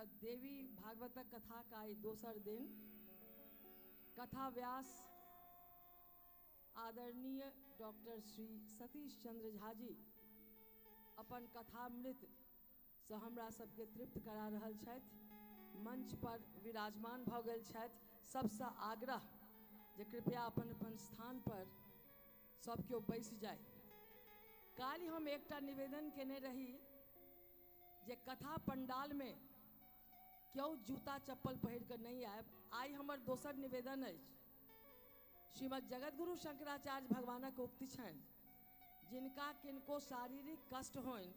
श्रीमद् देवी भागवतक कथाक आइ दोसर दिन कथा व्यास आदरणीय डॉक्टर श्री सतीश चंद्र झा जी अपन कथामृत सँ हमरा सबके तृप्त करा रहल छथि। मंच पर विराजमान भऽ गेल छथि। सबसँ आग्रह जे कृपया अपन अपन स्थान पर सब केओ बैस जाय। काल्हि हम एकटा निवेदन केने रही जे कथा पंडाल में केओ जूता चप्पल पहिर कऽ नहि आयब। आइ हमर दोसर निवेदन अछि। श्रीमद् जगतगुरु शंकराचार्य भगवानक उक्ति छनि, जिनका किनको शारीरिक कष्ट होइन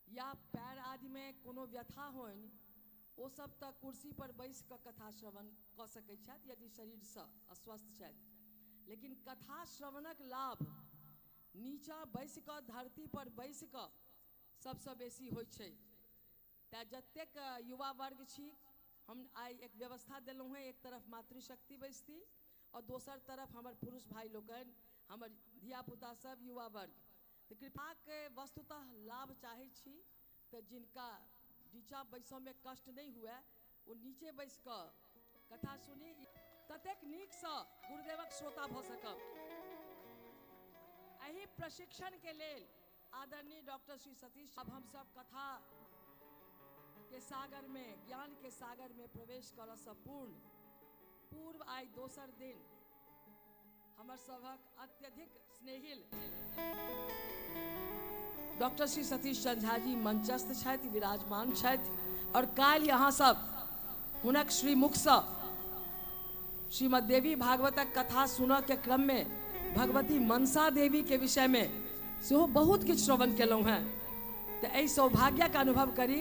या पैर आदि में कोनो व्यथा होइन, ओ सब तऽ कुर्सी पर बैस कऽ कथा श्रवण कऽ सकै छथि यदि शरीरसँ अस्वस्थ छथि, लेकिन कथा श्रवणक लाभ नीचा बैस कऽ धरती पर बैस कऽ सबसँ बेसी होइ छै। तैँ जतेक युवा वर्ग छी, हम आइ एक व्यवस्था देलहुँ हेँ, एक तरफ मातृशक्ति बैसती और दोसर तरफ हमर पुरुष भाई लोकनि, हमर धियापुता सब, युवा वर्ग। तऽ कृपाके वस्तुतः लाभ चाहै छी तऽ जिनका नीचा बैसऽमे कष्ट नहि हुए ओ नीचे बैस कऽ कथा सुनी, ततेक नीकसँ गुरुदेवक श्रोता भऽ सकब। एहि प्रशिक्षणके लेल आदरणीय डॉक्टर श्री सतीश, अब हम सब कथा के सागर में, ज्ञान के सागर में प्रवेश करऽ सँ पूर्व आइ दोसर दिन हमर सभक अत्यधिक स्नेहिल डॉक्टर श्री सतीश चंद्र झा जी मंचस्थ छथि, विराजमान छथि और काल्हि अहाँ सब हुनक श्रीमुखसँ श्रीमद् देवी भागवतक कथा सुनऽ के क्रम में भगवती मनसा देवी के विषय में सेहो बहुत किछु श्रवण केलहुँ हेँ। तऽ एहि सौभाग्यक अनुभव करी।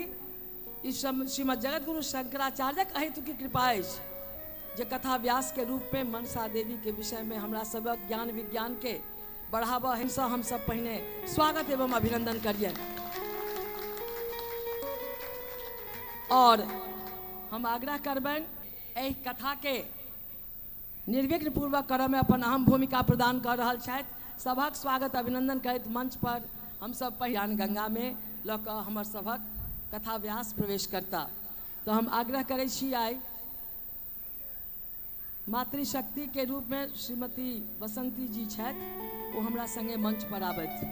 ई श्रीमद् जगतगुरु शंकराचार्यक अहेतुकी कृपा अछि जे कथा व्यास के रूप में मनसा देवी के विषय में हमरा सबक ज्ञान विज्ञान के बढ़ावा हिंसा हम सब पहिने स्वागत एवं अभिनंदन करियनि। और हम आग्रह करबनि एहि कथा के निर्विघ्न पूर्वक करऽ में अपन अहम भूमिका प्रदान कऽ रहल छथि। सभक स्वागत अभिनंदन करैत मंच पर हम सब पहियान गंगा में लऽ कऽ हमर सभक कथा व्यास प्रवेश करता। तऽ हम आग्रह करै छी आइ मातृशक्ति के रूप में श्रीमती बसंती जी छथि, ओ हमरा संगे मंच पर आबथि।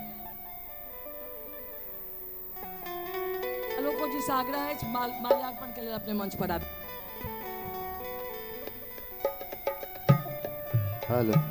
आलोको जी से आग्रह अछि माल्यार्पण के लेल अपने मंच पर आबि। हेलो।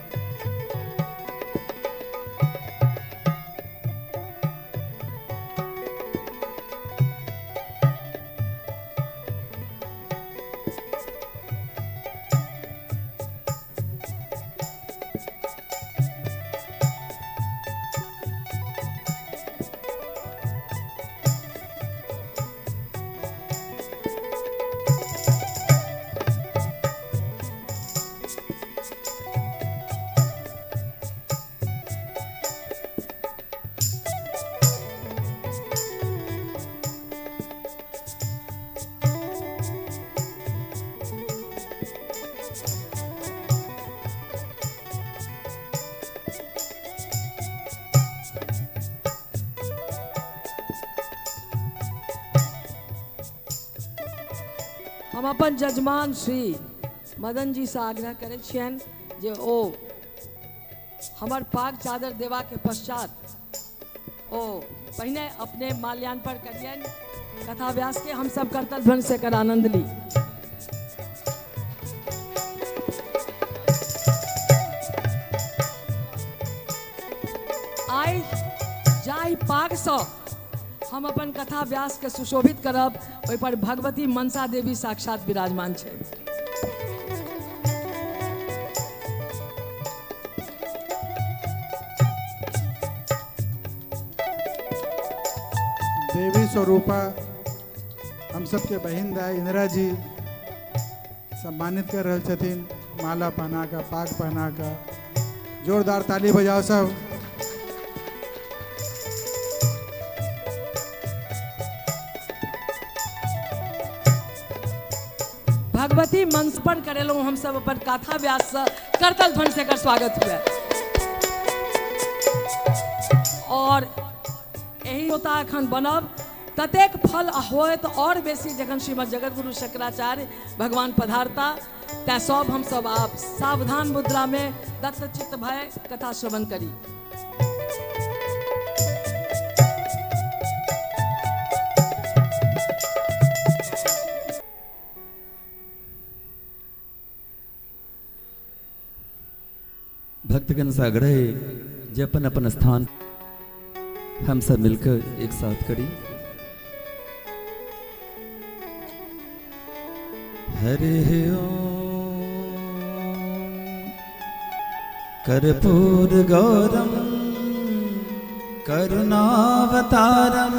हम अपन जजमान श्री मदन जी से आग्रह करै छियनि जे ओ हमर पाग चादर देबाके पश्चात ओ पहिने अपने माल्यार्पण करियनि कथा व्यास के। हम सब करतल ध्वनि से एकर आनंद ली। आइ जाहि पागसँ हम अपन कथा व्यास के सुशोभित करब ओहि पर भगवती मनसा देवी साक्षात विराजमान छथि। देवी स्वरूपा हम सबके बहिन दाई इंदिरा जी सम्मानित कर रहल छथिन माला पहना कऽ, पाग पहना कऽ। जोरदार ताली बजाओ सब। भगवती मंचपर करेलहुँ हम सब अपन कथा व्यास से करतल ध्वनि से एकर स्वागत हुए। और एही श्रोता एखन बनब ततेक फल होयत आओर बेसी जखन श्रीमद जगतगुरु शंकराचार्य भगवान पधारता। तैं सब हमसब आब सावधान मुद्रा में दत्तचित्त भय कथा श्रवण करी। भक्तगण से आग्रह है जे अपन अपन स्थान हम सब मिलकर एक साथ करी। हरे ओम कर्पूर गौरम करुणावतारम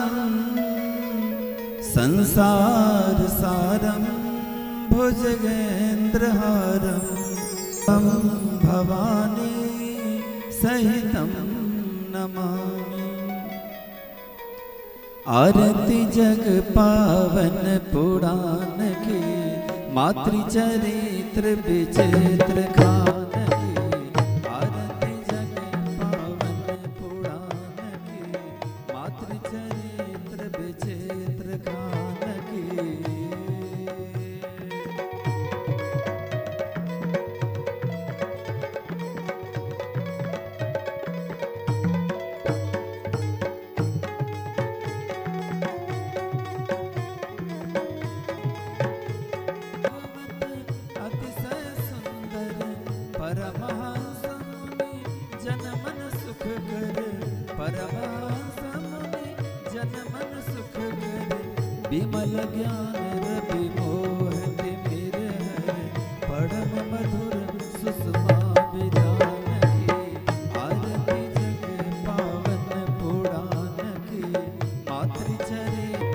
संसार सारम भुजगेंद्रहारम भवानी सहितं नमामि। आरती जग पावन पुराण की, मातृचरित्र विचित्र खान की। आरती जग पावन पुराण की, मातृचरित्र विचित्र खान की। अतिशय सुंदर परमहंस मुनि जन मन सुख कर, परमहंस मुनि जन मन सुख कर। विमल ज्ञान रवि मोह तिमिर हर, परम मधुर सुषमा विधान की। आरती जग पावन पुराण की, मातृचरित्र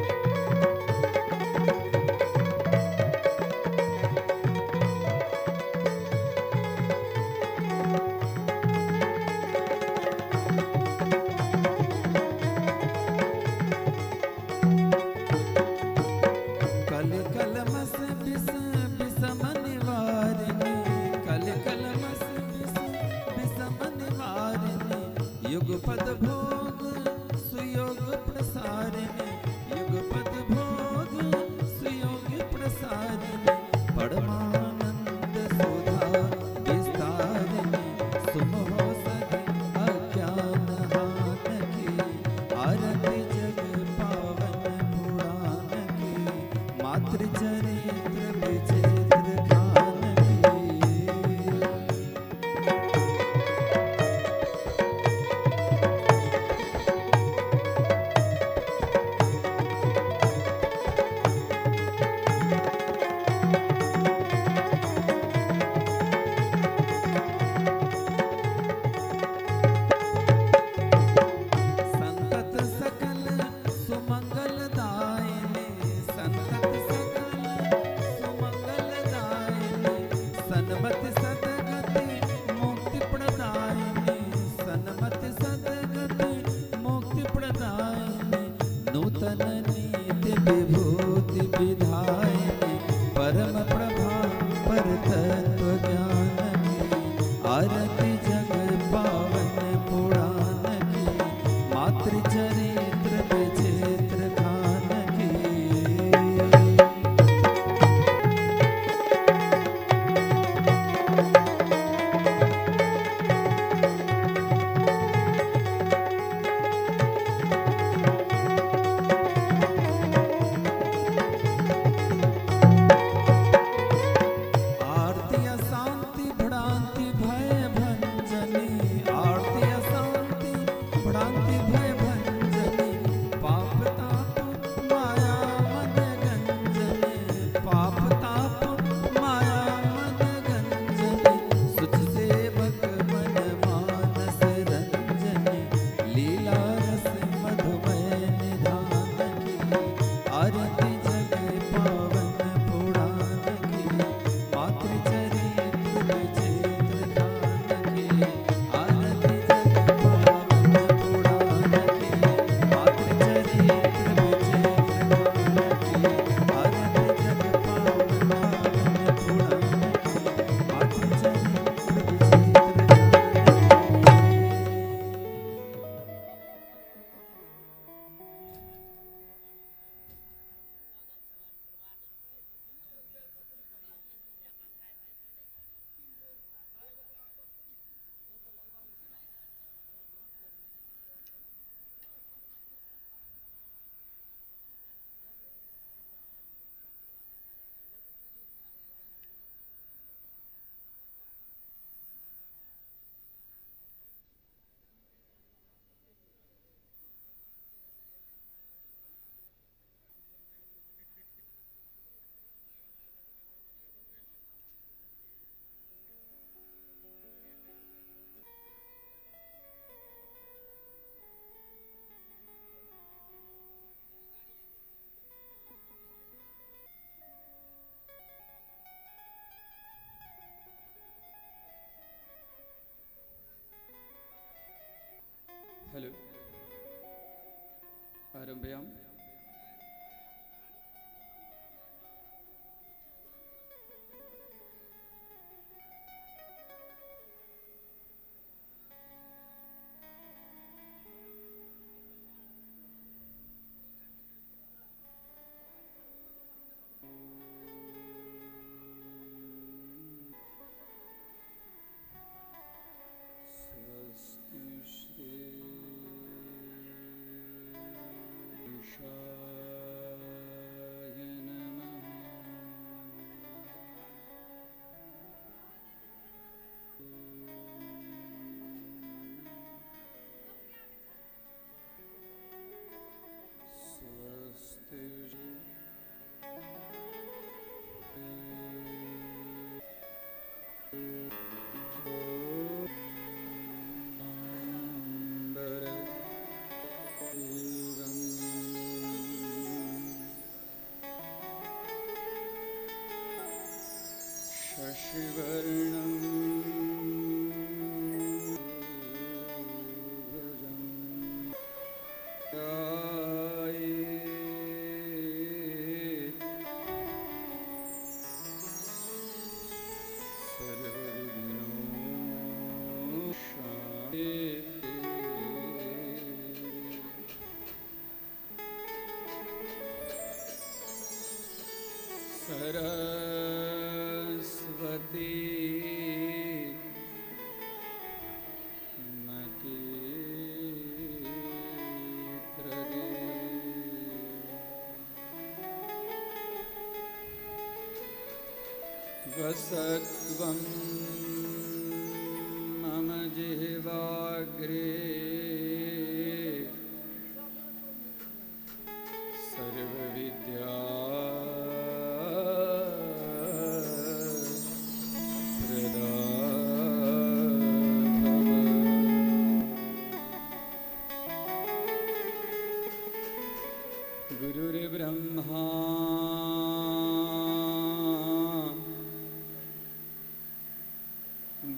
कल कलमस विष विषम निवारिणी, कल कलमस विष विषम निवारिणी। युगपद भोग सुयोग प्रसारिणी, युगपद भोग सुयोग प्रसारिणी। परमानंद सुधा विस्तारिणी, सुमहो सधि अज्ञान हान की। आरती जग पावन पुराण की, मातृचरित्र विचित्र खान की। संतत सकल सुमंगल दायिनी, संतत सकल सुमंगल दायिनी। सन्मति सदगति मुक्ति प्रदायिनी, सन्मति सदगति मुक्ति प्रदायिनी। नूतन नीति विभूति विधायिनी, परम प्रभा पर तत्व ज्ञान की। आरती जग पावन पुराण की, मातृचरित्र विचित्र खान की। आरती अशांति भ्रांति भय। हेलो आरंभयाम। स्वस्ति श्री ईशाय नमः। स्वस्ति शशिवर्णं भुजं ध्यायेत् सर्वविघ्नोशान्ते। सरस्वती मति प्रदे वसत्वं मम जिह्वाग्रे सर्वविद्या प्रदा भव। गुरुर्ब्रह्मा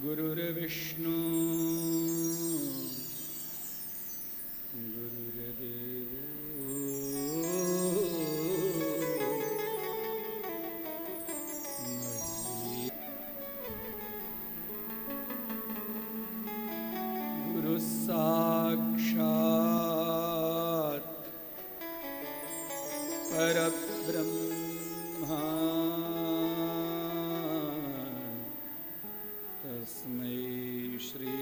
गुरुर्विष्णु गुरुर्देवो महे गुरुः साक्षात् परब्रह्मा तस्मै श्री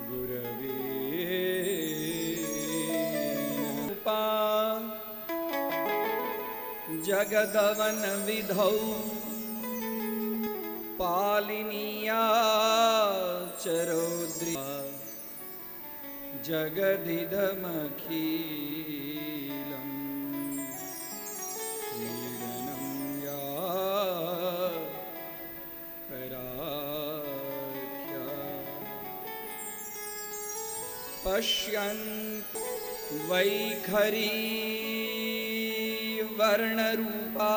गुरवे नमः। जगदवन विधौ पालिनीया चरोद्रि जगदिदमखिलं क्रीडनं या पराख्या। पश्यन् वैखरी वर्णरूपा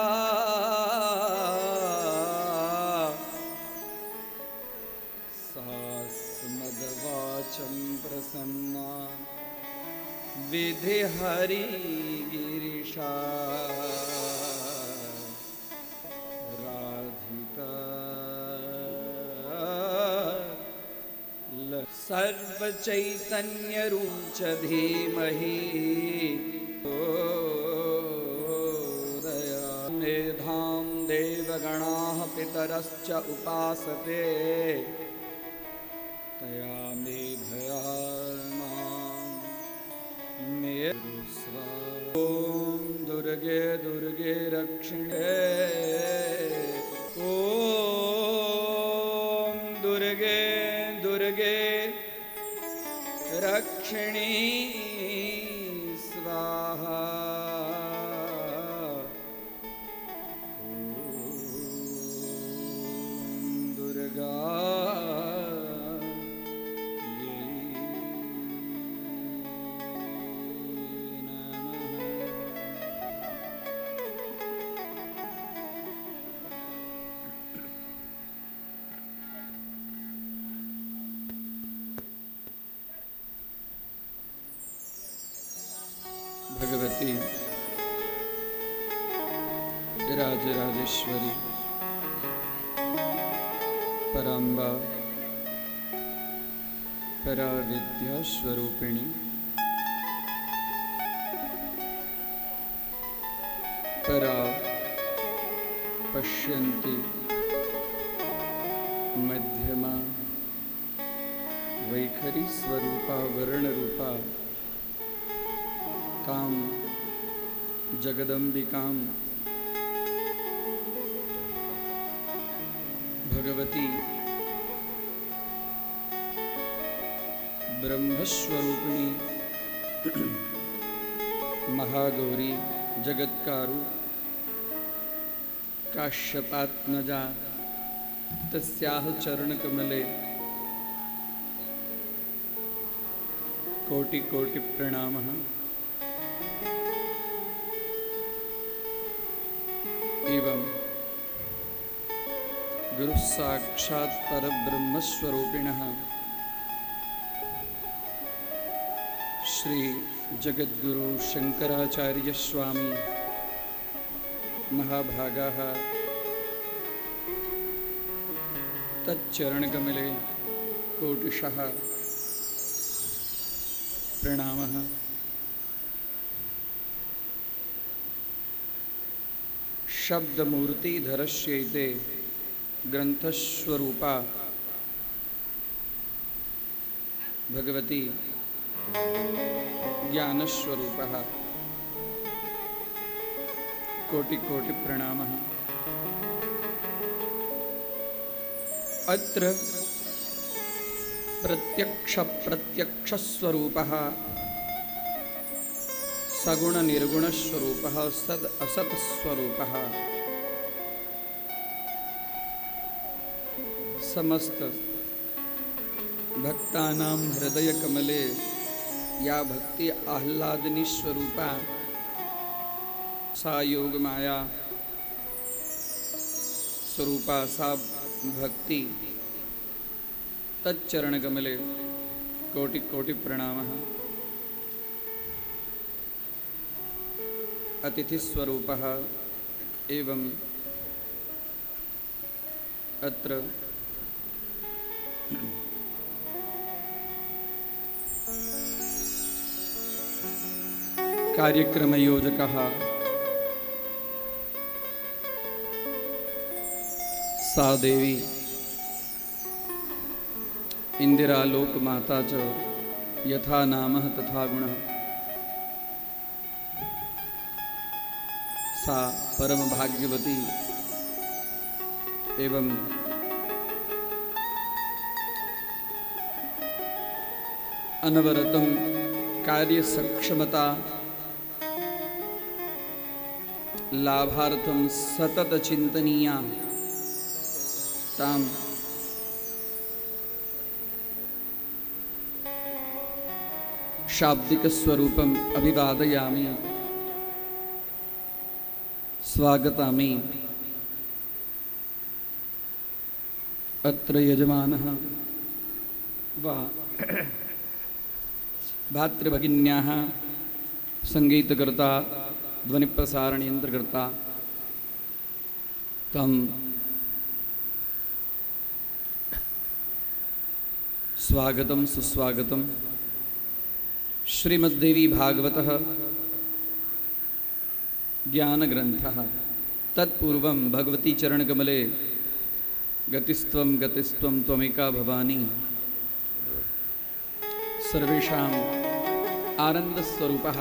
सास्मद्वाचं प्रसन्ना विधिहरिगिरिशा राधिता सर्वचैतन्यरूप च धीमहि दया मेधां देवगणाः पितरश्च उपासते तया मेधया मां मे स्वाहा। ॐ दुर्गे दुर्गे रक्षिणे ॐ दुर्गे दुर्गे रक्षिणी स्वाहा। ॐ दुर्गा भगवती राजराजेश्वरी पराम्बा पराविद्या स्वरूपिणी परा पश्यन्ति मध्यमा वैखरी स्वरूपा वर्णरूपा तां जगदम्बिकां भगवती ब्रह्मस्वरूपिणी महागौरी जगत्कारु काश्यपात्मजा तस्याः चरणकमले कोटि कोटि प्रणामः। एवं गुरु साक्षात् परब्रह्मस्वरूपिणः श्री जगद्गुरु शंकराचार्य स्वामी महाभागाः तच्चरणकमले कोटिशः प्रणामः। शब्दमूर्तिधरस्यैते ग्रंथस्वरूपा भगवती ज्ञानस्वरूपः कोटि कोटि प्रणामः। अत्र प्रत्यक्ष प्रत्यक्षस्वरूपः सगुण निर्गुणस्वरूपः सद असत स्वरूपः समस्त भक्तानां हृदय कमले या भक्ति आह्लादिनी स्वरूपा सा योग माया स्वरूपा सा भक्ति तच्चरण कमले कोटि कोटि प्रणामः। अतिथि स्वरूपः एवं अत्र कार्यक्रमयोजकः सा देवी इंदिरालोक माता च यथा नामः तथा गुणः सा परम भाग्यवती एवं अनवरतं कार्य सक्षमता लाभार्थं सतत चिंतनीया ताम शाब्दिक स्वरूपम अभिवादयामि स्वागतामि। अत्र यजमानः वा भातृभगिन्याः संगीतकर्ता ध्वनिप्रसारणयन्त्रकर्ता तं स्वागतं सुस्वागतं। श्रीमद्देवी भागवतः ज्ञानग्रन्थः। तत्पूर्वं भगवती चरणकमले गतिस्त्वं गतिस्त्वं त्वमेका भवानी सर्वेषाम् आनंदस्वरूपः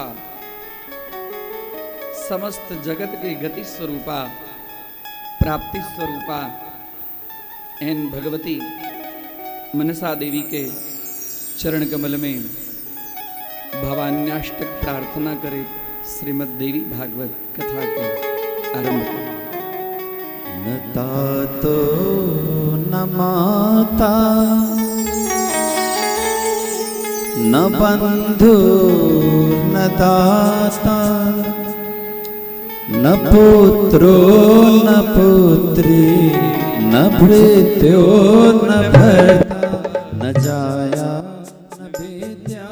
समस्त जगत के गति स्वरूपा प्राप्ति स्वरूपा एन भगवती मनसा देवी के चरण कमल में भवान्याष्टक प्रार्थना करे श्रीमद् देवी भागवत कथा के आरंभ करें। न तातो न माता न बंधु न दाता न पुत्रो न पुत्री न भृत्यो न भर्ता न जाया न विद्या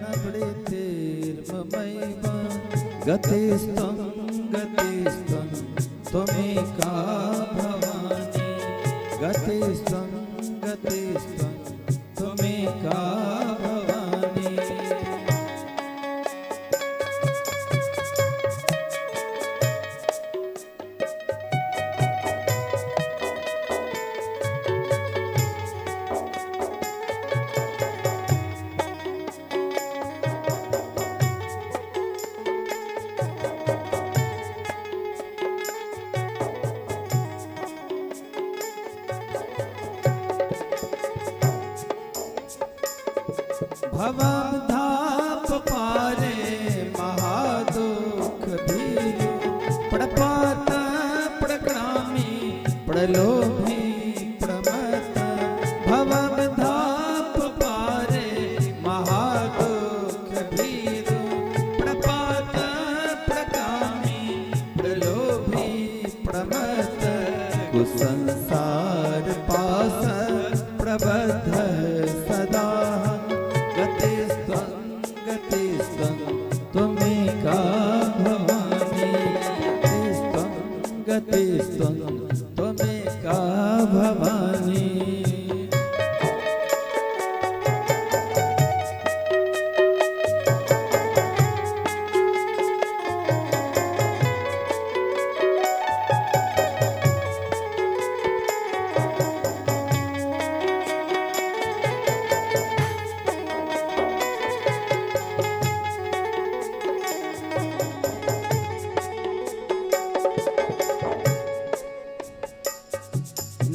न भृतिर्ममैव गतिस्त्वं गतिस्त्वं त्वमेका भवानी गतिस्त्वं गतिस्त्वं त्वमेका भवानी। भवधाप पारे महादुख भीरु प्रपात प्रक्रामी प्रलोभी प्रमत। भवधाप पारे महादुख भीरु प्रपात प्रकामी प्रलोभी प्रमत। कुसंसार पास प्रबद्ध सदा गतिस्त्वं गतिस्त्वं त्वमेका भवानी गतिस्त्वं गतिस्त्वं त्वमेका भवानी।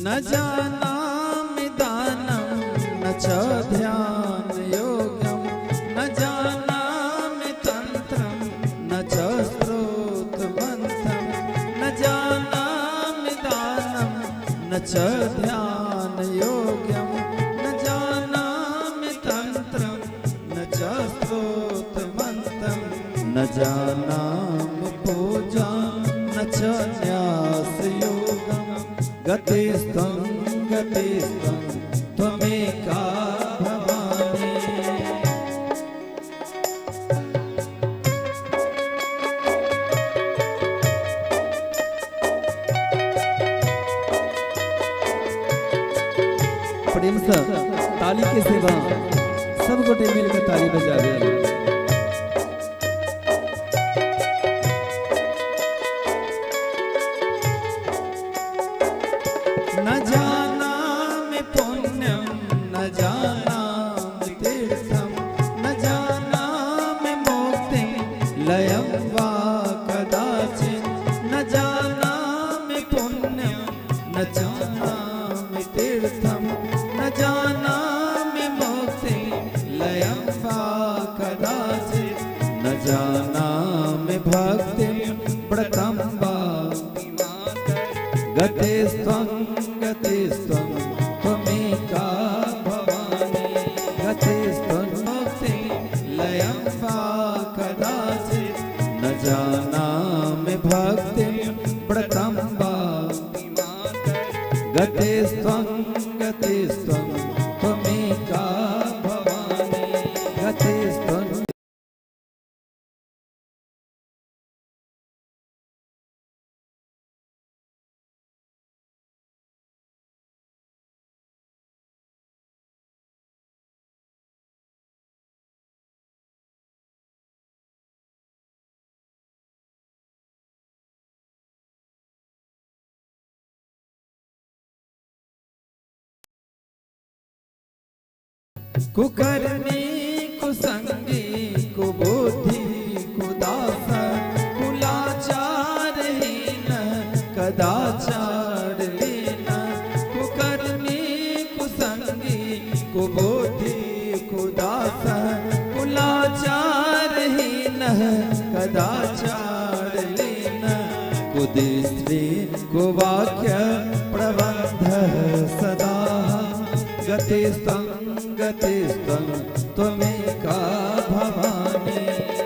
न जानामि दानं न च ध्यान योगं न जानामि तन्त्रं न च स्तोत्रमन्त्रं न जानामि दानं न च ध्यान योगं न जानामि तन्त्रं न च स्तोत्रमन्त्रं न जानामि पूजां न च न्यासयोगं गतिस्त्वं गतिस्त्वं त्वमेका भवानी। प्रेम से ताली के सेवा सब गोटे मिलकर ताली बजावे। न जानामि पुण्यं न जानामि तीर्थं न जानामि मुक्तिं लयं वा कदाचित् न जानामि पुण्यं न जानामि तीर्थं न जानामि मुक्तिं लयं वा कदाचित् न जानामि भक्तिं व्रतं वा गतिस्त्वं गतिस्त्वं त्वमेका भवानी गतिस्त्वं मुक्तिं लयं वा कदाचित् न जानामि भक्तिं व्रतं वा गतिस्त्वं गतिस्त्वं त्वमेका भवानी गतिस्त्वं। कुकर्मी कुसंगी कुबुद्धि कुदास कुलाचारहीन कदाचार लीन। कुकर्मी कुसंगी कुबुद्धि कुदास कुलाचारहीन कदाचार लीन। कुदृष्टि कुवाक्य प्रबंध सदा गतिस्त्वं गतिस्त्वं त्वमेका भवानी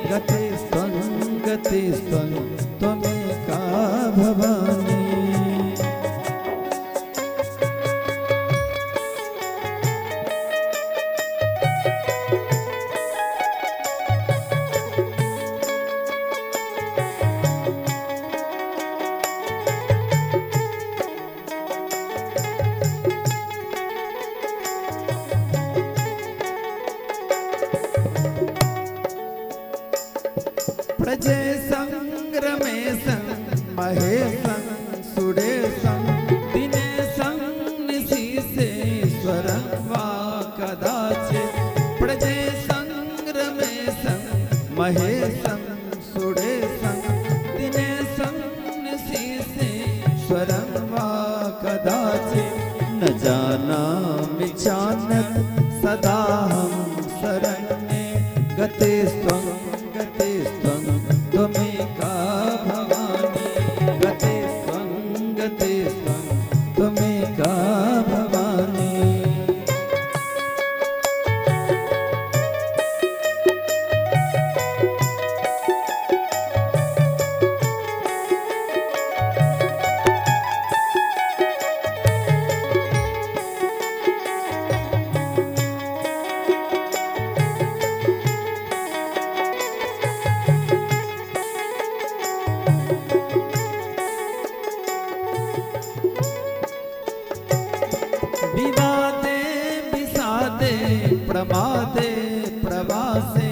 गतिस्त्वं गतिस्त्वं त्वमेका भवानी। महेशं सुरेशं दिनेशं निशीशेश्वरं वा कदाचित् प्रजेशं रमेशं महेशं सुरेशं दिनेशं निशीशेश्वरं वा कदाचित् न जानामि चान्यत् सदाहं शरण्ये गतेस्त्वं गतेस्त्वं त्वमेका भवानी गतेस्त्वं गतेस्त्वं त्वमेका भवानी। विवादे विषादे प्रमादे प्रवासे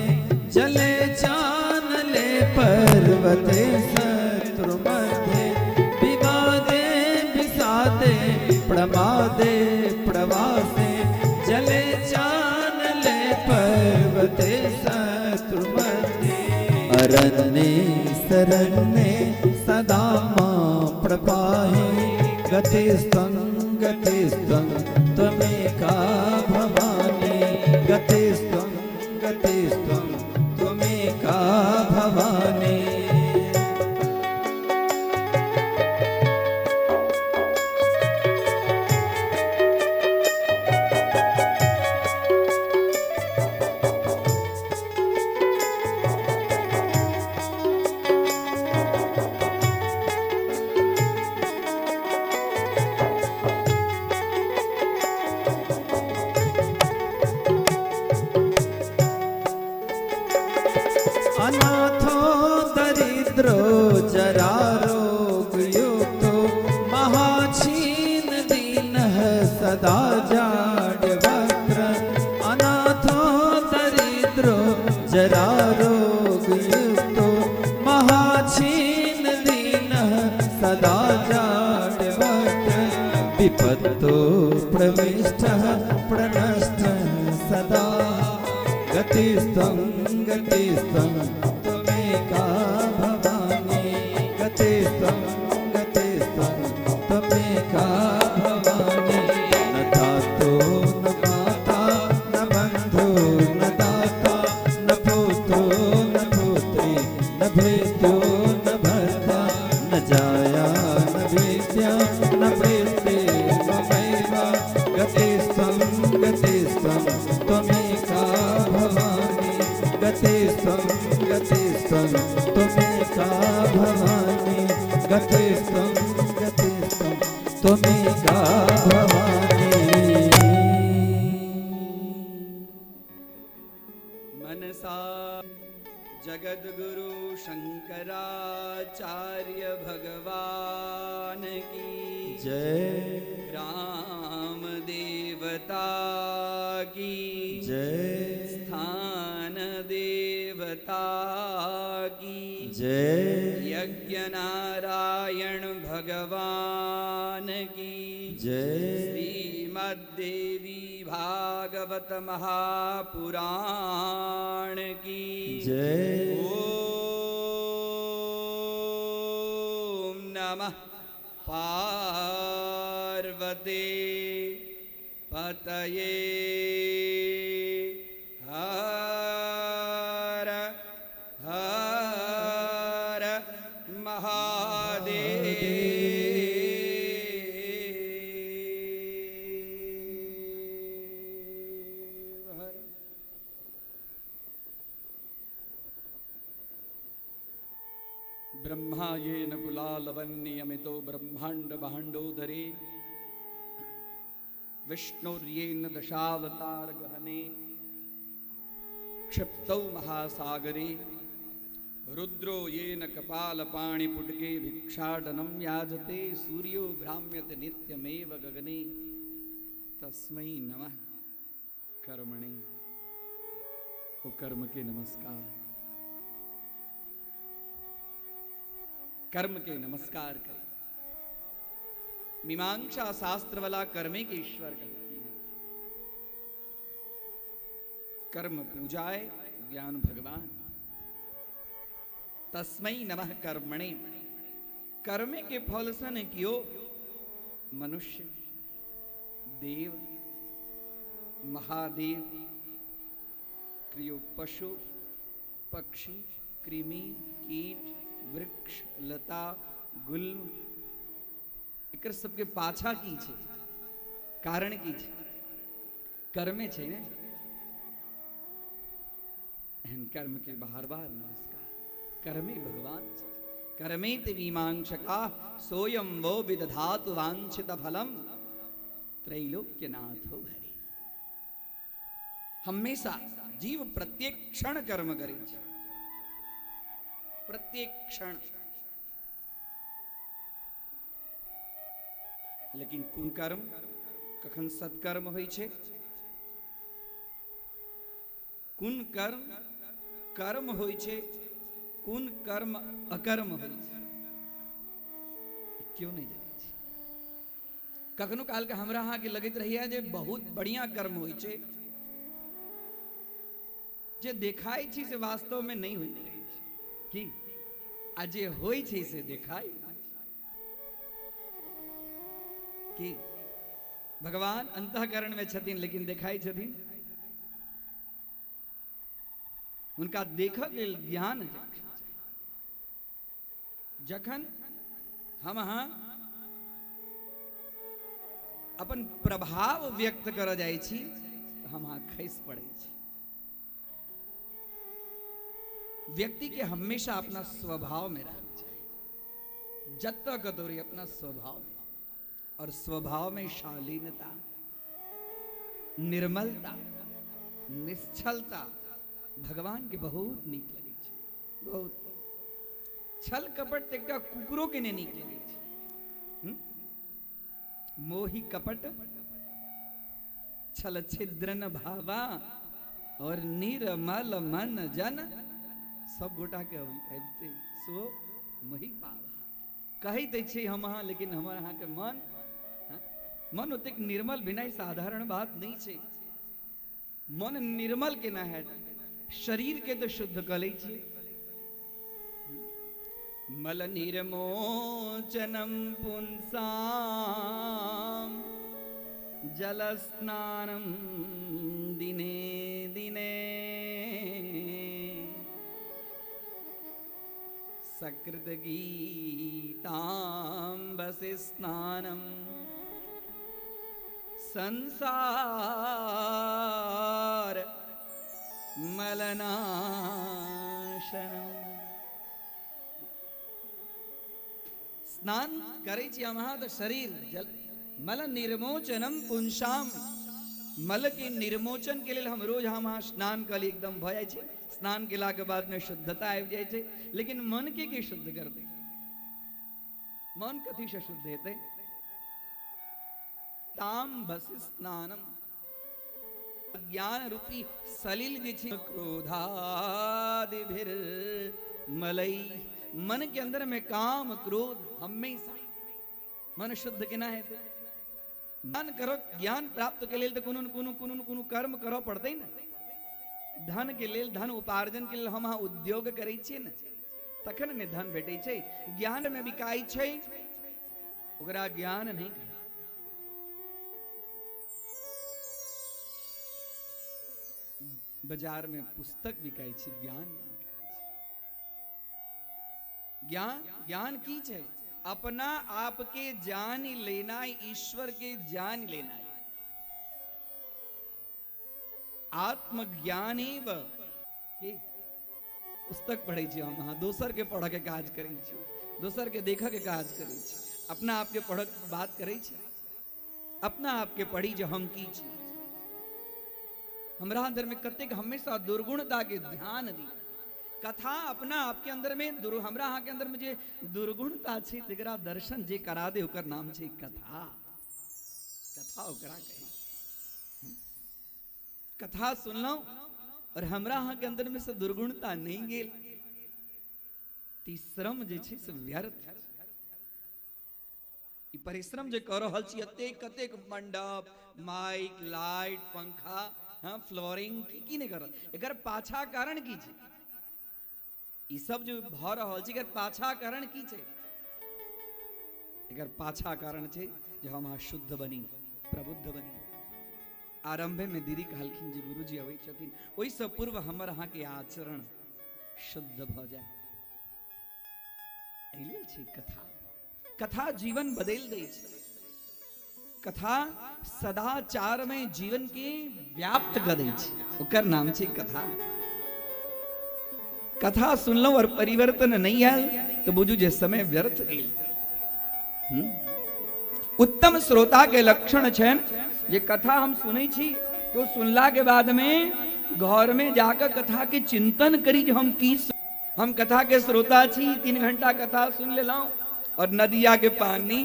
जले चानले पर्वते शत्रुमध्ये विवादे विषादे प्रमादे प्रवासे जले चानले पर्वते शत्रुमध्ये अरण्ये शरण्ये सदा मां प्रपाहि गतिस्त्वं गतिस्त्वं त्वमेका भवानी गतिस्त्वं गतिस्त्वं त्वमेका भवानी। अनाथो दरिद्रो जरारोगयुक्तो महाक्षीण दीनः सदा जाड्यवक्त्र अनाथो दरिद्रो जरारोगयुक्तो महाक्षीण दीनः सदा जाड्यवक्त्र विपत्तो प्रविष्टः प्रणष्टः सदा गतिस्त्वं गतिस्त्वं त्वमेका भवानी गतिस्त्वं गतिस्त्वं त्वमेका भवानी। न तातो न माता न बन्धु न दाता न पुत्रो न पुत्री न भृत्यो न भर्ता न जाया न विद्या न वृत्ति ममैव गतिस्त्वं गतिस्त्वं त्वमेका भवानी गतिस्त्वं गतिस्त्वं त्वमेका भवानी गतिस्त्वं गतिस्त्वं त्वमेका भवानी। मनसा जगद्गुरु शंकराचार्य भगवान की जय। ग्राम देवता की जय। स्थान देवता की जय। यज्ञ नारायण भगवान की जय। श्रीमद्देवी भागवत महापुराण की जय। ॐ नमः पार्वती पतये हर हर महादेव हर। ब्रह्मा येन कुलालवन्नियमितो ब्रह्माण्ड भाण्डोदरे विष्णुर्येन दशावतार गहने क्षिप्तौ महासागरे रुद्रो येन कपालपाणिपुटके भिक्षाटनं याजते सूर्यो भ्राम्यते नित्यमेव गगने तस्मै नमः कर्मणे। वो कर्म के नमस्कार। कर्म के नमस्कार करी। मीमांसा शास्त्र वाला कर्मे के ईश्वर कहती है। कर्म पूजाए ज्ञान भगवान, तस्मै नमः कर्मणे। कर्मे के फल से ने कियो मनुष्य, देव, महादेव, क्रियो पशु, पक्षी, कृमि, कीट, वृक्ष, लता, गुल्म, एकर सबके पाछा की छे, कारण की छे? कर्मे छे ने। एहन कर्म के बार बार नमस्कार। कर्मे भगवान छे। कर्मेति मीमांसका सोयं वो विदधातु वांछित फलम त्रैलोक्यनाथो हरि। हमेशा जीव प्रत्येक क्षण कर्म करे छे, प्रत्येक क्षण। लेकिन कोन कर्म कखन सत्कर्म होइ छे, कोन कर्म कर्म होइ छे, कोन कर्म अकर्म होइ छे, क्यों नहीं जानै छै। कखनो काल के हमरा अहाँ के लगैत रहैया जे बहुत बढ़िया कर्म होइ छे, जे देखाइ छी से वास्तव में नहीं होइत रहै छै की, आ जे होइ छै से देखाइ की। भगवान अंतःकरण में छथिन लेकिन देखाइ छथिन, हुनका देखऽ के लेल ज्ञान जखन हम अहाँ अपन प्रभाव व्यक्त करऽ जाइ छी तऽ हम अहाँ खसि पड़ै छी। व्यक्ति के हमेशा अपना स्वभाव में रहना चाहिए, जतऽ कतौ रही अपना स्वभाव में, और स्वभाव में शालीनता, निर्मलता, निश्चलता भगवान के बहुत नीक लगै छै। बहुत छल कपट तऽ एकटा कुकुरो के नहि नीक लगै छै। मोहि कपट छल छिद्र न भावा और निर्मल मन जन, सब गोटा के आबिते सो मोहि पावा। कहै दै छी हम अहाँ, लेकिन हमर अहाँ के मन, हाँ? मन ओतेक निर्मल भेनाइ साधारण बात नहि छै। मन निर्मल केना हैत? शरीर के तऽ शुद्ध कऽ लै छियै। मल निर्मोचनम पुंसाम जल स्नानम दिने दिने सकृत गीतांबसि स्नानम संसार मलनाशनम। स्नान करै छी हम अहाँ तऽ शरीर जल मल निर्मोचनम पुंसाम, मल के निर्मोचन के लेल हम रोज हम अहाँ स्नान कऽ ली एकदम भऽ जाइ छै। स्नान केला के बाद में शुद्धता आबि जाइ छै, लेकिन मन के के शुद्ध करतै? मन कथी से शुद्ध हेतै? ताम बस स्नानम, ज्ञान रूपी सलिल जे छै क्रोधादिभिर मलई, मन के अंदर में काम क्रोध हमेशा। मन शुद्ध केना हेतै? ज्ञान करो, ज्ञान प्राप्त के लेल तऽ कोनो न कोनो कोनो न कोनो कर्म करऽ पड़तै ने। धन के लेल, धन उपार्जन के लेल हम अहाँ उद्योग करै छियै ने, तखन ने धन भेटै छै। ज्ञान में बिकाइ छै ओकरा ज्ञान नहि कहै। बाजार में पुस्तक बिकाइ छै, ज्ञान नहि बिकाइ छै। ज्ञान, ज्ञान की छै? अपना आप के जान लेना, ईश्वर के जान लेना, आत्मज्ञान एव। की पुस्तक पढ़ै छी हम अहाँ, दोसर के पढ़ऽ के काज करै छी, दोसर के देखऽ के काज करै छी, अपना आप के पढ़ऽ के बात करै छी। अपना आप के पढ़ी जे हम की छी, हमरा अंदर में कतेक हमेशा दुर्गुणता के ध्यान दी। कथा अपना आप के अंदर में हमरा अहाँ के अंदर में जे दुर्गुणता छै तकरा दर्शन जे करा दे ओकर नाम छै कथा। कथा ओकरा कहै। कथा सुनलहुँ और हमरा अहाँ के अंदर में से दुर्गुणता नहीं गेल, तऽ ई श्रम जे छै से व्यर्थ छै। ई परिश्रम जे कऽ रहल छी, एतेक कतेक मंडप, माइक, लाइट, पंखा, हाँ, फ्लोरिंग, की की नहि कर रहल, एकर पाछा कारण की छै? ई सब जे भऽ रहल छै, एकर पाछा कारण की छै? एकर पाछा कारण छै जे हम अहाँ शुद्ध बनी, प्रबुद्ध बनी। आरंभे में दीदी कहलखिन जे गुरुजी अबै छथिन, ओहिसँ पूर्व हमर अहाँके आचरण शुद्ध भऽ जाय, एहि लेल छै कथा। कथा जीवन बदलि दै छै, कथा सदाचार में जीवन के व्याप्त कऽ दै छै, ओकर नाम छै कथा। कथा सुनलहुँ और परिवर्तन नहि आयल तऽ बुझू जे समय व्यर्थ गेल। उत्तम श्रोता के लक्षण छनि जे कथा हम सुनै छी तो सुनला के बाद में घर में जाकर कथा के चिंतन करी जे हम की, हम कथा के श्रोता छी, 3 घंटा कथा सुन लेलहुँ और नदिया के पानी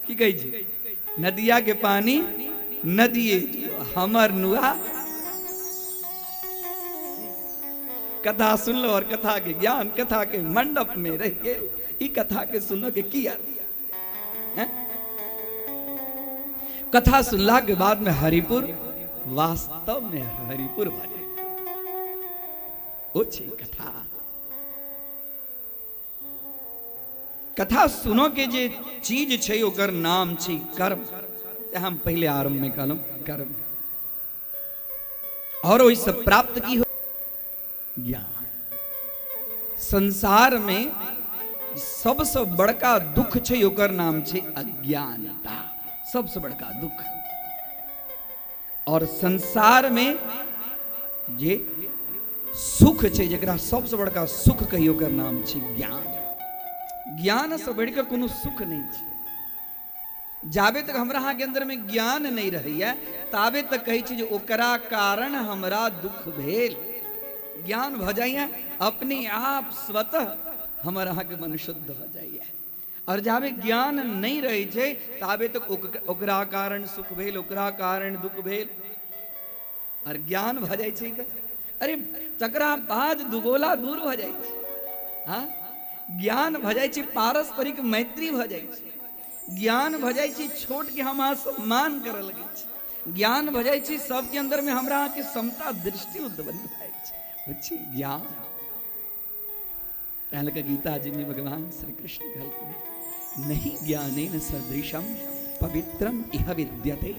की कहै छै, नदिया के पानी नदिये हमर नुआ। कथा सुनलो और कथा के ज्ञान कथा के मंडप में रह गेल, ई कथा के सुनऽ के की अर्थ है? कथा सुनला के बाद में हरिपुर वास्तव में हरिपुर भऽ जाय, ओ छै कथा। कथा सुनो के जे चीज छै ओकर नाम छै कर्म। ते हम पहिले आरंभ में कहलहुं कर्म, और ओहिसँ प्राप्त की हो ज्ञान। संसार में सबसँ बड़का दुख छै ओकर नाम छै अज्ञानता, सबसँ बड़का दुख। और संसार में जे सुख छै, जकरा सबसँ बड़का सुख कहियो, ओकर नाम छै ज्ञान। ज्ञानसँ बढ़ि कऽ कोनो सुख नहि छै। जाबे तक हमरा अहाँके अन्दरमे ज्ञान नहि रहैया ताबे तक कहै छी जे ओकरा कारण हमरा दुख भेल। ज्ञान भऽ जाइए अपने आप स्वतः हमर अहाँके मन शुद्ध भऽ जाइए। और जाबे ज्ञान नहि रहै छै ताबे तक ओकरा कारण सुख भेल, ओकरा कारण दुख भेल। और ज्ञान भऽ जाइ छै तऽ अरे तकरा बाद दुगोला दूर भऽ जाइ छै। हाँ, ज्ञान भऽ जाइ छै, पारस्परिक मैत्री भऽ जाइ छै। ज्ञान भऽ जाइ छै, छोट के हम अहाँ सम्मान करऽ लगै छी। ज्ञान भऽ जाइ छै, सबके अंदर में हमरा अहाँके समता दृष्टि उत्पन्न भऽ जाइ छै। ओ छै ज्ञान। तैं लऽ कऽ गीता जी में भगवान श्री कृष्ण कहलखिन, नहीं ज्ञानेन सदृशम पवित्रम इह विद्यते।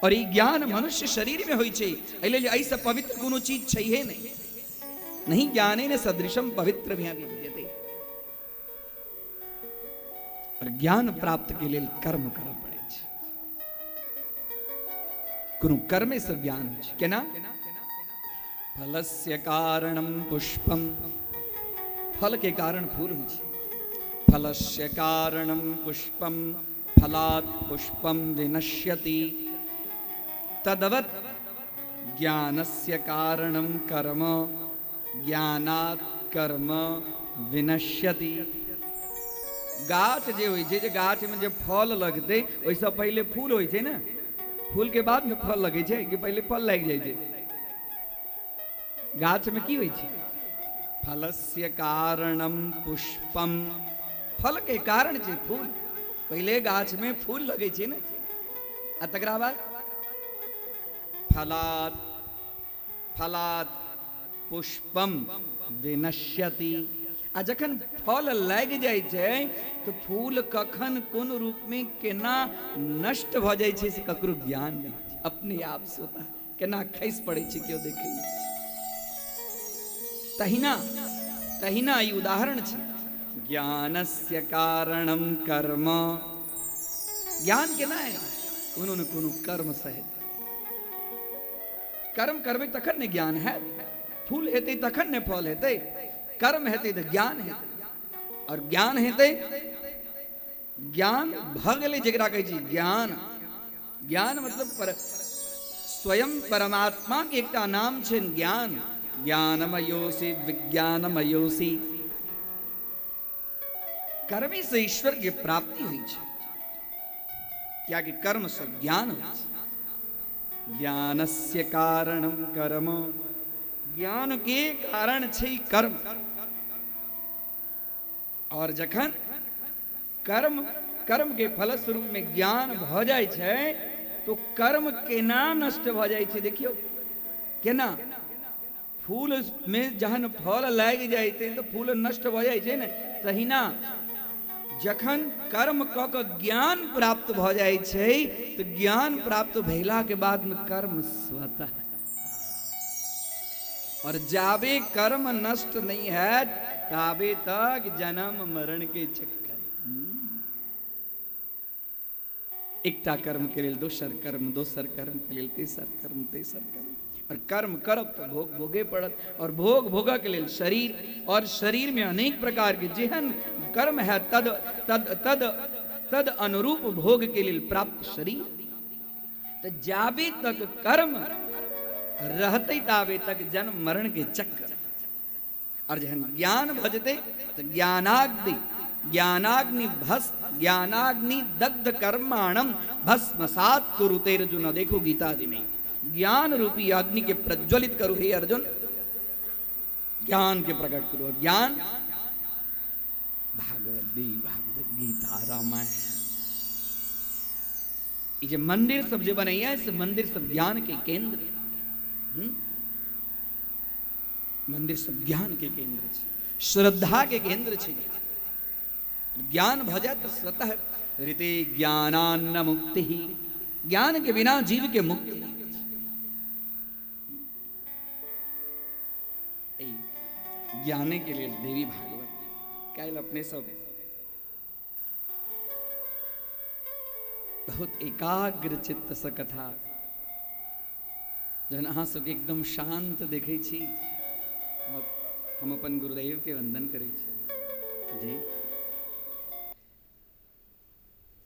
और ई ज्ञान मनुष्य शरीर में होइ छै, एहि लेल एहिसँ पवित्र कोनो चीज छैहे नहि। नहीं ज्ञानेन सदृशम पवित्र इह विद्यते। और ज्ञान प्राप्त के लेल कर्म करऽ पड़ै छै, कोनो कर्मे से ज्ञान होइ छै। केना? फलस्य कारणम पुष्पम, फल के कारण फूल होइ छै। फलस्य कारणम पुष्पम फलात् पुष्पम विनश्यति तदवत् ज्ञानस्य कारणम कर्म ज्ञानात् कर्म विनश्यति। गाछ जे होइ छै, जे गाछ में जे फल लगतै ओहिसँ पहिले फूल होइ छै ने, फूल के बाद में फल लगै छै कि पहिले फल लागि जाइ छै? गाछ में की होइ छै? फलस्य कारणम पुष्पम, फल के कारण छै फूल। पहिले गाछ में फूल लगै छै ने, आ तकरा बाद फलात् फलात् पुष्पम विनश्यति। आ जखन फल लागि जाइ छै तऽ फूल कखन कोन रूप में केना नष्ट भऽ जाइ छै से ककरो ज्ञान नहि छै। अपने आप से होता केना खसि पड़ै छै केओ देखै नहि छै। तहिना तहिना ई उदाहरण छै ज्ञानस्य कारणम कर्म। ज्ञान केना है? कोनो ने कोनो कर्म से हेतै। कर्म करबै तखन ने ज्ञान हैत, फूल हेतै तखन ने फल हेतै। कर्म हेतै तऽ ज्ञान हेतै, और ज्ञान हेतै, ज्ञान भऽ गेलै जकरा कहै छी ज्ञान। ज्ञान मतलब स्वयं परमात्मा के एकटा नाम छै ज्ञान। ज्ञानमयोसि विज्ञानमयोसि। कर्मे से ईश्वर के प्राप्ति होइ छै, कियाकि कर्म से ज्ञान होइ छै। ज्ञानस्य कारणम कर्म, ज्ञान के कारण छै कर्म। और जखन कर्म कर्म के फलस्वरूप में ज्ञान भऽ जाइ छै तो कर्म केना नष्ट भऽ जाइ छै देखियौ केना। फूल में जहन फल लागि जाइ छै तऽ फूल नष्ट भऽ जाइ छै ने, तहिना जखन कर्म कऽ कऽ ज्ञान प्राप्त भऽ जाइ छै तऽ ज्ञान प्राप्त भेला के बाद में कर्म स्वतः, और जाबे कर्म नष्ट नहीं है ताबे तक जन्म मरण के चक्कर। एकटा कर्म के लेल दोसर कर्म, दोसर कर्म के लेल तेसर कर्म, तेसर कर्म, और कर्म करब तो भोग भोगे पड़त, और भोग भोगऽ के लेल शरीर, और शरीर में अनेक प्रकार के जेहन कर्म है तद तद तद तद अनुरूप भोग के लेल प्राप्त शरीर। तो जाबे तक कर्म रहते ताबे तक जन्म मरण के चक्कर। और जहन ज्ञान भजते तो ज्ञानाग्नि, ज्ञानाग्नि भस्म, ज्ञानाग्नि दग्ध कर्माणम भस्मसात कुरुते अर्जुन। देखो गीता आदि में ज्ञान रूपी अग्नि के प्रज्वलित करो हे अर्जुन, ज्ञान के प्रकट करो। ज्ञान भागवत, देवी भागवत, गीता, रामायण, ये जे मंदिर सब जे बनैया से मंदिर सब ज्ञान के केंद्र, मंदिर सब ज्ञान के केंद्र छे, श्रद्धा के केंद्र छे। ज्ञान भ जाए तो स्वतः रीति ज्ञानान्न मुक्ति ही, ज्ञान के बिना जीव के मुक्ति नहीं। ज्ञाने के लिए देवी भागवत काल्हि अपने सब बहुत एकाग्र चित्त से कथा जहन अहाँ सबके एकदम शांत देखै छी, हम अपन गुरुदेव के वंदन करै छी जी।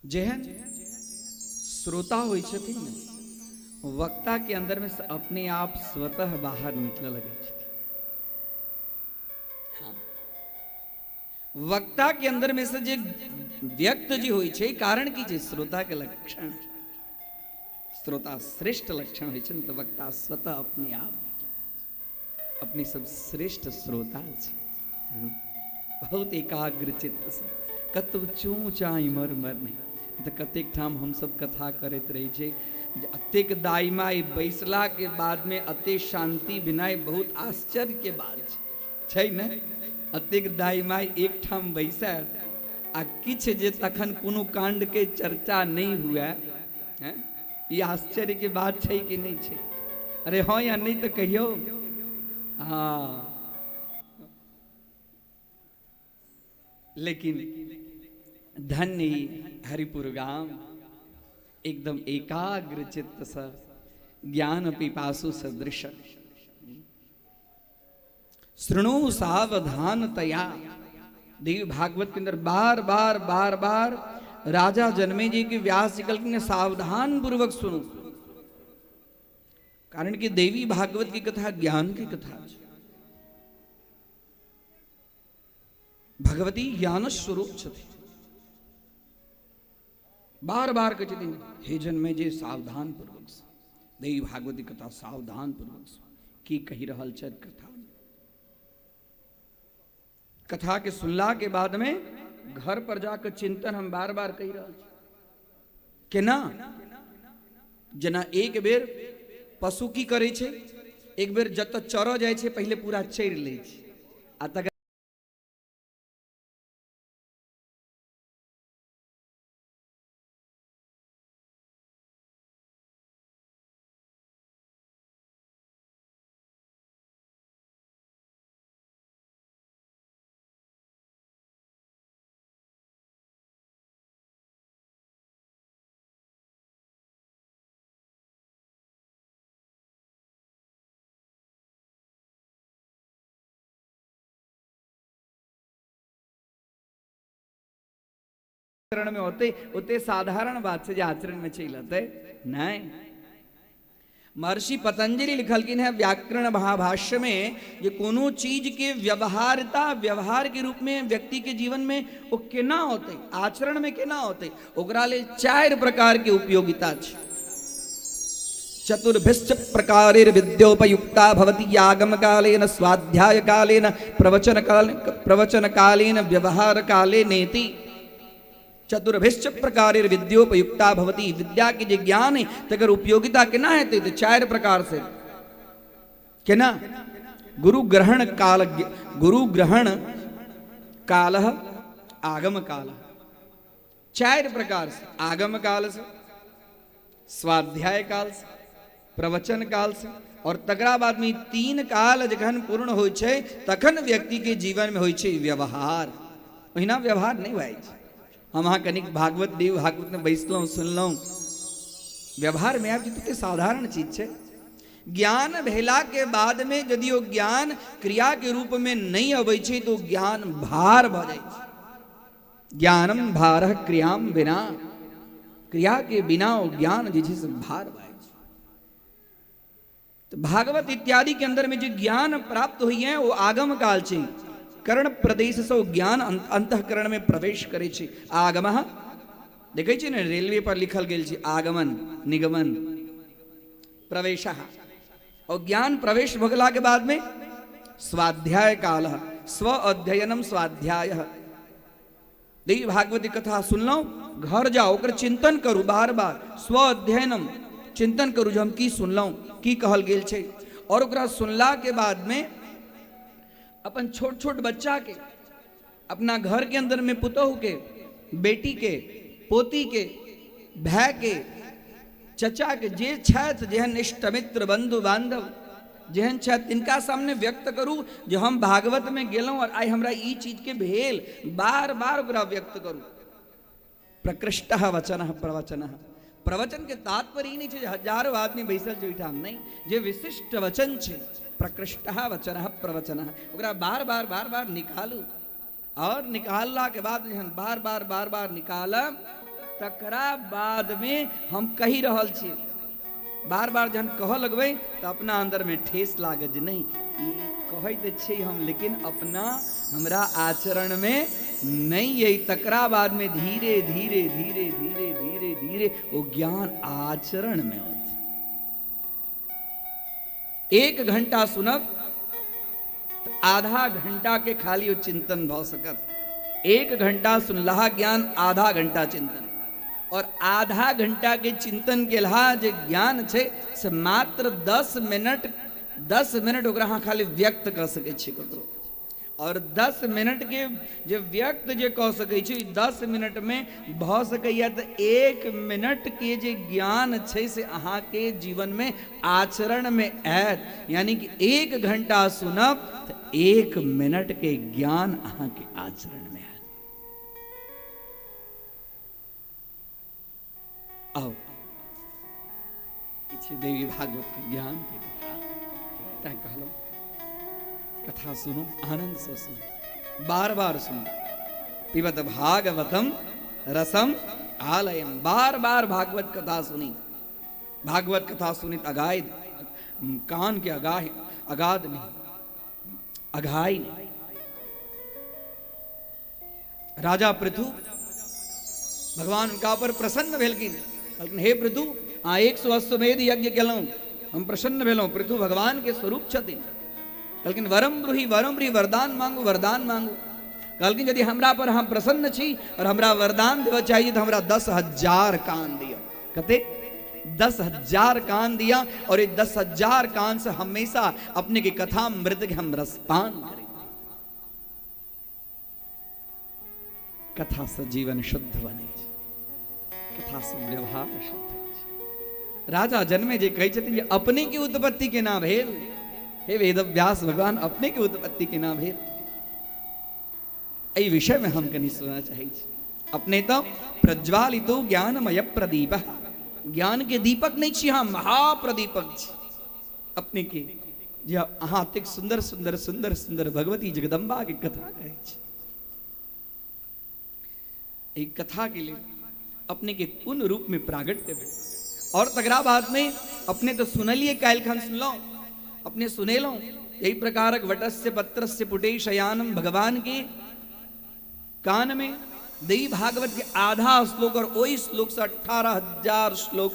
जेहन श्रोता होइ छथिन ने, वक्ता के अंदर में से अपने आप स्वतः बाहर निकल लगै छथिन। हाँ। वक्ता के अंदर में से जे व्यक्त जे होइ छै, कारण की छै? श्रोता के लक्षण, श्रोता श्रेष्ठ लक्षण होइ छै ने, तऽ वक्ता स्वतः अपने आप अपने सब श्रेष्ठ श्रोता छै। बहुत एकाग्र चित्त से कतौ चूँ चाँ इमर उमर नहि। तऽ कतेक ठाम हमसब कथा करैत रहै छै जे अतेक दाई माई बैसला के बाद में अते शांति भेनाइ बहुत आश्चर्य के बात छै, छै ने? अतेक दाई माई एक ठाम बैसै आ किछु जे तखन कोनो कांड के चर्चा नहि हुए, हैं? ई आश्चर्य के बात छै कि नहि छै? अरे हाँ या नहीं तो कहियो। हाँ, लेकिन धन्य हरिपुर गाम एकदम एकाग्र चित्त से ज्ञान पिपासु सदृश शृणु सावधानतया। देवी भागवत के अंदर बार बार बार बार राजा जन्मे जी के व्यास जी कहलखिन सावधान पूर्वक सुनो, कारण कि देवी भागवत की कथा ज्ञान की कथा है। भगवती ज्ञान स्वरूप छथि। बार बार कहै छथिन हे जन्मे जे सावधान पूर्वक से देवी भागवती कथा सावधान पूर्वक से की कहि रहल छथि कथा। कथा के सुनला के बाद में घर पर जाकर चिंतन हम बार बार कहि रहल छी केना, जेना एक बेर पशु की करै छै, एक बेर जतऽ चरऽ जाइ छै पहिले पूरा चरि लै छै आ तकर आचरण में होते ओते साधारण बात से जे आचरण में चलि अतै नहीं। महर्षि पतंजलि लिखलखिन है व्याकरण महाभाष्य में जे कोनो चीज के व्यवहारिता व्यवहार के रूप में व्यक्ति के जीवन में ओ केना होते, आचरण में केना होते, ओकरा लेल 4 प्रकार के उपयोगिता छै। चतुर्भिश्च प्रकारैर्विद्योपयुक्ता भवति आगम कालेन स्वाध्याय कालेन प्रवचन कालेन व्यवहार कालेनेति। चतुर्भिश्च प्रकारैर्विद्योपयुक्ता भवति। विद्या के जे ज्ञान है तकर उपयोगिता केना हेतै? तऽ चारि प्रकार से। केना? गुरु ग्रहण काल, गुरु ग्रहण काल, आगम काल, चारि प्रकार से। आगम काल से, स्वाध्याय काल से, प्रवचन काल से, और तकरा बाद में तीन काल जखन पूर्ण होइ छै तखन व्यक्ति के जीवन में होइ छै व्यवहार। ओहिना व्यवहार नहि होइ छै। हम अहाँ कनिक भागवत देव भागवत में बैसलहुँ सुनलहुँ, व्यवहार में आबि जेतै। साधारण चीज छै। ज्ञान भेला के बाद में यदि ओ ज्ञान क्रिया के रूप में नहीं अबै छै तो ज्ञान भार भऽ जाइ छै। ज्ञानम भारः क्रियाम बिना, क्रिया के बिना ओ ज्ञान जे छै से भार भऽ जाइ छै। तऽ भागवत इत्यादि के अंदर में जे ज्ञान प्राप्त होइए ओ आगम काल छै। कर्ण प्रदेश से ओ ज्ञान अंतःकरण में प्रवेश करै छै। आगम देखै छियै ने, रेलवे पर लिखल गेल छै आगमन निगमन प्रवेश। और ज्ञान प्रवेश भऽ गेला के बाद में स्वाध्याय काल, स्व अध्ययनम स्वाध्याय। देवी भागवती कथा सुनलहुँ, घर जाउ, ओकर चिंतन करू बार बार, स्व अध्ययनम चिंतन करू जे हम की सुनलहुँ, की कहल गेल छै। और ओकरा सुनला के बाद में अपन छोट छोट बच्चा के, अपना घर के अंदर में पुतोहु के, बेटी के, पोती के, भाय के, चचा के, जे छथि जेहन इष्टमित्र बंधु बांधव जेहन छथि तिनका सामने व्यक्त करू जे हम भागवत में गेलहुँ और आइ हमरा ई चीज के भेल। बार बार ओकरा व्यक्त करू। प्रकृष्ट वचन प्रवचन। प्रवचन के तात्पर्य ई नहि छै जे हजारो आदमी बैसल छै ओहिठाम, नहि, जे विशिष्ट वचन छै प्रकृष्ट वचन प्रवचन, ओकरा बार बार बार बार निकालू। और निकालला के बाद जहन बार बार बार बार निकालब तकरा बाद में हम कहि रहल छी, बार बार जहन कहऽ लगबै तऽ अपना अंदर में ठेस लागत जे नहि, ई कहै तऽ छी हम लेकिन अपना हमरा आचरण में नहि अइ। तकरा बाद में धीरे धीरे धीरे धीरे धीरे धीरे ओ ज्ञान आचरण में औत। 1 घंटा सुनब तऽ आधा घंटा के खाली ओ चिंतन भऽ सकत। 1 घंटा सुनलहा ज्ञान, आधा घंटा चिंतन, और आधा घंटा के चिंतन केलहा जे ज्ञान छै से मात्र 10 मिनट, 10 मिनट ओकरा अहाँ खाली व्यक्त कऽ सकै छी ककरो। और 10 मिनट के जे व्यक्त जे कऽ सकै छी, 10 मिनट में भऽ सकैया तऽ 1 मिनट के जे ज्ञान छै से अहाँके जीवन में आचरण में आयत। यानी कि 1 घंटा सुनब तऽ 1 मिनट के ज्ञान अहाँके आचरण में आयत। आओ, ई छै देवी भागवत के ज्ञान के कथा। तैं कहलहुँ कथा सुनू, आनंद से सुनू, बार बार सुनू। पिबत भागवतम रसम आलयम। बार बार भागवत कथा सुनी। भागवत कथा सुनी अगाय कान के अगाह अगाध नहीं, अघाई नहीं। राजा पृथु भगवान उनका पर प्रसन्न भेलखिन। कहलखिन, हे पृथु, अहाँ 100 अश्वमेध यज्ञ केलहुँ, हम प्रसन्न भेलहुँ। पृथु भगवान के स्वरूप छथिन। कहलखिन, वरम ब्रूहि वरम ब्रूहि, वरदान मांगू, वरदान मांगू। कहलखिन, यदि हमरा पर अहाँ प्रसन्न छी और हमरा वरदान देबऽ चाहिए तऽ हमरा 10,000 कान दिअ। कते? 10,000 कान दिया और ये 10,000 कान से हमेशा अपने की कथा अमृत के हम रसपान करें। कथा से जीवन शुद्ध बने छै, कथा से व्यवहार शुद्ध होइ छै। राजा जन्मे जे कहै छथिन जे अपने के उत्पत्ति केना भेल? हे वेद व्यास भगवान, अपने के उत्पत्ति केना भेल? एहि विषय में हम कनि सुनना चाहै छी। अपने तऽ प्रज्वालितो ज्ञानमय प्रदीप, ज्ञान के दीपक नहि छी हम, महाप्रदीपक छी अपने के, जे अहाँ अतेक सुंदर सुंदर सुंदर सुंदर भगवती जगदम्बा के कथा कहै छी। एहि कथा के लेल अपने के कोन रूप में प्रागट्य भेल? और तकरा बाद में अपने तऽ सुनलिए, काल्हि खन सुनलहुँ, अपने सुनेलहुँ एहि प्रकारक वटस्य पत्रस्य पुटे शयानम, भगवान के कान में देवी भागवत के आधा श्लोक और वही श्लोक से 18,000 श्लोक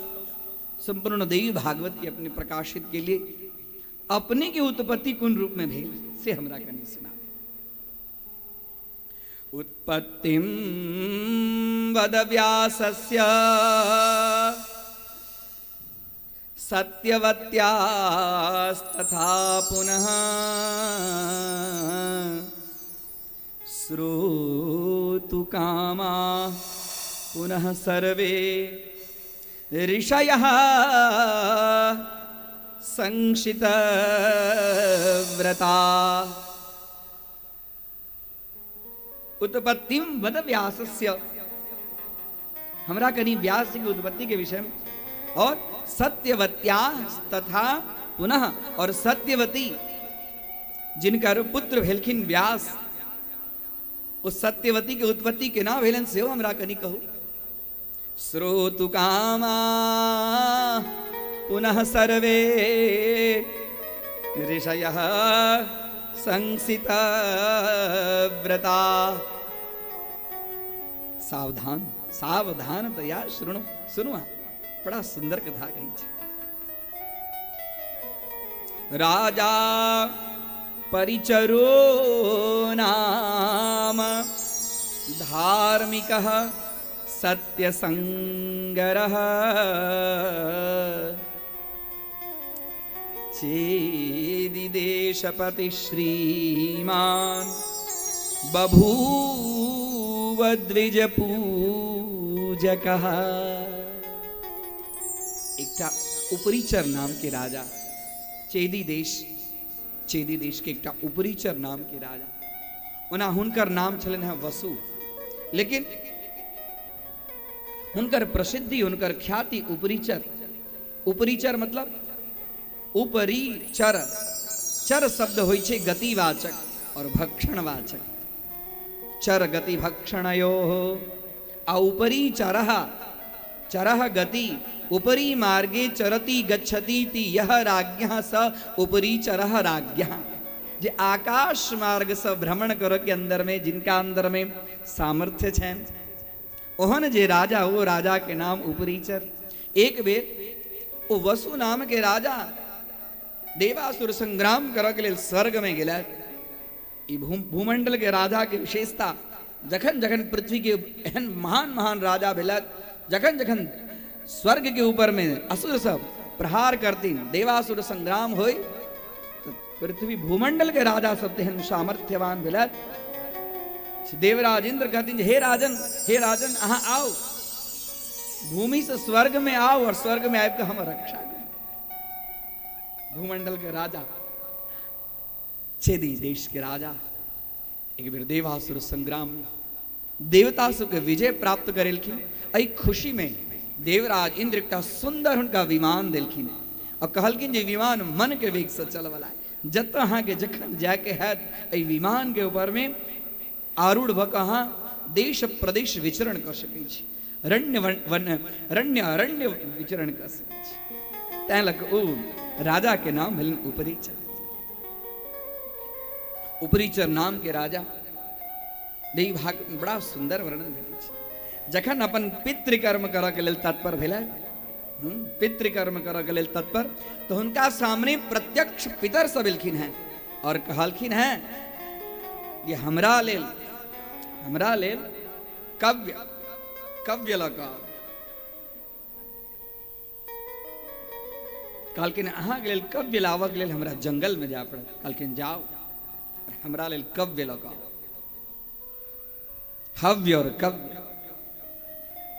संपूर्ण देवी भागवत के अपने प्रकाशित के लिए अपने के उत्पत्ति कोन रूप में भेल से हमरा कनि सुना। उत्पत्तिं वद व्यासस्य सत्यवत्यास्तथा पुनः श्रोतु कामा पुनः सर्वे ऋषयः संशितव्रता। उत्पत्तिम वद व्यासस्य, हमरा कनि व्यास के उत्पत्ति के विषय में, और सत्यवत्या तथा पुनः, और सत्यवती जिनकर पुत्र भेलखिन व्यास, ओ सत्यवती के उत्पत्ति केना भेलनि सेहो हमरा कनि कहू। श्रोतु कामा पुनः सर्वे ऋषयः संसितव्रता। सावधान सावधान तया शृणु, सुनू अहाँ, बड़ा सुंदर कथा कहै छै। राजा परिचरो नाम धार्मिकः सत्यसंगरः चेदिदेशपति श्रीमान बभूव द्विजपूजकः। एकटा उपरिचर नाम के राजा, चेदी देश, चेदी देश के एकटा उपरिचर नाम के राजा, ओना हुनकर नाम छलनि हेँ वसु, लेकिन हुनकर प्रसिद्धि हुनकर ख्याति उपरिचर, उपरिचर मतलब उपरी चर, चर शब्द होइ छै गतिवाचक और भक्षणवाचक, चर गति भक्षणयोः, आ उपरी चरः, चरः गति, उपरी मार्गे चरति गच्छति ति यः राज्ञः स उपरी चरः राज्ञः। जे आकाश मार्ग से भ्रमण करऽ के अंदर में जिनका अंदर में सामर्थ्य छनि ओहन जे राजा, वो राजा के नाम उपरीचर। एक बेर ओ वसु नाम के राजा देवासुर संग्राम करऽ के लेल स्वर्ग में गेला। ई भूमंडल के राजा के विशेषता, जखन जखन पृथ्वी के एहन महान महान राजा भेला, जखन जखन स्वर्ग के ऊपर में असुर सब प्रहार करतीन, देवासुर संग्राम होय, तो पृथ्वी भूमंडल के राजा सब तेहन सामर्थ्यवान भेला। देवराज इंद्र कहतीन, हे राजन, हे राजन, अहाँ आओ, भूमि से स्वर्ग में आओ और स्वर्ग में आबि के हमर रक्षा करू। भूमंडल के राजा, चेदी देश के राजा, एक बेर देवासुर संग्राम में देवता सबके विजय प्राप्त करेलखिन। एहि खुशी में देवराज इंद्र एकटा सुंदर हुनका विमान देलखिन और कहलखिन जे विमान मन के वेग से चलवला है, जतऽ अहाँके जखन जायके हैत एहि विमान के ऊपर में आरूढ़ भऽ कऽ अहाँ देश प्रदेश विचरण कऽ सकै छी, रण्य वन, वन रण्य अरण्य विचरण कऽ सकै छी। तैं लऽ कऽ ओ राजा के नाम भेलनि उपरिचर। उपरिचर नाम के राजा देवी भाग बड़ा सुंदर वर्णन भेटै छै। जखन अपन पितृकर्म करऽ के लेल तत्पर भेलै, पितृकर्म करऽ के लेल तत्पर, तऽ हुनका सामने प्रत्यक्ष पितर सब एलखिन हैं और कहलखिन हैं कि हमरा लेल कव्य, कव्य लऽ कऽ आउ। कहलखिन अहाँके लेल कव्य लाबऽके लेल हमरा जंगलमे जाय पड़त। कहलखिन जाउ, हमरा लेल कव्य लऽ कऽ आउ। हव्य और कव्य,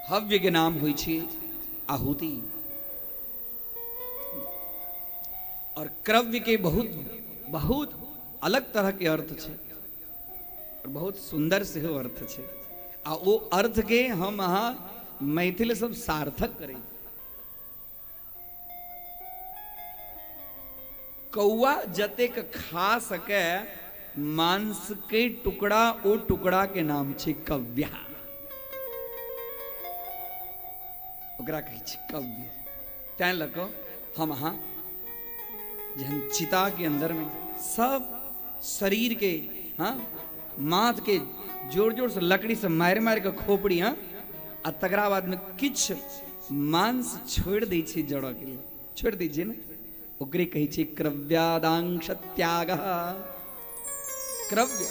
हव्य के नाम होइ छै आहुति और क्रव्य के बहुत बहुत अलग तरह के अर्थ छै और बहुत सुंदर सेहो अर्थ छै, आ ओ अर्थ के हम अहाँ मैथिल सब सार्थक करै। कौआ जतेक खा सके मांस के टुकड़ा, ओ टुकड़ा के नाम छै कव्या, ओकरा कहै छै कव्य। तैं लऽ कऽ हम अहाँ जहन चिता के अंदर में सब शरीर के, हाँ, माथ के जोर जोर से लकड़ी से मारि मारि के खोपड़ी, हाँ, आ तकरा बाद में किछु मांस छोड़ि दै छै जड़ऽ के लेल, छोड़ि दै छै ने, ओकरे कहै छै क्रव्यादांश त्याग। क्रव्य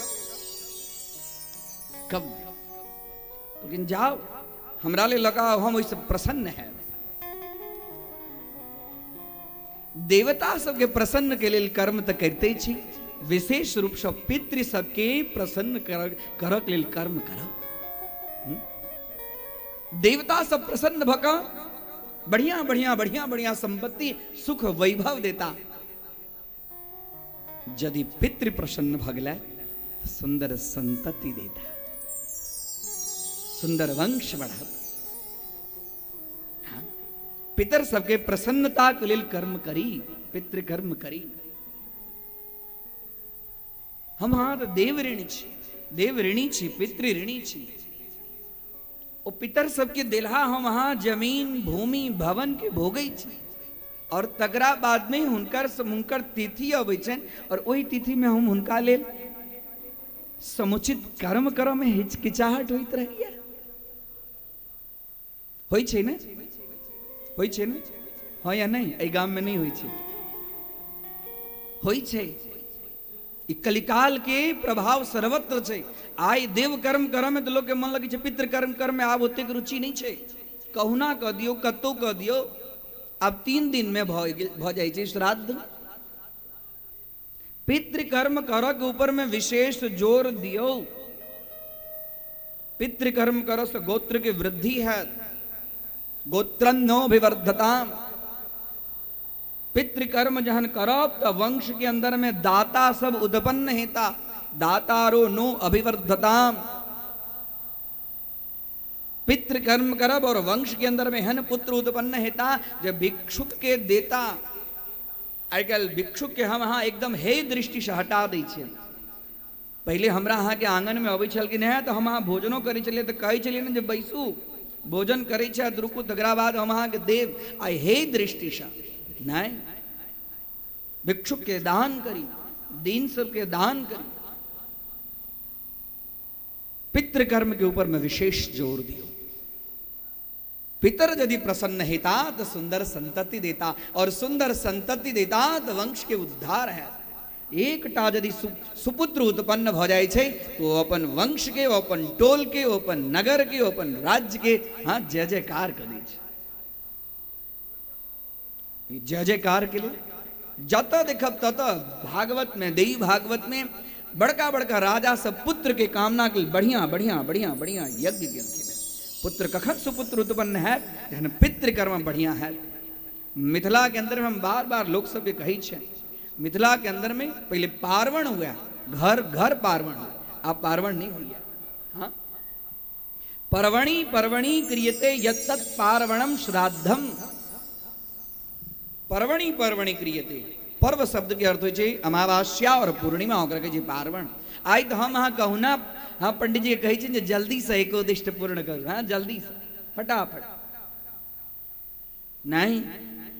कव्य, लेकिन जाओ हमरा ले लगाओ, हम ओहिसँ प्रसन्न है। देवता सबके प्रसन्न के लेल कर्म तऽ करिते छी, विशेष रूपसँ पितृ सबके प्रसन्न करक लेल कर्म करब। देवता सब प्रसन्न भऽ कऽ बढ़िया बढ़िया बढ़िया बढ़िया संपत्ति सुख वैभव देता। यदि पितृ प्रसन्न भऽ गेलै तऽ सुंदर संतति देता, सुंदर वंश बढ़त। हाँ, पितर सबके प्रसन्नता के लेल कर्म करी, पितृकर्म करी। हम हाँ तऽ देव ऋणी छी, देव ऋणी छी, पितृ ऋणी छी। ओ पितर सबके देलहा हम अहाँ जमीन भूमि भवन के भोगै छी, और तकरा बाद में हुनकर हुनकर तिथि अबै छनि, और ओहि तिथि में हम हुनका लेल समुचित कर्म करऽ में हिचकिचाहट होइत रहैया। होइ छै ने? होइ छै ने? हँ या नहि? एहि गाम में नहि होइ छै? होइ छै। ई कलिकाल के प्रभाव सर्वत्र छै। आइ देव कर्म करऽ में तऽ लोक के मन लगै छै, पितृकर्म करऽ में आब ओतेक रुचि नहि छै। कहुना कऽ दियौ, कतौ कऽ दियौ। आब 3 दिन में भऽ जाइ छै श्राद्ध। पितृकर्म करऽ के ऊपर में विशेष जोर दियौ। पितृकर्म करऽ से गोत्र के वृद्धि है, गोत्रन्नोभिवर्धताम। पितृकर्म जहन करब त वंश के अंदर में दाता सब उत्पन्न हेता, दातारो नो अभिवर्धताम। पितृकर्म करब और वंश के अंदर में हन पुत्र उत्पन्न हेता जब भिक्षुक के देता। आइ काल्हि भिक्षुक के हम अहाँ एकदम हे दृष्टि से हटा दै छियै। पहिले हमरा अहाँ के आंगन में अबै छलखिन हेँ तऽ हम अहाँ भोजनो करै छलियै तऽ कहै छलियै ने जे बैसू भोजन करै छथि, रुकू तकरा बाद हम अहाँके देब। आइ हे दृष्टिसँ नहि, भिक्षुक के दान करी, दीन सबके दान करी। पितृकर्म के ऊपर में विशेष जोर दियो। पितर यदि प्रसन्न हेता तो सुंदर संतति देता, और सुंदर संतति देता तो वंश के उद्धार है। एकटा यदि सुपुत्र उत्पन्न भ जाय छै तो ओ अपन वंश के, ओ अपन टोल के, ओ अपन नगर के, ओ अपन राज्य के हाँ जय जयकार कर दै छै। जय जयकार के लिए जत देखब तत भागवत में, देवी भागवत में बड़का बड़का राजा सब पुत्र के कामना के लिए बढ़िया बढ़िया बढ़िया बढ़िया यज्ञ केलखिन। पुत्र कखन सुपुत्र उत्पन्न है जहन पितृकर्म बढ़िया है। मिथिला के अंदर में हम बार बार लोक सबके कहै छियै, मिथिला के अंदर में पहले पार्वण हुआ, घर घर पार्वण हुआ, आब पार्वण नहीं हुआ। हाँ, पर्वणि पर्वणि क्रियते यत्तत् पार्वणम श्राद्धम। पर्वणि पर्वणि क्रियते, पर्व शब्द के अर्थ होइ छै अमावस्या और पूर्णिमा, ओकरा कहै छै पार्वण। आइ तऽ हम अहाँ कहू ना, हाँ पंडित जी के कहै छियनि जे जल्दी से एकोदिष्ट पूर्ण करू, हाँ जल्दी से फटाफट। नहीं,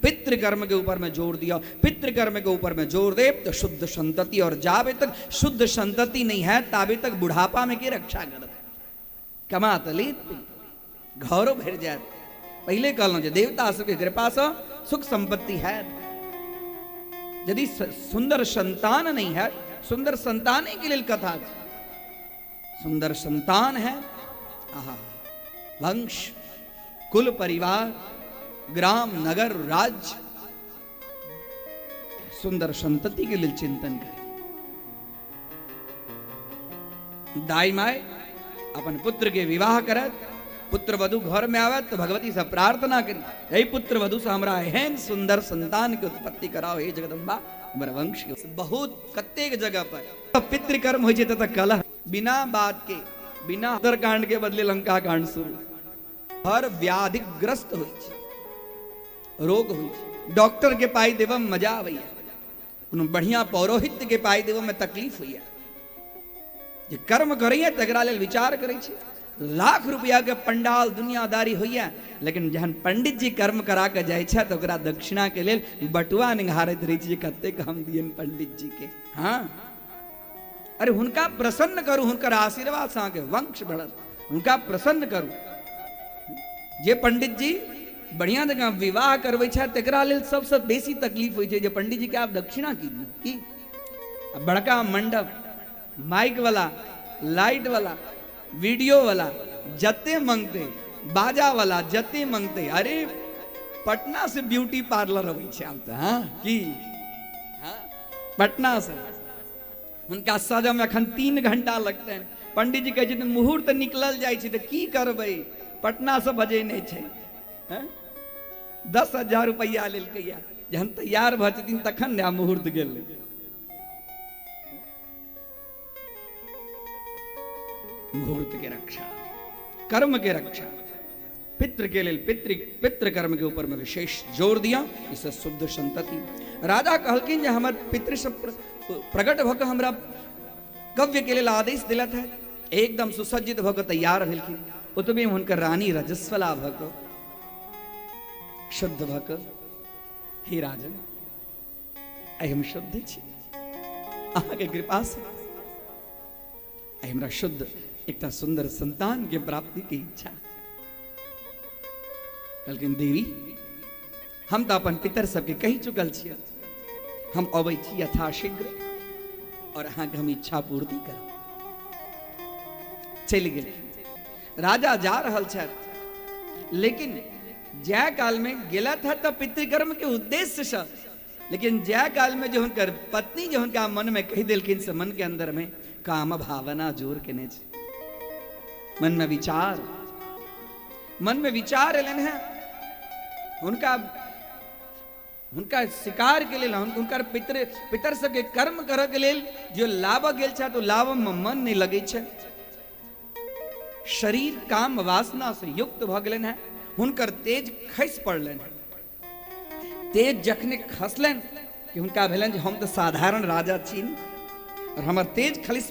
पितृकर्म के ऊपर में जोर दिया, पितृकर्म के ऊपर में जोर दे तो शुद्ध संतति, और जाबे तक शुद्ध संतति नहीं है ताबे तक बुढ़ापा में के रक्षा कर दे, कमा तो लेत घरो भर जाए। पहले कहलहुँ जे देवता सबके कृपा से सुख संपत्ति है, यदि सुंदर संतान नहीं है, सुंदर संताने के लिए कथा छै। सुंदर संतान है, आहा वंश कुल परिवार ग्राम नगर राज्य, सुंदर संतति के लिए चिंतन करें। दाई my अपन पुत्र के विवाह करत, पुत्र वधु घर में आवत तो भगवती से प्रार्थना करी, हे पुत्र वधु से हमरा एहन सुंदर संतान के उत्पत्ति कराओ हे जगदम्बा, हमर वंश के। बहुत कतेक जगह पर पितृकर्म होइ छै ततऽ कलह बिना बात के, बिना उत्तरकांड के बदले लंका कांड शुरू। हर व्याधिग्रस्त होइ छै, रोग होइ छै, डॉक्टर के पाई देबऽ में मजा आबैया, कोनो बढ़िया पौरोहित्य के पाई देबऽ में तकलीफ होइया। जे कर्म करैया तकरा लेल विचार करै छै। लाख रुपया के पंडाल दुनियादारी होइया, लेकिन जहन पंडित जी कर्म करा के जाइ छै तऽ ओकरा दक्षिणा के लेल बटुआ निहारैत रहै छै जे कतेक हम दियनि पंडित जी के। हाँ अरे हुनका प्रसन्न करू, हुनकर आशीर्वाद से अहाँके वंश बढ़त, हुनका प्रसन्न करू। जे पंडित जी बढ़िया जकाँ विवाह करबै छथि तकरा लेल सबसँ बेसी तकलीफ होइ छै जे पंडीजी के आब दक्षिणा की दियौ की आ बड़का मंडप माइक वाला लाइट वाला वीडियो वाला जते मंगते बाजा वाला जते मंगते। अरे पटना से ब्यूटी पार्लर अबै छै आब तऽ। हाँ की हाँ पटना से हुनका सजऽ में अखन 3 घंटा लगतनि। पंडीजी कहै छथिन मुहूर्त निकलल जाइ छै तऽ की करबै, पटना से बजेने छै। 10,000 रुपैआ लेलकैया, जहन तैयार भऽ जेथिन तखन ने मुहूर्त गेलै। मुहूर्त के रक्षा, कर्म के रक्षा, पितृ के लेल पितृ पितृ कर्म के ऊपर में विशेष जोर दिया। इसे शुद्ध संतति राजा कहलखिन जे हमर पितृ सब प्रकट भऽ कऽ हमरा कव्य के लेल आदेश दिलत है। एकदम सुसज्जित भऽ कऽ तैयार भेलखिन। ओतबे हुनकर रानी रजस्वला भऽ कऽ शुद्ध भऽ कऽ, हे राजन आइ हम शुद्ध छी अहाँके कृपा से, आइ हमरा शुद्ध एकटा सुंदर संतान के प्राप्ति के इच्छा। कहलखिन देवी हम तऽ अपन पितर सबके कहि चुकल छियै, हम अबै छी यथाशीघ्र और अहाँके हम इच्छा पूर्ति करब। चलि गेलखिन। राजा जा रहल छथि, लेकिन जाय काल में गेलथि हँ तऽ पितृकर्म के उद्देश्य से, लेकिन जाय काल में जो हुनकर पत्नी जो हुनका मन में कहि देलखिन से मन के अंदर में काम भावना जोर केने छै, मन में विचार, मन में विचार एलनि हैं। हुनका हुनका शिकार के लेल, हुनकर पितर पितर सबके कर्म करऽ के लेल जो लाबऽ गेल छथि, ओ लाबऽ में मन नहीं लगै छै। शरीर काम वासना से युक्त भऽ गेलनि हैं। हुनकर तेज खसि पड़लनि हैं। तेज जखने खसलनि कि हुनका भेलनि जे हम तऽ साधारण राजा छी ने, और हमर तेज खलिस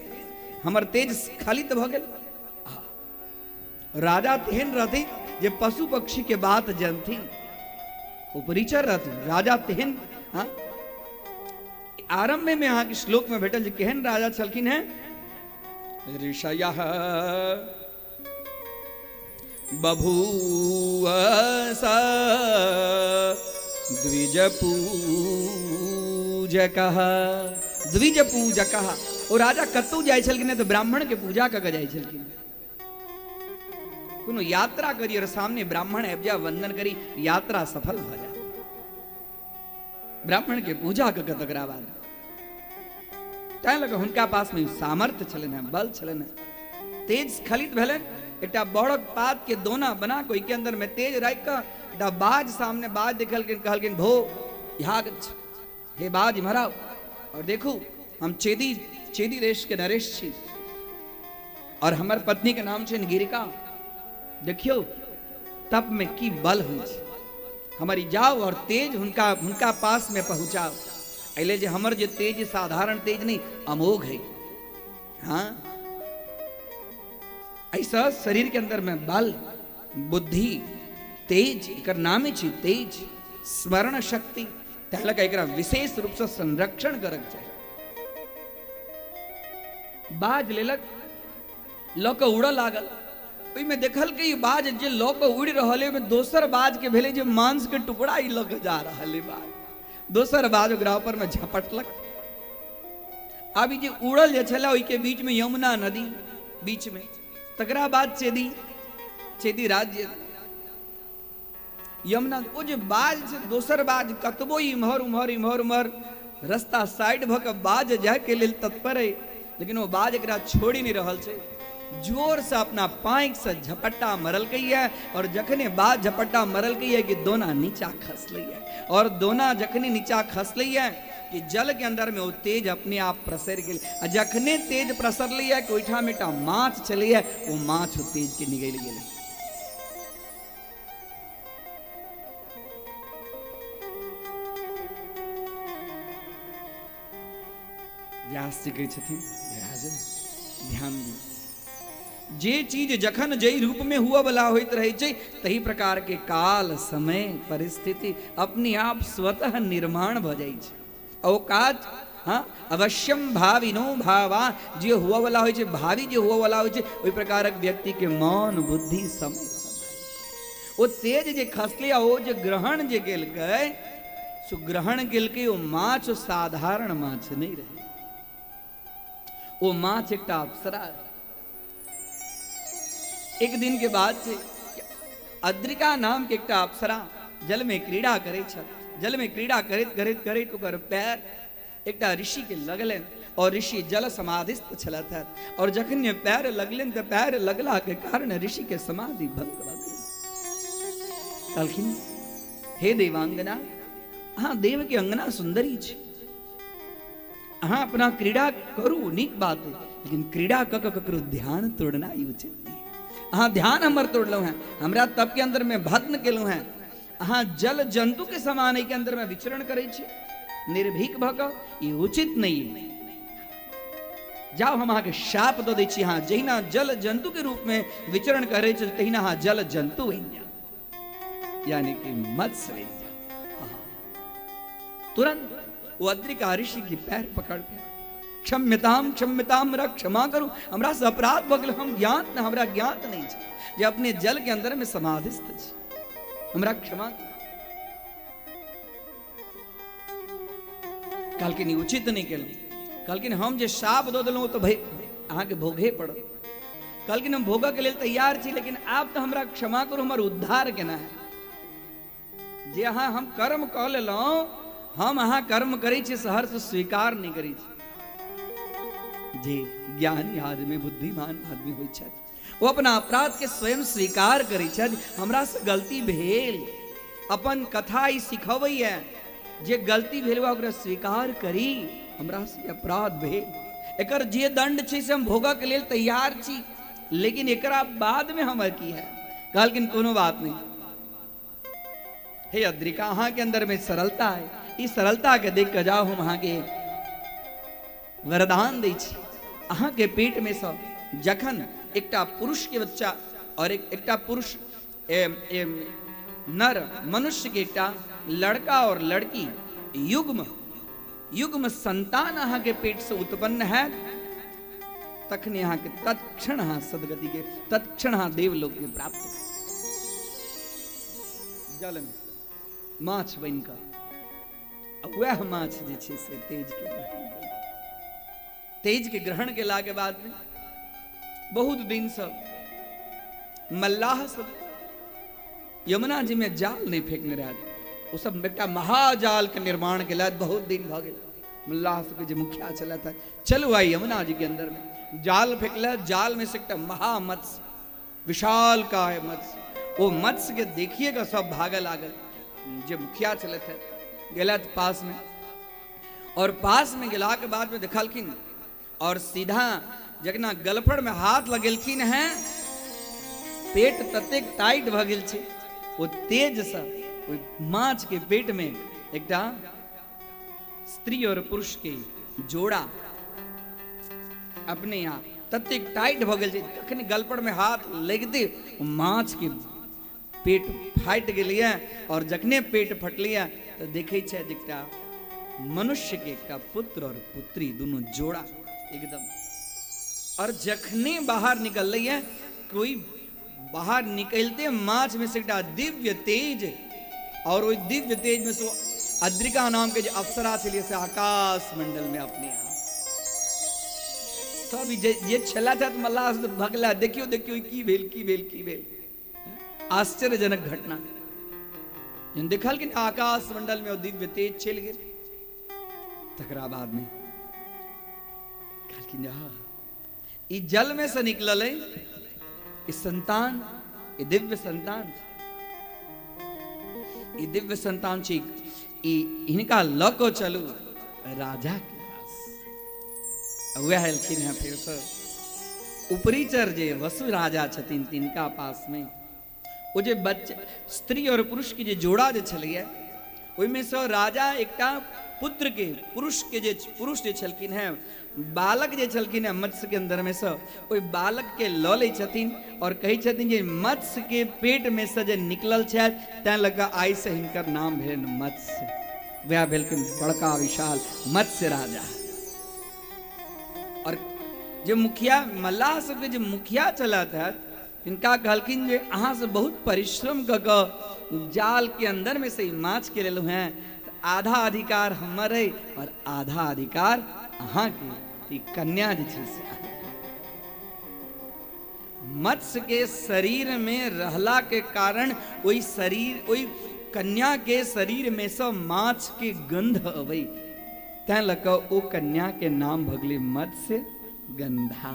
हमर तेज स्खलित भऽ गेल। राजा तेहन रहथिन जे पशु पक्षी के बात जनथिन, ओ परिचर रहथिन राजा तेहन। हाँ आरंभ में अहाँके श्लोक में भेटल जे केहन राजा छलखिन हैं। ऋषयः बभूव स द्विज पूजकः, द्विज पूजकः। ओ राजा कतौ जाइ छलखिन तऽ ब्राह्मण के पूजा कऽ के जाइ छलखिन। कोनो यात्रा करी और सामने ब्राह्मण आबि जाय, वंदन करी, यात्रा सफल भऽ जाय। ब्राह्मण के पूजा कऽ के तकरा बाद तैं लऽ कऽ हुनका पास में सामर्थ्य छलनि हेँ, बल छलनि हेँ। तेज स्खलित भेलनि। एकटा बड़क पात के दोना बना कऽ ओहिके अंदर में तेज राखि कऽ एकटा बाज सामने बाज देखलखिन, कहलखिन भो यहाँ गच्छ, हे बाज इम्हर आउ और देखू हम चेदी चेदी देश के नरेश छी और हमर पत्नी के नाम छनि गिरिका। देखियौ तप में की बल होइ छै, हमर ई जाउ और तेज हुनका हुनका पास में पहुंचाउ। एहि जे हमर जे तेज साधारण तेज नहीं, अमोघ है। हाँ ऐसा शरीर के अंदर में बल, बुद्धि, तेज, एकर नामे छी तेज, स्मरण शक्ति, तैं लऽ कऽ एकरा विशेष रूप से संरक्षण करक चाही। बाज लेलक, लऽ कऽ उड़ऽ लागल। ओहिमे देखलकै ई बाज जे लऽ कऽ उड़ि रहल है, ओहिमे दोसर बाज के भेलै जे मांस के टुकड़ा ई लऽ कऽ जा रहल है बाज। दोसर बाज ओकरा ऊपर में झपटलक। आब ई जे उड़ल जे छलै ओहिके बीच में यमुना नदी बीच में, तकरा बाद चेदी चेदी राज्य यमुना। ओ जे बाज छै दोसर बाज कतबो इम्हर उम्हर इम्हर उम्हर रस्ता साइड भऽ कऽ बाज जायके लेल तत्पर है, लेकिन ओ बाज एकरा छोड़ि नहि रहल छै। जोर से अपना पाँखि से झपट्टा मरलकै और जखने बाज झपट्टा मरलकै कि दोना नीचा खसलै और दोना जखने नीचा खसलै कि जल के अंदर में ओ तेज अपने आप प्रसरि गेल। आ जखने तेज प्रसरलै कि ओहिठाम एकटा माछ छलैए, ओ माछ ओ तेज के निगलि गेलै। व्यास जी कहै छथिन राजन ध्यान दियौ, जे चीज जखन जै रूप में हुआ वाला होइत रहै छै तही प्रकार के काल समय परिस्थिति अपने आप स्वतः निर्माण भऽ जाइ छै। ओ काज हाँ अवश्यम भाविनो भावा, जे हुआ वाला होइ छै, भावी जे हुआ वाला होइ छै, ओहि प्रकारक व्यक्ति के मन बुद्धि समय सब। ओ तेज जे खसलै आ ओ जे ग्रहण जे केलकै, सो ग्रहण केलकै ओ माछ साधारण माछ नहि रहै, ओ माछ एकटा अप्सरा। एक दिन के बाद छै, अद्रिका नाम के एकटा अप्सरा जल में क्रीड़ा करै छल। जल में क्रीड़ा करैत करैत करैत ओकर पैर एकटा ऋषि के लगलनि और ऋषि जल समाधिस्थ छलथि और जखन पैर लगलनि तऽ पैर लगला के कारण ऋषि के समाधि भंग भऽ गेल। कहलखिन, हे देवांगना, अहाँ देव के अंगना सुंदरी छी, अहाँ अपना क्रीड़ा करू, नीक बात है, लेकिन क्रीड़ा कऽ कऽ ककरो ध्यान तोड़ना ई उचित नहीं। अहाँ ध्यान हमर तोड़लहुँ हैं, हमरा तप के अंदर में भग्न केलहुँ हैं। अहाँ जल जंतु के समान एहि के अंदर में विचरण करै छी निर्भीक भऽ कऽ, ई उचित नहीं है। जाओ, हम अहाँके शाप दऽ दै छी, अहाँ जहिना जल जंतु के रूप में विचरण करै छी तहिना अहाँ जल जंतु बनि जाउ, यानी कि मत्स्य बनि जाउ। तुरंत वो अद्रिका ऋषि के पैर पकड़ के, क्षम्यताम क्षम्यताम, हमरा क्षमा करू, हमरा से अपराध भऽ गेल, हम ज्ञात न, हमरा ज्ञात नहीं छै जे अपने जल के अंदर में समाधिस्थ छी, हमरा क्षमा करू। कहलखिन, ई उचित नहीं केलहुँ। कहलखिन, हम जे शाप दऽ देलहुँ तऽ भाई अहाँके भोगे पड़त। कहलखिन, हम भोगऽ के लेल तैयार छी, लेकिन आब तऽ हमरा क्षमा करू, हमर उद्धार केना है? जे अहाँ हम कर्म कऽ लेलहुँ, हम अहाँ कर्म करै छी सहर्ष स्वीकार नहि करै छी। जे ज्ञानी आदमी, बुद्धिमान आदमी होइ छथि, ओ अपना अपराध के स्वयं स्वीकार करै छथि, हमरा से गलती भेल। अपन कथा ई सिखबैया जे गलती भेल ओकरा स्वीकार करी, हमरा से अपराध भेल, एकर जे दंड छै से हम भोगऽ के लेल तैयार छी, लेकिन एकरा बाद में हमर की है? कहलखिन, कोनो बात नहीं हे अद्रिका, अहाँ के अंदर में सरलता है, ई सरलता के देख के जाओ, हम अहाँ के वरदान दै छी, अहाँ के पेट में से जखन एकटा पुरुष के बच्चा और एकटा पुरुष ए, ए, नर मनुष्य के एकटा लड़का और लड़की युग्म युग्म संतान अहाँ के पेट से उत्पन्न है, तखने अहाँ के तत्क्षण अहाँ सदगति के, तत्क्षण अहाँ देवलोक के प्राप्त। जल में माछ बनि कऽ वएह माछ जे छै से तेज के ग्रहण, तेज के ग्रहण केलाके बादमे बहुत दिनसँ मल्लाह सब यमुना जी में जाल नहीं फेंकने रहे। ओ सब एकटा महाजाल के निर्माण केलथि। बहुत दिन भऽ गेल। मल्लाह सबके जे मुखिया छलथि, चलू आई यमुना जी के अंदर में जाल फेंकलथि। जाल में से एकटा महामत्स्य, विशाल का है मत्स्य, ओ मत्स्य के देखिए कऽ सब भागऽ लागल। जे मुखिया छलथि गेलथि पास में और पास में गेला के बाद में देखलखिन और सीधा जखना गलफड़ में हाथ लगेलखिन हैं, पेट ततेक टाइट भऽ गेल छै, ओ तेजसँ ओहि माछ के पेट में एकटा स्त्री और पुरुष के जोड़ा अपने यहाँ ततेक टाइट भऽ गेल छै, कखन गलपड़ में हाथ लगिते ओ माछ के पेट फाटि गेलैए और जखने पेट फटलैए तऽ देखै छै जे एकटा मनुष्य के एकटा पुत्र और पुत्री दुनू जोड़ा एकदम। और जखने बाहर निकललैए, कोई बाहर निकलते माछ में से एकटा दिव्य तेज और ओहि दिव्य तेज में से अद्रिका नाम के जे अप्सरा छलियै से आकाश मंडल में अपने आप सब जे जे छला छथि मल्लाह से भगला, देखियो देखियो, की भेल, की भेल, की भेल? आश्चर्यजनक घटना। जहन देखलखिन आकाश मंडल में ओ दिव्य तेज चलि गेल, तकरा बाद में कहलखिन, हा, ई जल में से निकलल है ई संतान, ई दिव्य संतान, ई दिव्य संतान छी, ई हिनका लऽ कऽ चलू राजा के पास। वएह एलखिन हेँ फेरसँ उपरीचर जे वसु राजा छथिन तिनका पासमे। ओ जे बच्चा स्त्री और पुरुष के जे जोड़ा जे छलैया, ओहिमे सँ राजा एकटा पुत्र के, पुरुष के जे पुरुष जे छलखिन हेँ, बालक जे छलखिन हेँ मत्स्य के अंदर में सँ, ओहि बालक के लऽ लै छथिन और कहै छथिन जे मत्स्य के पेट में सँ जे निकलल छथि, तैं लऽ कऽ आइ से हिनकर नाम भेलनि मत्स्य। वएह भेलखिन बड़का विशाल मत्स्य राजा। और जे मुखिया मल्लाह सबके जे मुखिया छलथि हेँ हिनका कहलखिन जे अहाँ से बहुत परिश्रम कऽ कऽ जाल के अंदर में से ई माछ के लेलहुँ हैं, तऽ आधा अधिकार हमर अइ और आधा अधिकार अहाँके। ई कन्या जे छै से अहाँके। मत्स्य के शरीर में रहला के कारण ओहि शरीर, ओहि कन्या के शरीर में से माछ के गंध अबै, तैं लऽ कऽ ओ कन्या के नाम भऽ गेलै मत्स्य गंधा।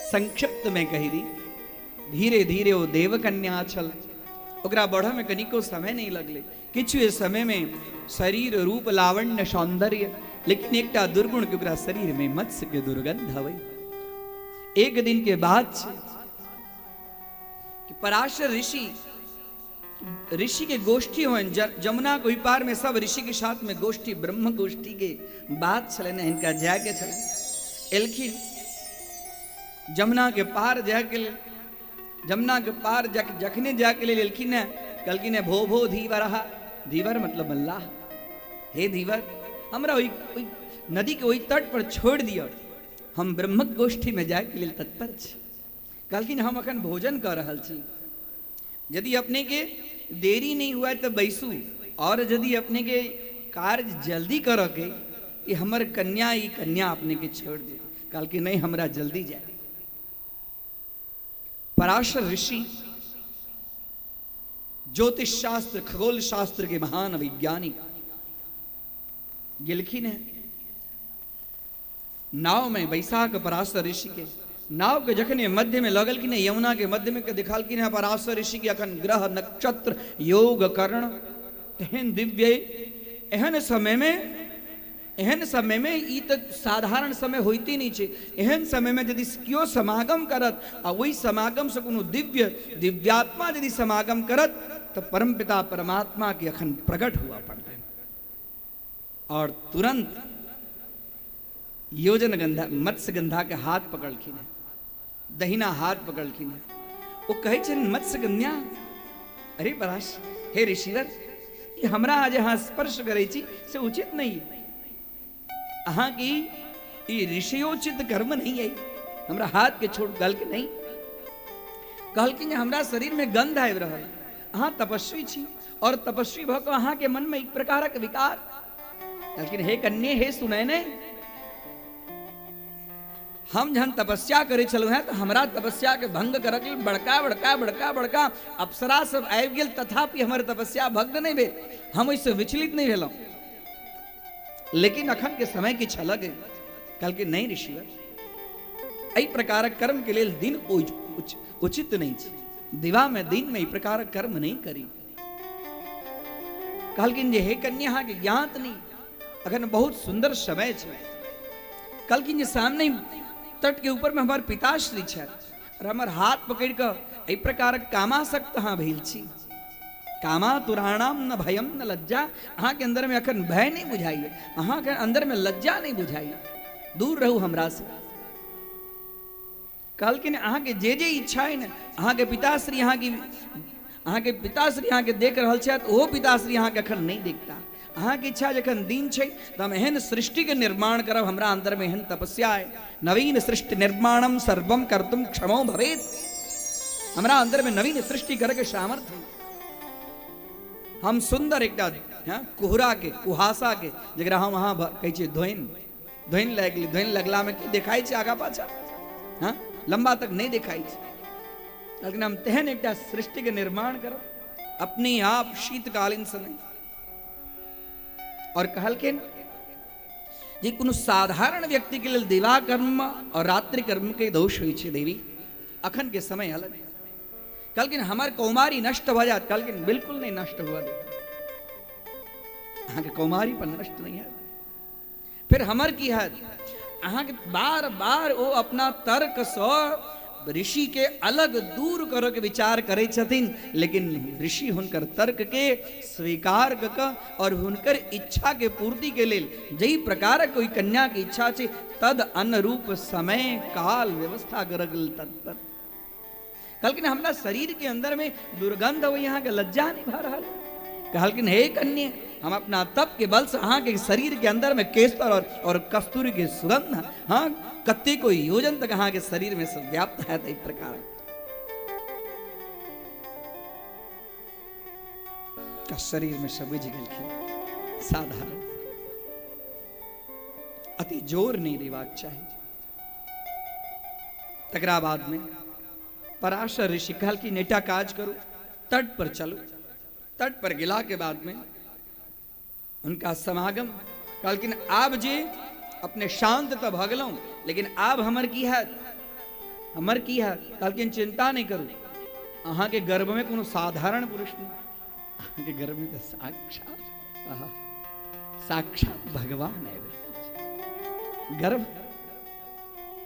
संक्षिप्त में कहि दी, धीरे धीरे ओ देवकन्या छल, ओकरा बढ़ऽ में कनिको समय नहीं लगलै। किछु समय में शरीर रूप लावण्य सौंदर्य, लेकिन एकटा दुर्गुण के ओकरा शरीर में मत्स्य के दुर्गंध अबै। एक दिन के बाद छै कि पराशर ऋषि, ऋषि के गोष्ठी होइन, जमुना के ओहि पार में सब ऋषि के साथ में गोष्ठी, ब्रह्म गोष्ठी के बात छलनि, हिनका जाय के छलनि। एलखिन जमुना के पार जाय के लेल। जमुना के पार जखने जाय के लेल एलखिन ने, कहलखिन ने भो भो धीवरहा, धीवर मतलब मल्लाह, हे धीवर हमरा ओहि नदी के ओहि तट पर छोड़ दिअ, हम ब्रह्मक गोष्ठी में जाय के लेल तत्पर छी। कहलखिन हम अखन भोजन कऽ रहल छी, यदि अपने के देरी नहीं हुआ तऽ बैसू, और यदि अपने के कार्य जल्दी करऽ के कि हमर कन्या, ई कन्या अपने के छोड़ दे। कहलखिन नहीं हमरा जल्दी जाए। पराशर ऋषि ज्योतिष शास्त्र खगोल शास्त्र के महान वैज्ञानिक गेलखिन हैं नाव में बैसाख पराशर ऋषि के नाव के जखने मध्य में लगल कि नहीं, यमुना के मध्य में के दिखालखिन हैं पराशर ऋषि के अखन ग्रह नक्षत्र योग कर्ण तेहन दिव्य। एहन समय में, एहन समय में ई तऽ साधारण समय होइते नहीं छै। एहन समय में यदि केओ समागम करत आ ओहि समागम से कोनो दिव्य दिव्यात्मा यदि समागम करत तऽ परमपिता परमात्मा के अखन प्रकट हुआ पड़तनि। और तुरंत योजन गंधा मत्स्य गंधा के हाथ पकड़लखिन है, दहिना हाथ पकड़लखिन है। ओ कहै छनि मत्स्य कन्या, अरे पराश, हे ऋषिवर, ई हमरा आज अहाँ स्पर्श करै छी से उचित नहीं है। अहाँ की ई ऋषियोचित कर्म नहीं है, हमरा हाथ के छोड़। कहलखिन नहीं, कहलखिन जे हमरा शरीर में गंध आबि रहल, अहाँ तपस्वी छी और तपस्वी भऽ कऽ अहाँके मन में एक प्रकारक विकार। कहलखिन हे कन्ये, हे सुनैने, हम जहन तपस्या करै छलहुँ हेँ तऽ हमरा तपस्या के भंग करक लेल बड़का बड़का बड़का बड़का अप्सरा सब आबि गेल, तथापि हमर तपस्या भग्न नहि भेल, हम ओहिसँ विचलित नहि भेलहुँ। लेकिन अखन के समय किछु अलग है। कहलखिन नहीं ऋषिवर, एहि प्रकारक कर्म के लेल दिन उचित नहीं छै, दिवा में दिन में एहि प्रकारक कर्म नहीं करी। कहलखिन जे हे कन्या, अहाँके ज्ञात नहीं, अखन बहुत सुंदर समय छै। कहलखिन जे सामने तट के ऊपर में हमार पिताश्री छथि और हमर हाथ पकड़ कऽ एहि प्रकारक कामासक्त अहाँ भेल छी। कामातुराणाम न भयम न लज्जा, अहाँके अंदर में अखन भय नहीं बुझाइए, अहाँके अंदर में लज्जा नहीं बुझाइए, दूर रहू हमरा से। कहलखिन अहाँके जे जे इच्छा है ने, अहाँके पिताश्री अहाँके, अहाँके पिताश्री अहाँके देख रहल छथि, ओहो पिताश्री अहाँके अखन नहीं देखता। अहाँके इच्छा जखन दिन छै तऽ हम एहन सृष्टिके निर्माण करब, हमरा अंदर में एहन तपस्या है, नवीन सृष्टि निर्माणम सर्वम कर्तुम क्षमो भवेत, हमरा अंदर में नवीन सृष्टि करके सामर्थ्य है। हम सुंदर एकटा कुहरा के, कुहासा के, जकरा हम अहाँ कहै छियै धोनि, धोनि लागि गेलै, धोनि लगला में की देखाइ छै आगा पाछा, हाँ लंबा तक नहीं देखाइ छै। लेकिन हम तेहन एकटा सृष्टि के निर्माण करब अपने आप शीतकालीन समय। और कहलखिन जे कोनो साधारण व्यक्ति के लेल दिवा कर्म और रात्रि कर्म के दोष होइ छै देवी, अखन के समय अलग। कहलखिन हमर कौमारी नष्ट भऽ जायत। कहलखिन बिल्कुल नहीं नष्ट हुआ दे, अहाँके कौमारी पर नष्ट नहीं हैत। फिर हमर की हैत? अहाँके बार बार ओ अपना तर्क सँ ऋषि के अलग दूर करऽ के विचार करै छथिन, लेकिन ऋषि हुनकर तर्क के स्वीकार कऽ कऽ और हुनकर इच्छा के पूर्ति के लेल जाहि प्रकारक कोई कन्या के इच्छा छै तद अनुरूप समय काल व्यवस्था करऽ के लेल तत्पर। कहलखिन हमरा शरीर के अंदर में दुर्गंध अबै, अहाँके लज्जा नहीं भऽ रहल? कहलखिन हे कन्या, हम अपना तप के बल से अहाँ के शरीर के अंदर में केसर और कस्तूरी के सुगंध, हाँ, कते कोई योजन तक अहाँ के शरीर में सब व्याप्त है। एहि प्रकार का शरीर में सब बुझि गेलखिन। साधारण अति जोर नहीं देबाक चाही। तकरा बाद में पराशर ऋषि कहलखिन एकटा काज करू, तट पर चलू। तट पर गेला के बाद में उनका समागम, कहलखिन आब जे अपने शांत तऽ भऽ गेलहुँ, लेकिन आब हमर की हैत, हमर की हैत? कहलखिन चिंता नहीं करू, अहाँके गर्भ में कोनो साधारण पुरुष नहीं, अहाँके गर्भ में तऽ साक्षात, आहा, साक्षात भगवान आबि रहल। गर्भ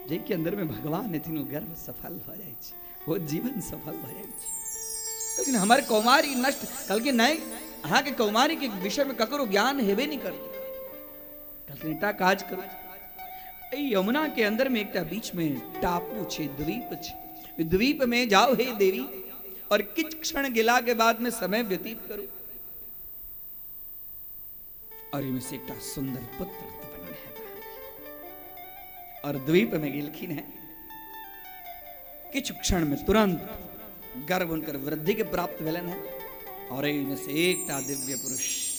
जाहिके अंदर में भगवान हेथिन ओ गर्भ सफल भऽ जाइ छै, ओ जीवन सफल भऽ जाइ छै। लेकिन हमर कौमारी नष्ट, कहलखिन नहीं, अहाँके कौमारी के विषय में ककरो ज्ञान हेबे नहीं करतै। कहलखिन एकटा काज करू, एहि यमुना के अंदर में एकटा बीच में टापू छै, द्वीप छै, द्वीप में जाओ हे देवी, और किछु क्षण गेला के बाद में समय व्यतीत करू, और एहिमे से एकटा सुंदर पुत्र उत्पन्न हैत। और द्वीप में गेलखिन हैं, किछु क्षण में तुरंत गर्भ हुनकर वृद्धि के प्राप्त भेलनि हैं, और एहिमे से एकटा दिव्य पुरुष,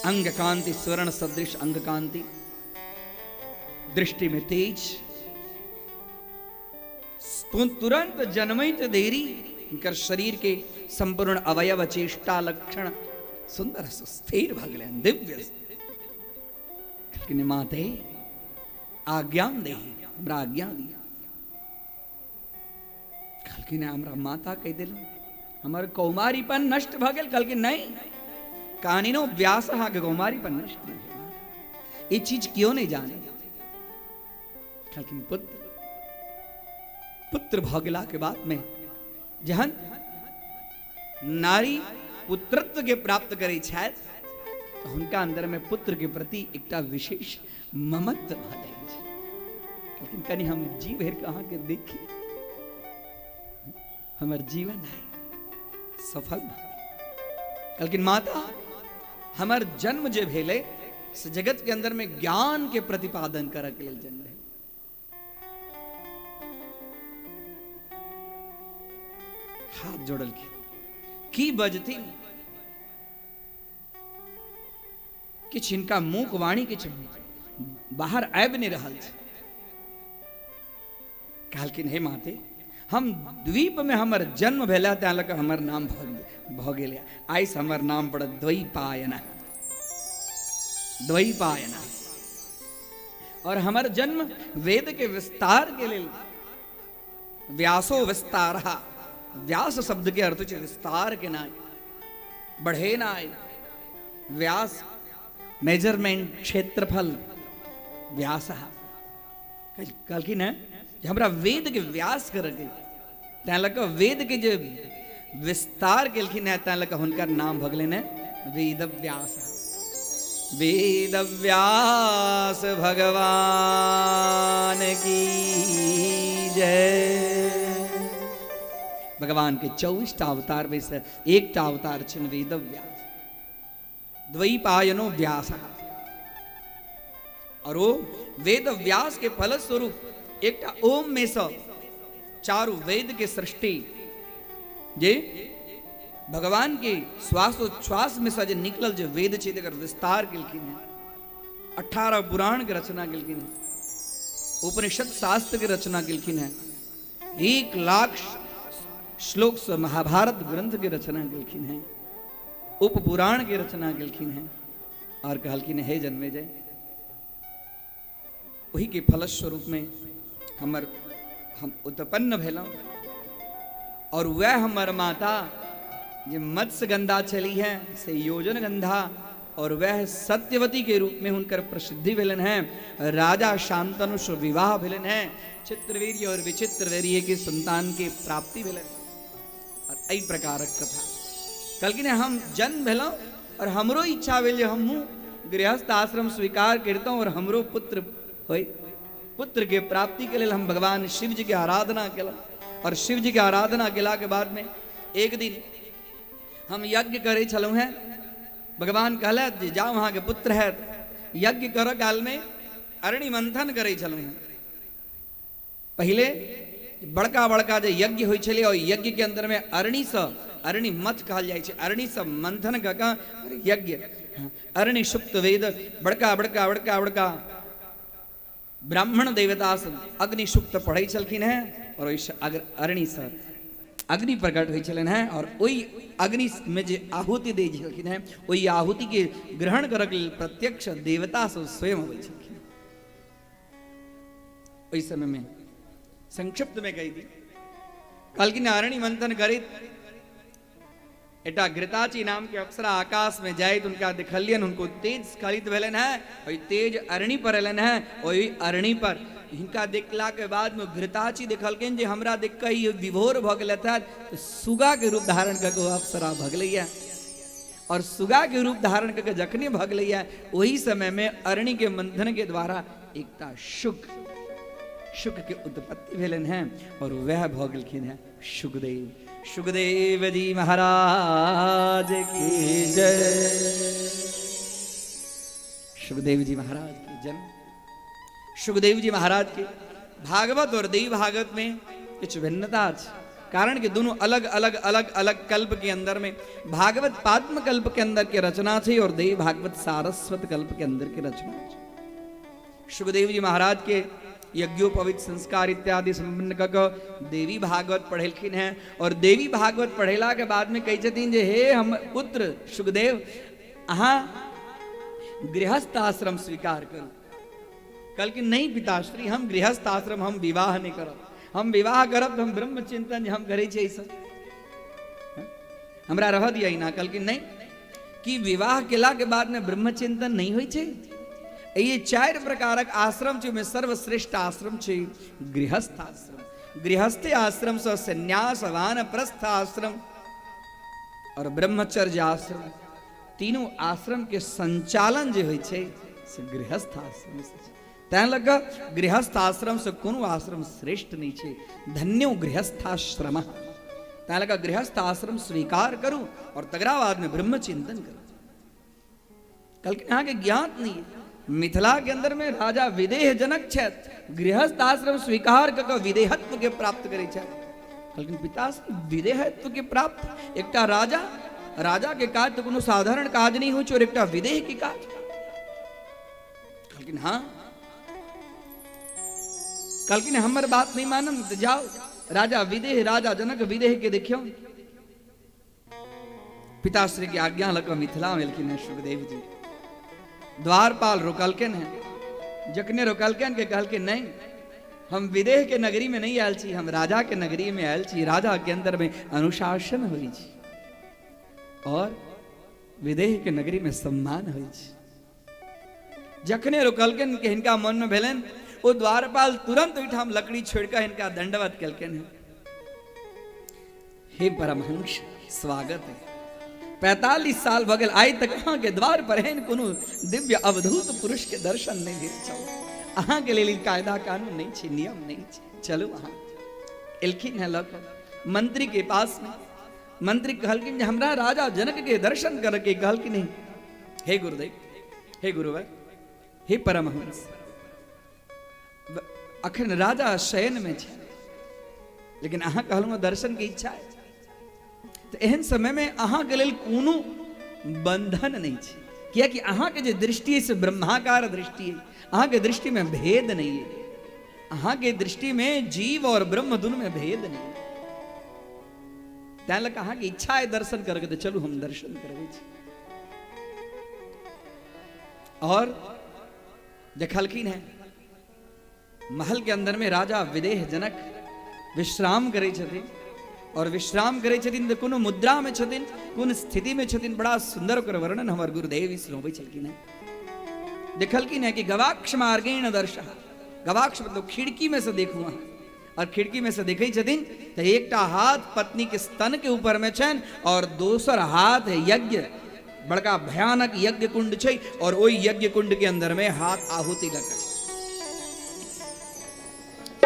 अंग कांति स्वर्ण सदृश अंग कांति, दृष्टि में तेज, तुरंत जन्मैत देरी हुनकर शरीर के संपूर्ण अवयव चेष्टा लक्षण सुंदर सुस्थिर भऽ गेलनि, दिव्य। कहलखिन माते आज्ञा देही, हमरा आज्ञा दिया। कहलखिन हमरा माता कहि देलहुँ, हमर कौमारीपन नष्ट भऽ गेल। कहलखिन नहीं, कानिनो व्यास अहाँके कौमारीपन नष्ट नहि भेल, ई चीज केओ नहीं जाने। कहलखिन पुत्र, पुत्र भऽ गेला के बाद में जहन नारी पुत्रत्व के प्राप्त करै छथि तऽ हुनका अंदर में पुत्र के प्रति एकटा विशेष ममत्व भऽ जाइ छै। कहलखिन कनि हम जी भरि के अहाँके देखी, हमर जीवन आइ सफल भऽ गेल। कहलखिन माता हमर जन्म जे भेलै से जगत के अंदर में ज्ञान के प्रतिपादन करऽ के लेल जन्म भेल। हाथ जोड़लखिन, की बजथिन, किछु हिनका मूक वाणी किछु बाहर आबि नहि रहल छै। कहलखिन हे माते, हम द्वीप में हमर जन्म भेल तैं लऽ कऽ हमर नाम भऽ गेल, आइसँ हमर नाम पड़त द्वैपायन, द्वैपायन। और हमर जन्म वेद के विस्तार के लेल, व्यासो विस्तार, व्यास शब्द के अर्थ छै विस्तार के नाय, बढ़ेनाय, व्यास मेजरमेंट क्षेत्रफल, व्यास। कहलखिन है जे हमरा वेद के व्यास करके तैं लऽ कऽ वेद के जे विस्तार केलखिन है तैं लऽ कऽ हुनकर नाम भऽ गेलनि है वेद व्यास। वेद व्यास भगवान की जय। भगवान के 24टा अवतार में से एकटा अवतार छनि वेद व्यास, द्वैपायनो व्यास। और वो वेद व्यास के फलस्वरूप एकटा ओम में से चारू वेद के सृष्टि जे भगवान के श्वासोच्छ्वास में से जे निकलल जे वेद छै तकर विस्तार केलखिन हैं, 18 पुराण के रचना केलखिन हैं, उपनिषद शास्त्र के रचना केलखिन हैं, 1 लाख श्लोक से महाभारत ग्रंथ के रचना केलखिन हैं, उपपुराण के रचना केलखिन हैं। और कहलखिन हे जन्मेजय, ओही के फलस्वरूप में हम उत्पन्न भेलहुँ, और वह हमर माता जे मत्स्यगंधा छली है से योजन गंधा, और वह सत्यवती के रूप में हुनकर प्रसिद्धि भेलन है। राजा शांतनु से विवाह भेलन है, चित्रवीर्य और विचित्रवीर्य के संतान के प्राप्ति भेलन। और एहि प्रकारक कथा कहलखिन हम जन्म भेलहुँ और हमरो इच्छा भेल जे हमहूँ गृहस्थ आश्रम स्वीकार करितहुँ और हमरो पुत्र होय। पुत्र के प्राप्ति के लेल हम भगवान शिव जी के आराधना केलहुँ, और शिव जी के आराधना केला के बाद में एक दिन हम यज्ञ करै छलहुँ हेँ। भगवान कहलथि जे जाउ अहाँके पुत्र हैत। यज्ञ करऽ कालमे अरणि मंथन करै छलहुँ हेँ। पहिले बड़का बड़का जे यज्ञ होइ छलै, ओहि यज्ञके अन्दरमे अरणिसँ, अरणि मथ कहल जाइ छै, अरणिसँ मंथन कऽ कऽ यज्ञ, अरणि सुप्त वेद, बड़का बड़का बड़का बड़का ब्राह्मण देवता सब अग्नि सुक्त पढ़ै छलखिन हेँ और ओहिसँ अरणिसँ अग्नि प्रकट होइ छलनि हेँ और ओहि अग्निमे जे आहुति दै छलखिन हेँ, ओहि आहुतिके ग्रहण करऽके लेल प्रत्यक्ष देवता सब स्वयं अबै छलखिन। ओहि समयमे संक्षिप्तमे कहि दी, कहलखिन अरणि मंथन करैत एकटा घृताची नाम के अप्सरा आकाश में जाइत हुनका देखलियनि, हुनको तेज स्खलित भेलनि हेँ, ओहि तेज अरणि पर एलनि हेँ। ओहि अरणि पर हिनका देखला के बाद में घृताची देखलखिन जे हमरा देख कऽ ई विभोर भऽ गेलथि हेँ, तऽ सुगा के रूप धारण कऽ कऽ ओ अप्सरा भगलैया और सुगा के रूप धारण कऽ के जखने भगलैया, ओहि समय में अरणि के मंथन के द्वारा एकटा शुक शुक के उत्पत्ति भेलनि हेँ और वएह भऽ गेलखिन हेँ सुखदेव। सुखदेव जी महाराज की जय। सुखदेव जी महाराज के जन्म, सुखदेव जी महाराज के भागवत और देवी भागवत में कुछ भिन्नता अछि, कारण कि दोनों अलग अलग अलग अलग कल्प के अंदर में, भागवत पाद्म कल्प के अंदर के रचना छै और देवी भागवत सारस्वत कल्प के अंदर के रचना छै। सुखदेव जी महाराज के यज्ञोपवीत संस्कार इत्यादि संपन्न कऽ कऽ देवी भागवत पढ़ेलखिन हैं और देवी भागवत पढ़ेला के बाद में कहै छथिन जे हे हम पुत्र सुखदेव, अहाँ गृहस्थ आश्रम स्वीकार करू। कहलखिन नहीं पिताश्री, हम गृहस्थ आश्रम, हम विवाह नहीं करब, हम विवाह करब तऽ हम ब्रह्म चिंतन जे हम करै छियै सब हमरा रह दिया ना। कहलखिन नहीं, कि विवाह केला के बाद में ब्रह्म चिंतन नहीं होइ छै। ये चारि प्रकारक आश्रम छै, ओहिमे सर्वश्रेष्ठ आश्रम छै गृहस्थ आश्रम। गृहस्थ आश्रम से संन्यास, वानप्रस्थ आश्रम और ब्रह्मचर्य आश्रम, तीनों आश्रम के संचालन जे होइ छै से गृहस्थ आश्रम से छै। तैं लऽ कऽ गृहस्थ आश्रम से कोनो आश्रम श्रेष्ठ नहि छै। धन्यो गृहस्थाश्रम। तैं लऽ कऽ गृहस्थ आश्रम स्वीकार करू और तकरा बाद में ब्रह्म चिंतन करू। कहलखिन अहाँके ज्ञात नहि है, मिथिला के अंदर में राजा विदेह जनक छथि, गृहस्थ आश्रम स्वीकार कऽ कऽ विदेहत्व के प्राप्त करै छथि। कहलखिन पिता, विदेहत्व के प्राप्त एकटा राजा, राजा के काज तऽ कोनो साधारण काज नहि होइ छै और एकटा विदेह के काज। कहलखिन हाँ। कहलखिन हमर बात नहीं मानम तो जाओ राजा विदेह, राजा जनक विदेह के देखियो। पिताश्री की आज्ञा लऽ कऽ मिथिला में एलखिन हैं सुखदेव जी। द्वारपाल रोकलखिन हैं, जखने रोकलखिन के कहलखिन नहीं, हम विदेह के नगरी में नहीं आयल छी, हम राजा के नगरी में आयल छी। राजा के अंदर में अनुशासन होइ छी और विदेह के नगरी में सम्मान होइ छी। जखने रोकलखिन कि हिनका मन में भेलनि, ओ द्वारपाल तुरंत ओहिठाम लकड़ी छोड़ि कऽ हिनका दंडवत केलखिन हेँ। हे परमहंस, स्वागत है। 45 साल भऽ गेल, आइ तक अहाँके द्वार पर एहन कोनो दिव्य अवधूत पुरुष के दर्शन नहि भेल छल। अहाँके लेल ई कायदा कानून नहि छै, नियम नहि छै। चलू। अहाँ एलखिन हेँ लऽ कऽ मंत्री के पास में। मंत्री कहलखिन जे हमरा राजा जनक के दर्शन करके। कहलखिन नहीं, हे गुरुदेव, हे गुरुवर, हे परमहंस, अखन राजा शयन में छै, लेकिन अहाँ कहलहुँ दर्शन के इच्छा है, तऽ एहन समय में अहाँके लेल कोनो बंधन नहीं छै, कियाकि अहाँके जे दृष्टि है से ब्रह्माकार दृष्टि है। अहाँके दृष्टि में भेद नहीं है, अहाँके दृष्टि में जीव और ब्रह्म दुनू में भेद नहीं है। तैं लऽ कऽ अहाँके इच्छा है दर्शन करके तऽ चलू हम दर्शन करबै छी। और देखलखिन हैं महल के अंदर में राजा विदेह जनक विश्राम करै छथिन और विश्राम करै छथिन तऽ कोनो मुद्रा में छथिन, कोन स्थिति में छथिन, बड़ा सुंदर ओकर वर्णन हमर गुरुदेव सुनबै छलखिन हैं। देखलखिन हैं कि गवाक्ष मार्गेण दर्श, गवाक्ष मतलब खिड़की में से देखू अहाँ, और खिड़की में से देखै छथिन तऽ एकटा हाथ पत्नी के स्तन के ऊपर में छनि और दोसर हाथ यज्ञ, बड़का भयानक यज्ञ कुंड छै और ओहि यज्ञ कुंड के अंदर में हाथ आहुति लग छै।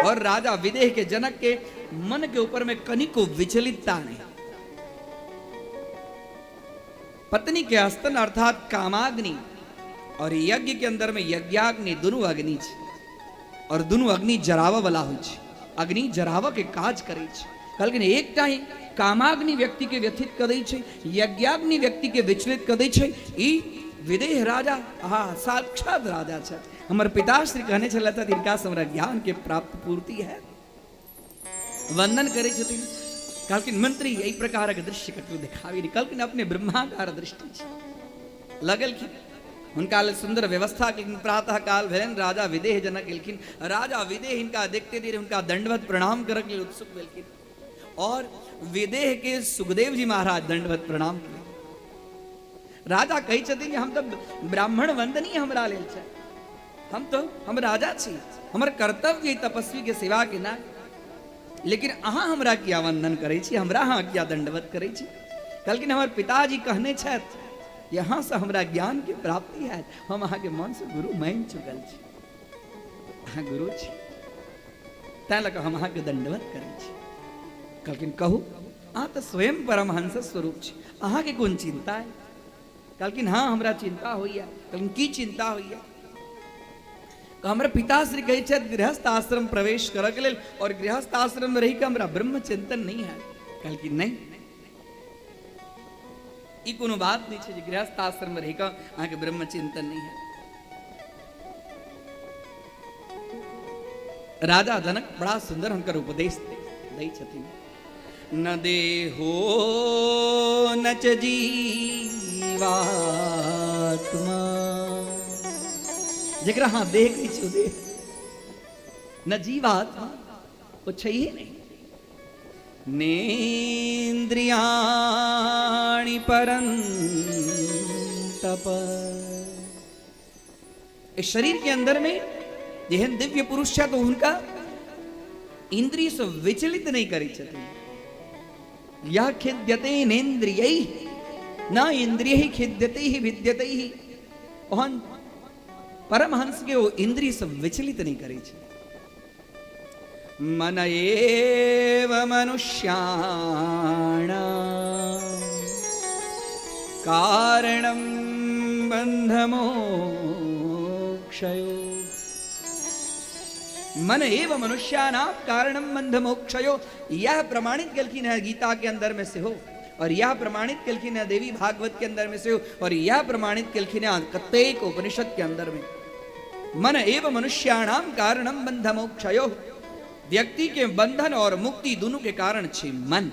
और राजा विदेह के जनक के मन के ऊपर में कनिको विचलितता नहीं। पत्नी के स्तन अर्थात कामाग्नि और यज्ञ के अंदर में यज्ञाग्नि दुनू अग्नि छै और दुनू अग्नि जरावऽ वाला होइ छै, अग्नि जरावऽ के काज करै छै। कहलखिन एकटा ही कामाग्नि व्यक्ति के व्यथित कऽ दै छै, यज्ञाग्नि व्यक्ति के विचलित कऽ दै छै। ई विदेह राजा, हा साक्षात राजा छथि। हमर पिताश्री कहने छलथि हिनका से हमरा ज्ञान के प्राप्त पूर्ति है। वंदन करै छथिन। कहलखिन मंत्री एहि प्रकारक दृश्य ककरो देखाबी नहि। कहलखिन अपने ब्रह्माकार दृष्टि छै। लगलखिन हुनका लेल सुंदर व्यवस्था केलखिन। प्रातः काल भेलनि, राजा विदेह जनक एलखिन। राजा विदेह हिनका देखते देर हुनका दंडवत प्रणाम करक लेल उत्सुक भेलखिन और विदेह के सुखदेव जी महाराज दंडवत प्रणाम केलखिन। राजा कहै छथिन जे हम तऽ ब्राह्मण वंदनीय हमरा लेल छै, हम तो हम राजा छी, हमर कर्तव्य तपस्वी के सेवा केनाइ, लेकिन अहाँ हमरा किया वंदन करै छी, हमरा अहाँ किया दंडवत करै छी? कहलखिन हमर पिताजी कहने छथि यहाँ से हमरा ज्ञान के प्राप्ति हैत, हम अहाँके मन से गुरु मानि चुकल छी, अहाँ गुरु छी, तैं लऽ कऽ हम अहाँके दंडवत करै छी। कहलखिन कहू, अहाँ तऽ स्वयं परमहंस स्वरूप छी, अहाँके कोन चिंता है? कहलखिन हाँ हमरा चिंता होइए। कहलखिन की चिंता होइए? हमर पिताश्री कहै छथि गृहस्थ आश्रम प्रवेश करऽ के लेल और गृहस्थ आश्रम में रहि के हमरा ब्रह्म चिंतन नहीं है। कहलखिन नहीं, ई कोनो बात नहीं छै जे गृहस्थ आश्रम में रहि के अहाँके ब्रह्म चिंतन नहीं है। राजा जनक बड़ा सुंदर हुनकर उपदेश दै छथिन। न देहो न च जीवात्मा, जकरा अहाँ देह कहै छियै ओ देह न जीवात्मा ओ छैहे नहि। नेन्द्रियाणि परन्तप, इस शरीर के अंदर में जेहन दिव्य पुरुष छथि ओ हुनका इंद्रिय से विचलित नहीं करै छथिन। यह खिद्यते नेन्द्रियै न इंद्रिय ही खिद्यते ही विद्यते ही, ओहन परमहंस के ओ इंद्रिय से विचलित नहीं करै छै। मन एव मनुष्याणां कारणं बन्धमोक्षयो, मन एव मनुष्याणां कारणं बन्धमोक्षयो, यह प्रमाणित केलखिन है गीता के अंदर में सेहो, और यह प्रमाणित केलखिन है देवी भागवत के अंदर में सेहो, और यह प्रमाणित केलखिन है कतेक उपनिषद के अंदर में। मन एव मनुष्याणाम कारणम बंध मोक्षयो, व्यक्ति के बंधन और मुक्ति दोनों के कारण छे मन।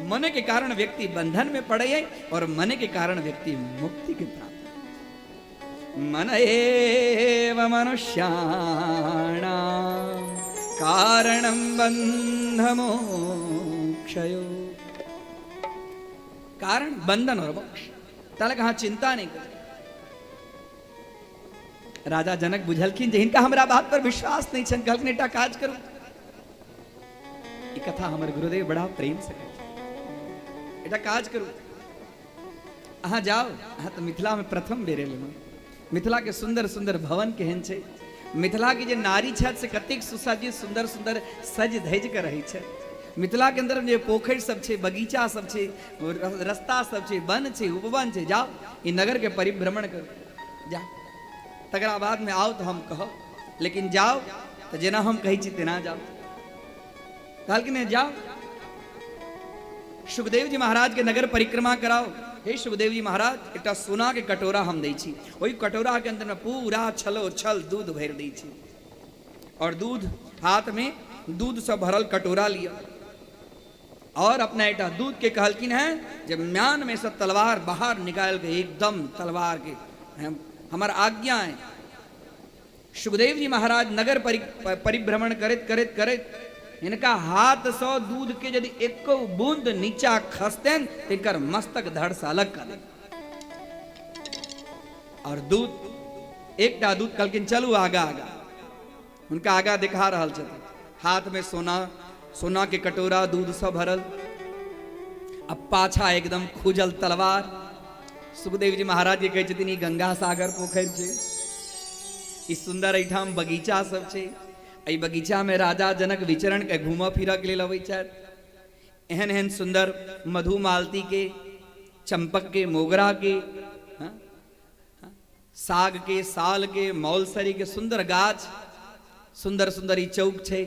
मन के कारण व्यक्ति बंधन में पड़े है और मन के कारण व्यक्ति मुक्ति के प्राप्त। मन एव मनुष्याणाम कारणम बंध मोक्षयो, कारण बंधन और मोक्ष। ताले कहा चिंता नहीं कर। राजा जनक बुझलखिन जे हिनका हमरा बात पर विश्वास नहीं छनि। कहलखिन एकटा काज करू। ई कथा हमर गुरुदेव बड़ा प्रेम से कहै छथिन। एकटा काज करू, अहाँ जाओ, अहाँ तऽ मिथिला में प्रथम बेर एलहुँ, मिथिला के सुंदर सुंदर भवन केहन छै, मिथिला के जे नारी छथि से कतेक सुसज्जित सुंदर सुंदर सज धज के रहै छथि, मिथिला के अंदर जे पोखरि सब छै, बगीचा सब छै, रस्ता सब छै, वन छै, उपवन छै, जाओ ई नगर के परिभ्रमण करू, जाओ, तकरा बाद में आओ तो हम कहब, लेकिन जाओ तो जेना हम कहै छी तेना जाओ। कहलखिन नहि जाओ, सुखदेव जी महाराज के नगर परिक्रमा कराओ। हे सुखदेव जी महाराज, एकटा सोना के कटोरा हम दै छी, ओहि कटोरा के अंदर में पूरा छलो छल दूध भरि दै छी, और दूध हाथ में दूध से भरल कटोरा लिअ और अपना एकटा दूध के कहलखिन हैं जे म्यान में से तलवार बाहर निकाल के एकदम तलवार के हमर आज्ञा है। सुखदेव जी महाराज नगर परिभ्रमण करैत करैत करैत हिनका हाथ सँ दूध के यदि एको बूंद नीचा खसतेन तो हिनकर मस्तक धड़ से अलग कर देत। और दूध एकटा दूध कहलखिन चलू आगा आगा, हुनका आगा दिखा रहल छथिन, हाथ में सोना सोना के कटोरा दूध से भरल, अब पाछा एकदम खुजल तलवार। सुखदेव जी महाराज के कहै छथिन ई गंगा सागर पोखरि छै, ई सुंदर एहिठाम बगीचा सब छै, एहि बगीचा में राजा जनक विचरण के घूमऽ फिरऽ के लेल अबै छथि, एहन एहन सुंदर मधुमालती के चंपक के, मोगरा के, हाँ? साग के, साल के, मौलसरी के सुंदर गाछ, सुंदर सुंदर ई चौक छै।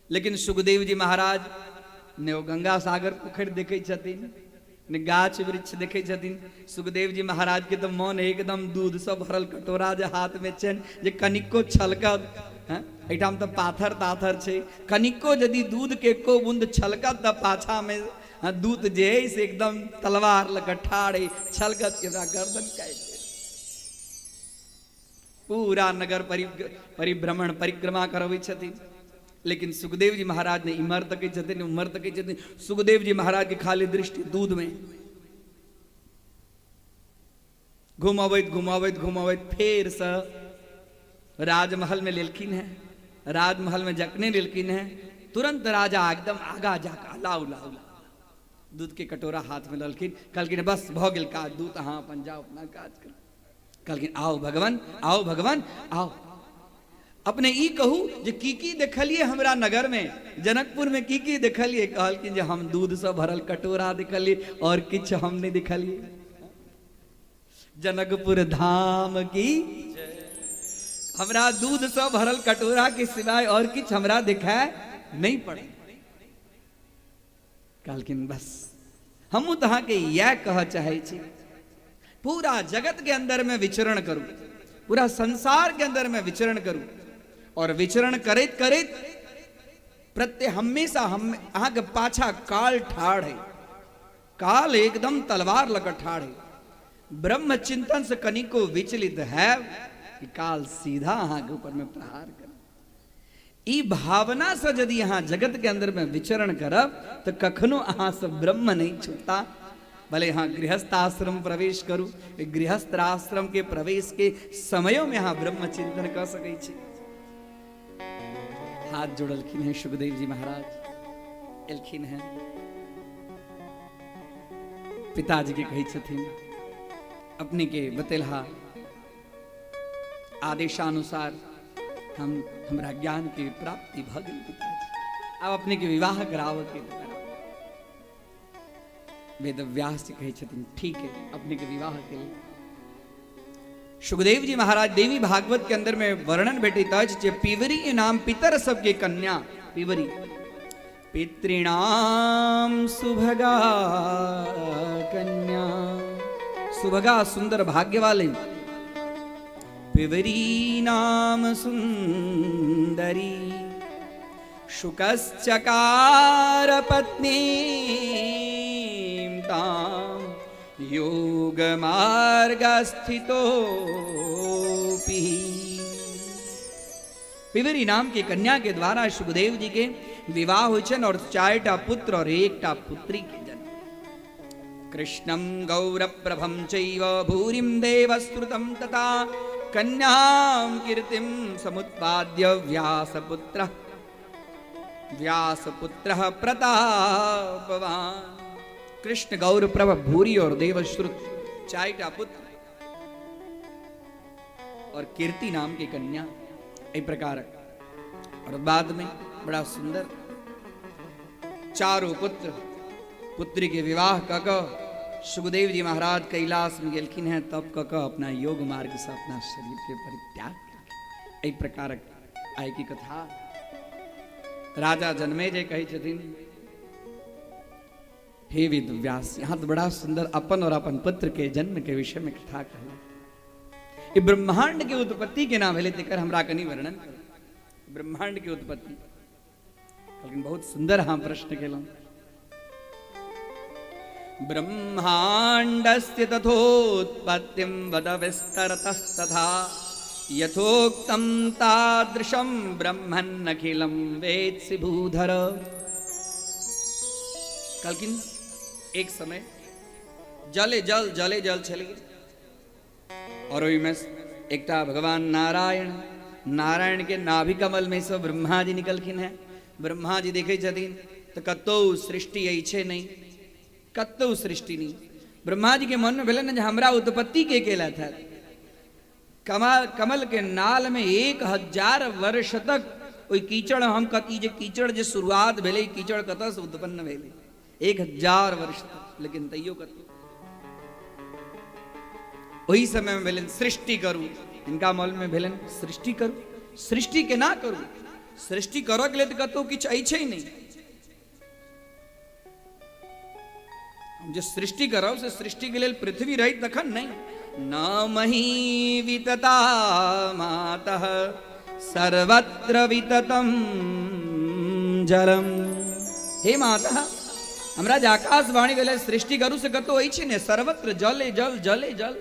लेकिन सुखदेव जी महाराज ने ओ गंगा सागर पोखरि देखै छथिन, ने गाछ वृक्ष देखै छथिन। सुखदेव जी महाराज के तऽ मन एकदम दूध से भरल कटोरा जे हाथ में छनि, जे कनिको छलकत, हँ, एहिठाम तऽ पाथर ताथर छै, कनिको यदि दूध के एको बूंद छलकत तऽ पाछा में दूत जे है से एकदम तलवार लऽ कऽ ठाढ़ है, छलकत के गर्दन काटि देत। पूरा नगर परिभ्रमण परिक्रमा करबै छथिन, लेकिन सुखदेव जी महाराज ने इम्हर तकै छथिन, उम्हर तकै छथिन। सुखदेव जी महाराज के खाली दृष्टि दूध में घुमाबैत घुमाबैत घुमाबैत फेर से राजमहल में लेलखिन हैं। राजमहल में जखने लेलखिन हैं, तुरंत राजा एकदम आगा जाकर लाउ लाउ लाउ दूध के कटोरा हाथ में ललखिन। कहलखिन बस भऽ गेल काज, दूध अहाँ अपन जाउ, अपना काज करू। कहलखिन आओ भगवान, आओ भगवान, आओ। अपने ई कहू जे की की देखलिए हमरा नगर में, जनकपुर में की की देखलिए? कहलखिन जे हम दूध से भरल कटोरा देखलिए और किछु हम नहीं देखलिए। जनकपुर धाम की हमरा दूध से भरल कटोरा के सिवाय और किछु हमरा दिखाए नहीं पड़े। कहलखिन बस हमहूँ तऽ अहाँके इएह कहऽ चाहै छी, पूरा जगत के अंदर में विचरण करू, पूरा संसार के अंदर में विचरण करू, और विचरण करैत करैत प्रत्यय हमेशा हम अहाँके पाछा काल ठाढ़ है, काल एकदम तलवार लऽ कऽ ठाढ़ है। ब्रह्म चिंतन से कनिको विचलित है कि काल सीधा अहाँके ऊपर में प्रहार कर। ई भावना से यदि अहाँ जगत के अंदर में विचरण करब तो कखनो अहाँ से ब्रह्म नहीं छूटता। भले अहाँ गृहस्थ आश्रम प्रवेश करू, गृहस्थ आश्रम के प्रवेश के समयों में अहाँ ब्रह्म चिंतन कर सकै छी। हाथ जोड़लखिन हैं सुखदेव जी महाराज, एलखिन हैं पिताजी के कहै छथिन अपने के बतेलहा आदेशानुसार हम हमरा ज्ञान के प्राप्ति भऽ गेल पिताजी, आब अपने के विवाह कराबऽ के। वेद व्यास जी कहै छथिन ठीक है, अपने के विवाह के लिए। सुखदेव जी महाराज देवी भागवत के अंदर में वर्णन भेटैत अछि जे पिवरी नाम पितर सबके कन्या पिवरी पितृणाम सुभगा कन्या, सुभगा सुंदर भाग्य वाले, पिवरी नाम सुंदरी शुकश्चकार पत्नी ताम योग मार्ग स्थितोपि। पिवरी नाम के कन्या के द्वारा सुखदेव जी के विवाह होइ छनि और 4टा पुत्र और 1टा पुत्री के जन्म। कृष्णं गौरप्रभं चैव भूरिं देवश्रुतं तथा कन्यां कीर्तिं समुत्पाद्य व्यासपुत्रः व्यासपुत्रः प्रतापवान। कृष्ण गौरप्रभ भूरी और देवश्रुत 4टा पुत्र और कीर्ति नाम की कन्या, एहि प्रकार। और बाद में बड़ा सुंदर चारों पुत्र पुत्री के विवाह क क सुखदेव जी महाराज कैलाश में गेलखिन हैं, तब क क अपना योग मार्ग से अपना शरीर के परित्याग केलखिन। एहि प्रकारक आइ की कथा। राजा जनमेजय कहै छथिन हे वेद व्यास, यहाँ तो बड़ा सुंदर अपन और अपन पुत्र के जन्म के विषय में कथा कहला। ई ब्रह्मांड के उत्पत्ति केना भेलै तेकर हमरा कनि वर्णन करू। ब्रह्मांड के उत्पत्ति लेकिन बहुत सुंदर अहाँ प्रश्न केलहुँ। ब्रह्मांडस्य तथोत्पत्तिं वद विस्तरतस्तथा यथोक्तं तादृशं ब्रह्मन्नखिलं वेत्सि भूधर। कहलखिन एक समय जले जल जले जल छलै और ओहिमे एकटा भगवान नारायण, नारायण के नाभि कमल में से ब्रह्मा जी निकलखिन हैं। ब्रह्मा जी देखै छथिन तऽ कतौ सृष्टि अछि नहि, कतौ सृष्टि नहि। ब्रह्मा जी के मन में भेलनि जे हमरा उत्पत्ति के केलथि है। कमल के नाल में 1000 वर्ष तक ओहि कीचड़ हम ई जे कीचड़ जे शुरुआत भेलै, कीचड़ कतऽ से उत्पन्न भेलै 1000 वर्ष तक, लेकिन तैयो कतौ। ओहि समयमे भेलनि सृष्टि करू। हिनका मनमे भेलनि सृष्टि करू, सृष्टि केना करू? सृष्टि करऽके लेल तऽ कतहु किछु अछि नहि। हम जे सृष्टि करब से सृष्टिके लेल पृथ्वी रहैत तखन नहि। न मही वितता मातः सर्वत्र विततम जलम। हे माता, हमरा जे आकाशवाणी भेलै सृष्टि करू से कतहु अछि ने, सर्वत्र जले जल जले जल,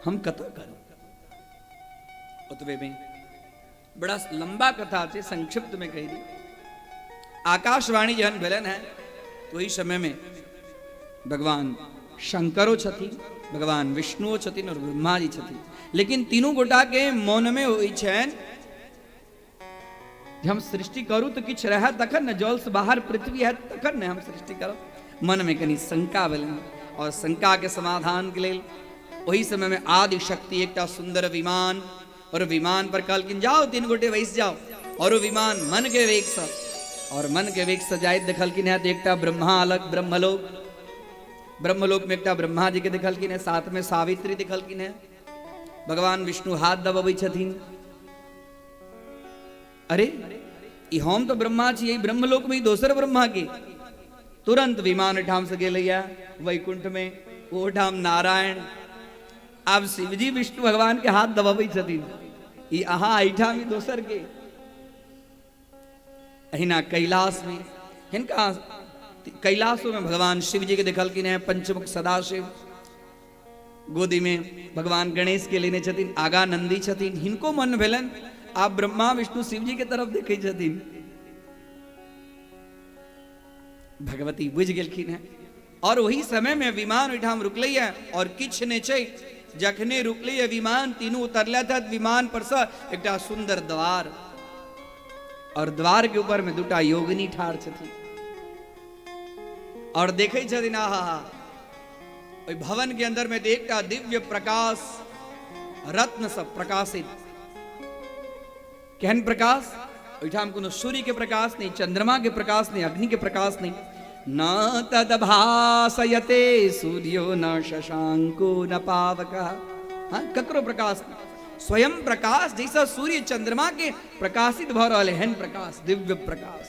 हम कतऽ करू? ओतबे में बड़ा लंबा कथा छै, संक्षिप्त में कहि दी। आकाशवाणी जहन भेलनि है तो ओहि समय में भगवान शंकरो छथिन, भगवान विष्णुओ छथिन और ब्रह्मा जी छथिन, लेकिन तीनू गोटा के मन में होइ छनि जे हम सृष्टि करू तऽ किछु रहए तखन ने, जल से बाहर पृथ्वी हैत तखन ने हम सृष्टि करब। मन में कनि शंका भेलनि और शंका के समाधान के लेल ओहि समय में आदि शक्ति एकटा सुंदर विमान, और विमान पर कहलखिन जाओ तीन गोटे बैस जाओ, और ओ विमान मन के वेग से, और मन के वेग से जाइत देखलखिन है तऽ एकटा ब्रह्मा अलग ब्रह्मलोक, ब्रह्मलोक में एकटा ब्रह्मा जी के देखलखिन है, साथ में सावित्री देखलखिन है, भगवान विष्णु हाथ दबबै छथिन। अरे ई हम तऽ ब्रह्मा छी, एहि ब्रह्मलोक में ई दोसर ब्रह्मा के। तुरंत विमान ओहिठाम से गेलैया वैकुंठ में, ओहिठाम नारायण। आब शिवजी विष्णु भगवान के हाथ दबबै छथिन, ई अहाँ एहिठाम ई दोसर के। अहिना कैलाश में हिनका, कैलाशो में भगवान शिवजी के देखलखिन हैं, पंचमुख सदाशिव गोदी में भगवान गणेश के लेने छथिन, आगा नंदी छथिन। हिनको मन भेलनि आब ब्रह्मा विष्णु शिवजी के तरफ देखै छथिन। भगवती बुझि गेलखिन हैं और वही समय में विमान ओहिठाम रुकलैया और किछु नहि छै। जखने रुकलैया विमान, तीनू उतरलथि हँ विमान पर से, एकटा सुंदर द्वार और द्वार के ऊपर में दूटा योगिनी ठाढ़ छथिन और देखै छथिन, आहा हा, ओहि भवन के अंदर में एकटा दिव्य प्रकाश, रत्न सब प्रकाशित। केहन प्रकाश? ओहिठाम कोनो सूर्य के प्रकाश नहीं, चंद्रमा के प्रकाश नहीं, अग्नि के प्रकाश नहीं। न तदभासयते सूर्यो न शशांको न पावक। हाँ, ककरो प्रकाश नहीं, स्वयं प्रकाश जैसा सूर्य चंद्रमा के प्रकाशित भ रहल एहन प्रकाश, दिव्य प्रकाश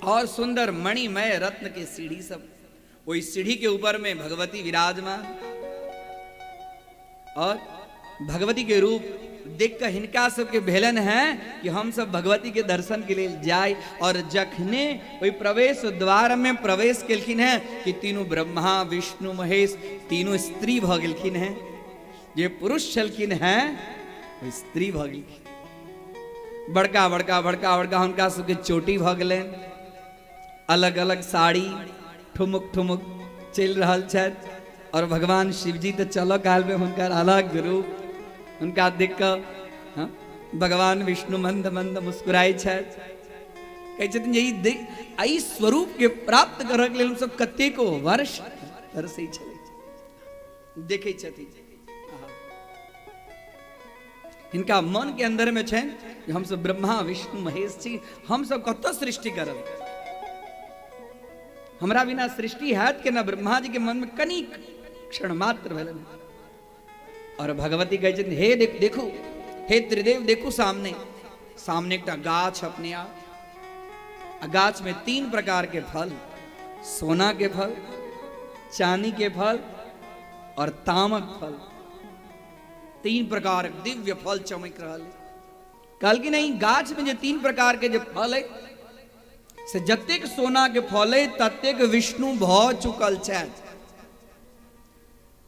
और सुंदर मणिमय रत्न के सीढ़ी सब। ओहि सीढ़ी के ऊपर में भगवती विराजमान और भगवती के रूप देख कऽ हिनका सबके भेलन है कि हम सब भगवती के दर्शन के लिए जाय। और जखने ओहि प्रवेश द्वार में प्रवेश केलखिन है कि तीनू ब्रह्मा विष्णु महेश तीनू स्त्री भऽ गेलखिन है। जे पुरुष छलखिन है ओ स्त्री भऽ गेलखिन। बड़का बड़का बड़का बड़का हुनका सबके चोटी भऽ गेलनि, अलग अलग साड़ी ठुमुक ठुमुक चलि रहल छथि। और भगवान शिवजी तऽ चलऽ कालमे हुनकर अलग रूप, हुनका देख कऽ हाँ, भगवान विष्णु मंद मंद मुस्कुराइ छथि, कहै छथिन जे ई एहि स्वरूपके प्राप्त करऽके लेल हमसब कतेको वर्ष तरसै छलै। देखै छथिन हिनका मन के अंदर में छनि जे हमसब ब्रह्मा विष्णु महेश छी, हमसब कतऽ सृष्टि करब, हमरा बिना सृष्टि हैत केना? ब्रह्मा जी के मन में कनिक क्षण मात्र भेलनि और भगवती कहै छथिन हे देख, देखू हे त्रिदेव देखू, सामने सामने एकटा गाछ अपने आप, आ गाछ में 3 प्रकार के फल, सोना के फल, चांदी के फल और तामक फल, 3 प्रकार के दिव्य फल चमक रहल है। कहलखिन नहीं, गाछ में जे 3 प्रकार के जे फल है से जतेक सोना के फल है ततेक विष्णु भ चुकल छथि।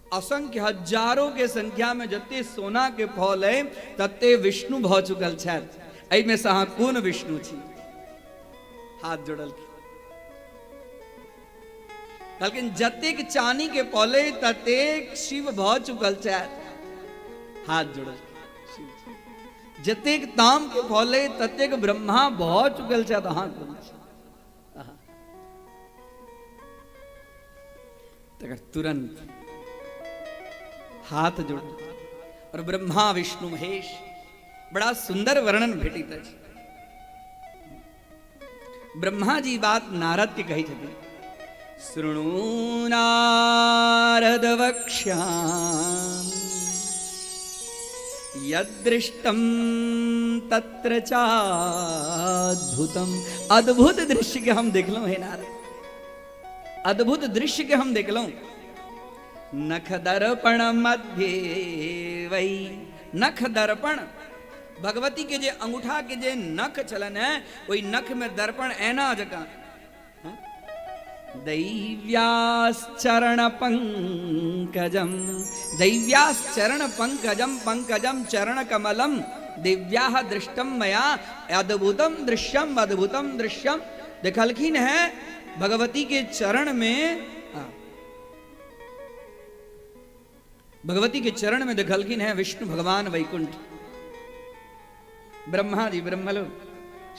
असंख्य हजारों के संख्या में जते सोना के फल है तते विष्णु भ चुकल छथि। एहिमे से अहाँ कोन विष्णु छी? हाथ जोड़लखिन, कहलखिन जतेक चानी के फल है ततेक शिव भ चुकल छथि। हाथ जोड़लखिन, शिव जतेक ताम के फल है ततेक ब्रह्मा भ चुकल छथि, अहाँ कोन छी? तकर तुरंत हाथ जोड़ और ब्रह्मा विष्णु महेश, बड़ा सुंदर वर्णन भेटित अछि। ब्रह्मा जी बात नारद के कहै छथिन शृणु नारद वक्ष्यामि यदृष्टम तत्र चाद्भुतम। अद्भुत दृश्य के हम देखलहुँ हे नारद, अद्भुत दृश्य के हम देखलहुँ। नख दर्पण मध्य वै, नख दर्पण भगवती के जे अंगूठा के जे नख छलन है, ओहि नख में दर्पण ऐना जकाँ। दैव्याश्चरण पंकजम, दैव्याश्चरण पंकजम, पंकजम चरण कमलम दिव्याह दृष्टम मया अद्भुतम दृश्यम, अद्भुतम दृश्यम। देखलखिन है भगवती के चरण में, भगवती के चरण में देखलखिन है विष्णु भगवान वैकुंठ, ब्रह्मा जी ब्रह्मलोक,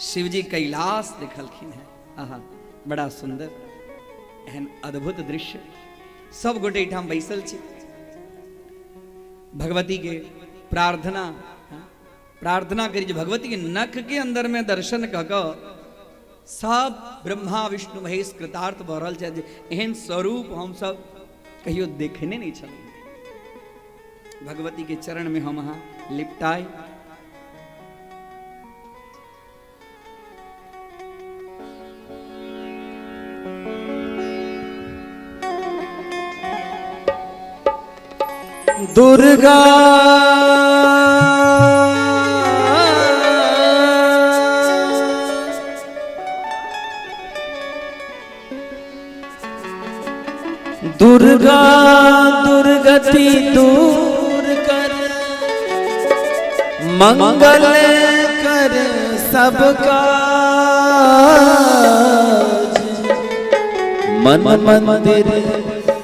शिव जी कैलाश देखलखिन है। आहा, बड़ा सुंदर एहन अद्भुत दृश्य। सब गोटे एहिठाम बैसल छी, भगवती के प्रार्थना, प्रार्थना करी जे भगवती के नख के अंदर में दर्शन कऽ कऽ सब ब्रह्मा विष्णु महेश कृतार्थ भऽ रहल छथि। एहन स्वरूप हम सब कहियो देखने नहीं छलहुँ। भगवती के चरण में हम अहाँ लिपटाई। दुर्गा दुर्गा दुर्गति दूर कर, मंगल कर सबका, मन मंदिर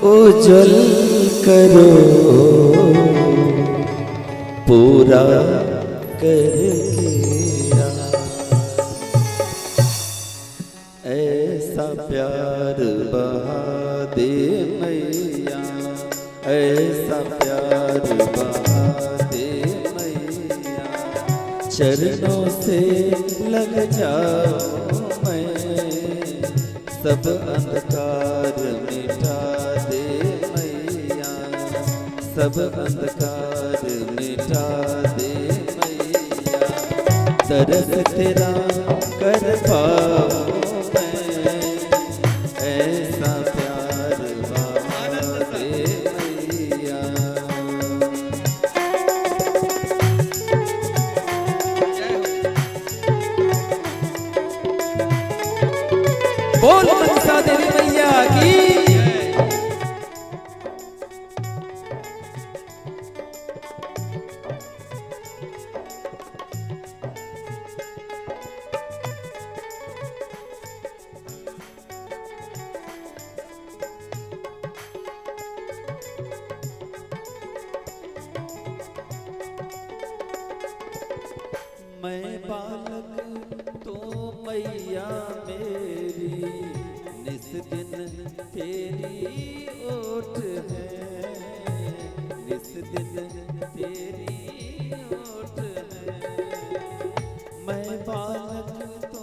उज्जवल करो, पूरा करके ऐसा प्यार बहा दे मैया, ऐसा प्यार बहा दे मैया, चरणों से लग जाऊं मैं, सब अंधकार मिटा दे मैया, सब अंधकार मिटा दे मैया, तरस तेरा कर पाऊं मैं, ऐसा प्यार बहा दे मैया। बोल मनसा देवी मैया की। मैं बालक तो मैया मेरी, निस दिन तेरी ओट है, निस दिन तेरी ओट है। मैं बालक तो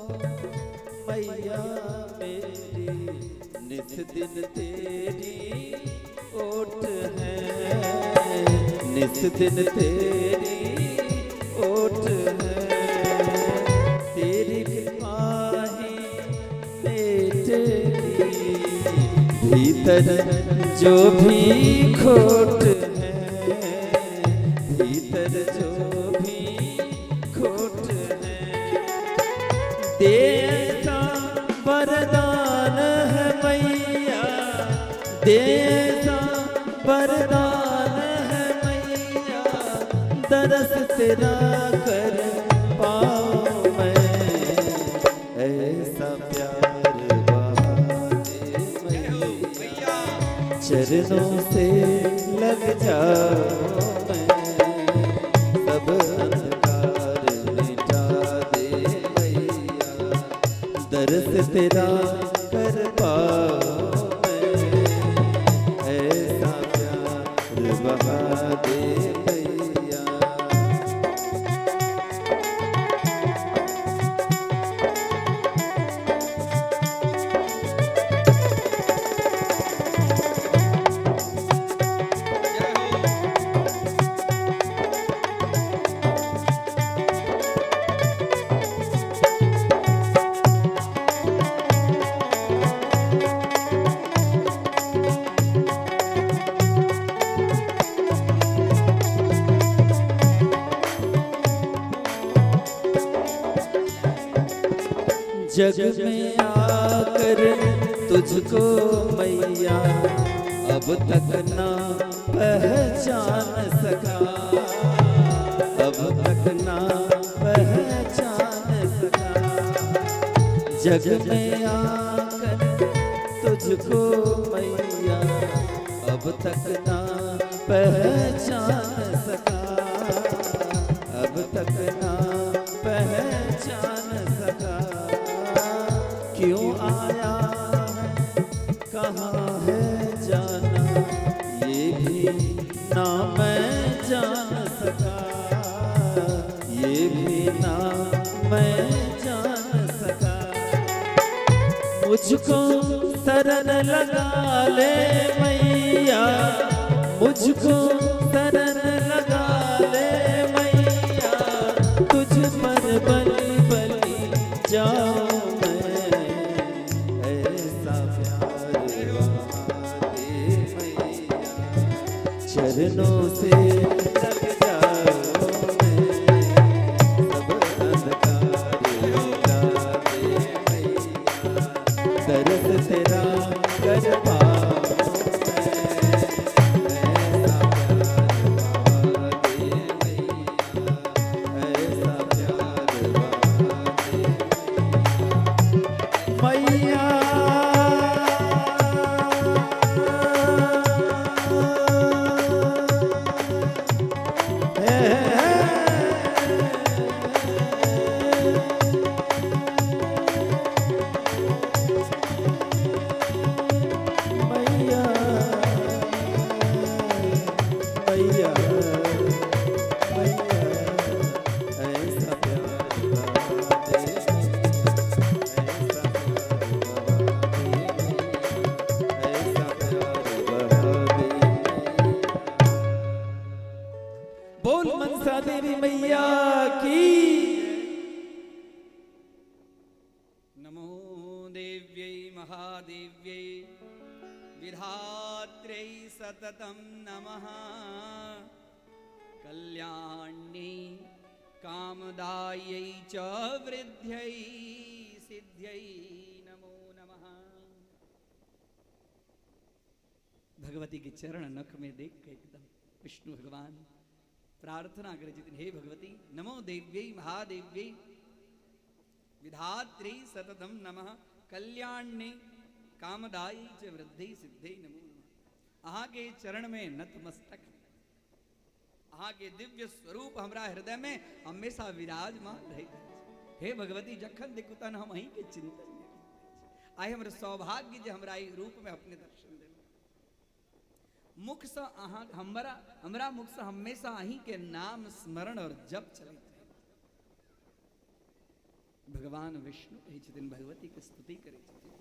मैया मेरी, निस दिन तेरी ओट है, निस दिन तेरी ओट है। तेरी कृपा ही मेटेगी भीतर जो भी खोट है, भीतर जो भी खोट है। दे ऐसा वरदान है मैया, दे ऐसा वरदान है मैया, दरस तेरा कर पाऊं मैं, ऐसा प्यार बहा दे मैया, चरणों से लग जाऊं मैं, सब अंधकार मिटा दे मैया, दरस तेरा कर पाऊं मैं, ऐसा प्यार बहा दे मैया। जग में आकर तुझको मैया अब तक ना पहचान सका, अब तक ना पहचान सका। जग में आकर तुझको मैया अब तक ना पहचान सका, अब तक ना पहचान सका। क्यों आया है कहाँ है जाना, ये भी ना मैं जान सका, ये भी ना मैं जान सका। मुझको शरण लगा ले मैया, मुझको शरण लगा ले मैया, तुझ पर बलि बलि जाऊं मैं, ऐसा प्यार दे मैया, चरणों से लग जाऊं मैं, सब अंधकार मिटा दे मैया, दर्द तेरा कर पाऊं मैं, ऐसा प्यार दे मैया, ऐसा प्यार दे मैया। मैया, मैया, मैया, ऐसा प्यार दे ऐसा प्यार दे ऐसा प्यार दे। बोल मनसा देवी मैया की। नमो देव्यै महादेव्यै विधात्र्यै सततं नमः। कल्याण्यै कामदायै च वृद्ध्यै सिद्ध्यै नमो नमः। भगवती के चरण नख में देख के एकदम विष्णु भगवान प्रार्थना करे छथिन, हे भगवती नमो देव्यै महादेव्यै विधात्री सततम नमः, कल्याण्यै कामदायै च वृद्धि सिद्धि नमो नमः। अहाँ के चरण में नतमस्तक, अहाँ के दिव्य स्वरूप हमरा हृदय में हमेशा विराजमान रहैत अछि। हे भगवती जखन देखू तहन हम अहीं के चिंतन में रहैत अछि। आइ हमर सौभाग्य जे हमरा ई रूप में अपने दर्शन देलहुँ। मुख से अहाँ हमरा हमरा मुख से हमेशा अहीं के नाम स्मरण और जप चलैत रहैत। भगवान विष्णु कहै छथिन, भगवती के स्तुति करै छथिन,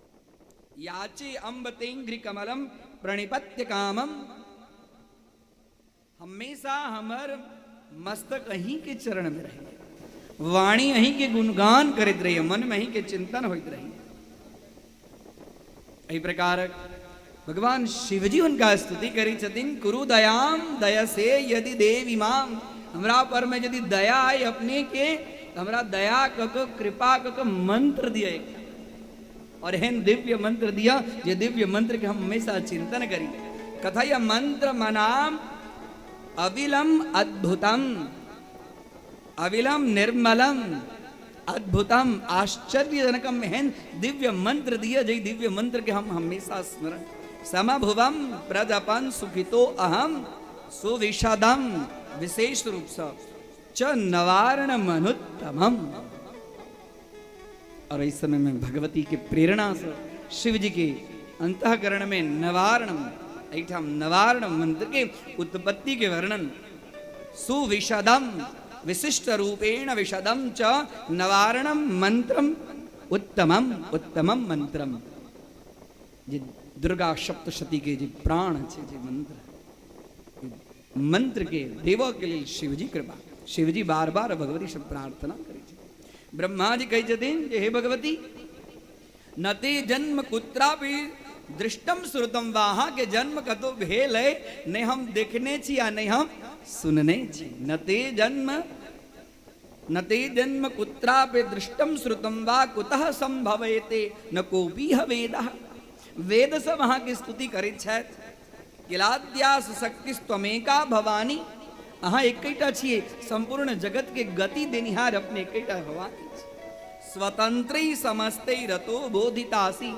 याचे अम्बतेंघ्रि कमलम प्रणिपत्य कामम। हमेशा हमर मस्तक अहीं के चरण में रहे, वाणी अहीं के गुणगान करैत रहिए, मन में अहीं के चिंतन होइत रहिए। एहि प्रकारक भगवान शिवजी हुनका स्तुति करै छथिन, कुरु दयाम दयसे यदि देवी माम। हमरा पर में यदि दया आय अपने के, त हमरा दया क क कृपा क क मंत्र दिया एकटा, और एहन दिव्य मंत्र दिया जे दिव्य मंत्र के हम हमेशा चिंतन करी। कथय मंत्र मनाम अविलम अद्भुतम, अविलम निर्मलम अद्भुतम आश्चर्यजनकम, एहन दिव्य मंत्र दिया जे दिव्य मंत्र के हम हमेशा स्मरण। समभुवम प्रजपन सुखितो अहम सुविशदम विशेष रूप से च नवारण मनुत्तमम। और इस समय में भगवती के प्रेरणा से शिव जी के अंतःकरण में नवारणम, एहिठाम नवारण मंत्र के उत्पत्ति के वर्णन, सुविशदम विशिष्ट रूपेण विशदम च नवारणम मंत्रम उत्तमम, उत्तमम मंत्रम। जे दुर्गा सप्तशती के जे प्राण छे, जे मंत्र, मंत्र के देव के लिए शिवजी कृपा, शिवजी बार बार भगवती से प्रार्थना करे छथिन। ब्रह्मा जी कहै छथिन जे हे भगवती, न ते जन्म कुत्रापि दृष्टम श्रुतम वा, अहाँ के जन्म कतौ भेल है नहि हम देखने छी आ नहि हम सुनने छी। न ते जन्म न ते जन्म कुत्रापि दृष्टम श्रुतम वा कुतः संभवयते न कोपीह वेदः। वेद सब अहाँके स्तुति करैत छथि। किलाद्यास शक्तिस्त्वमेका भवानी, अहाँ एकेटा छियै, संपूर्ण जगत के गति देनिहार अपने एकेटा भवानी छी। स्वतंत्र समस्ते रतो बोधितासी,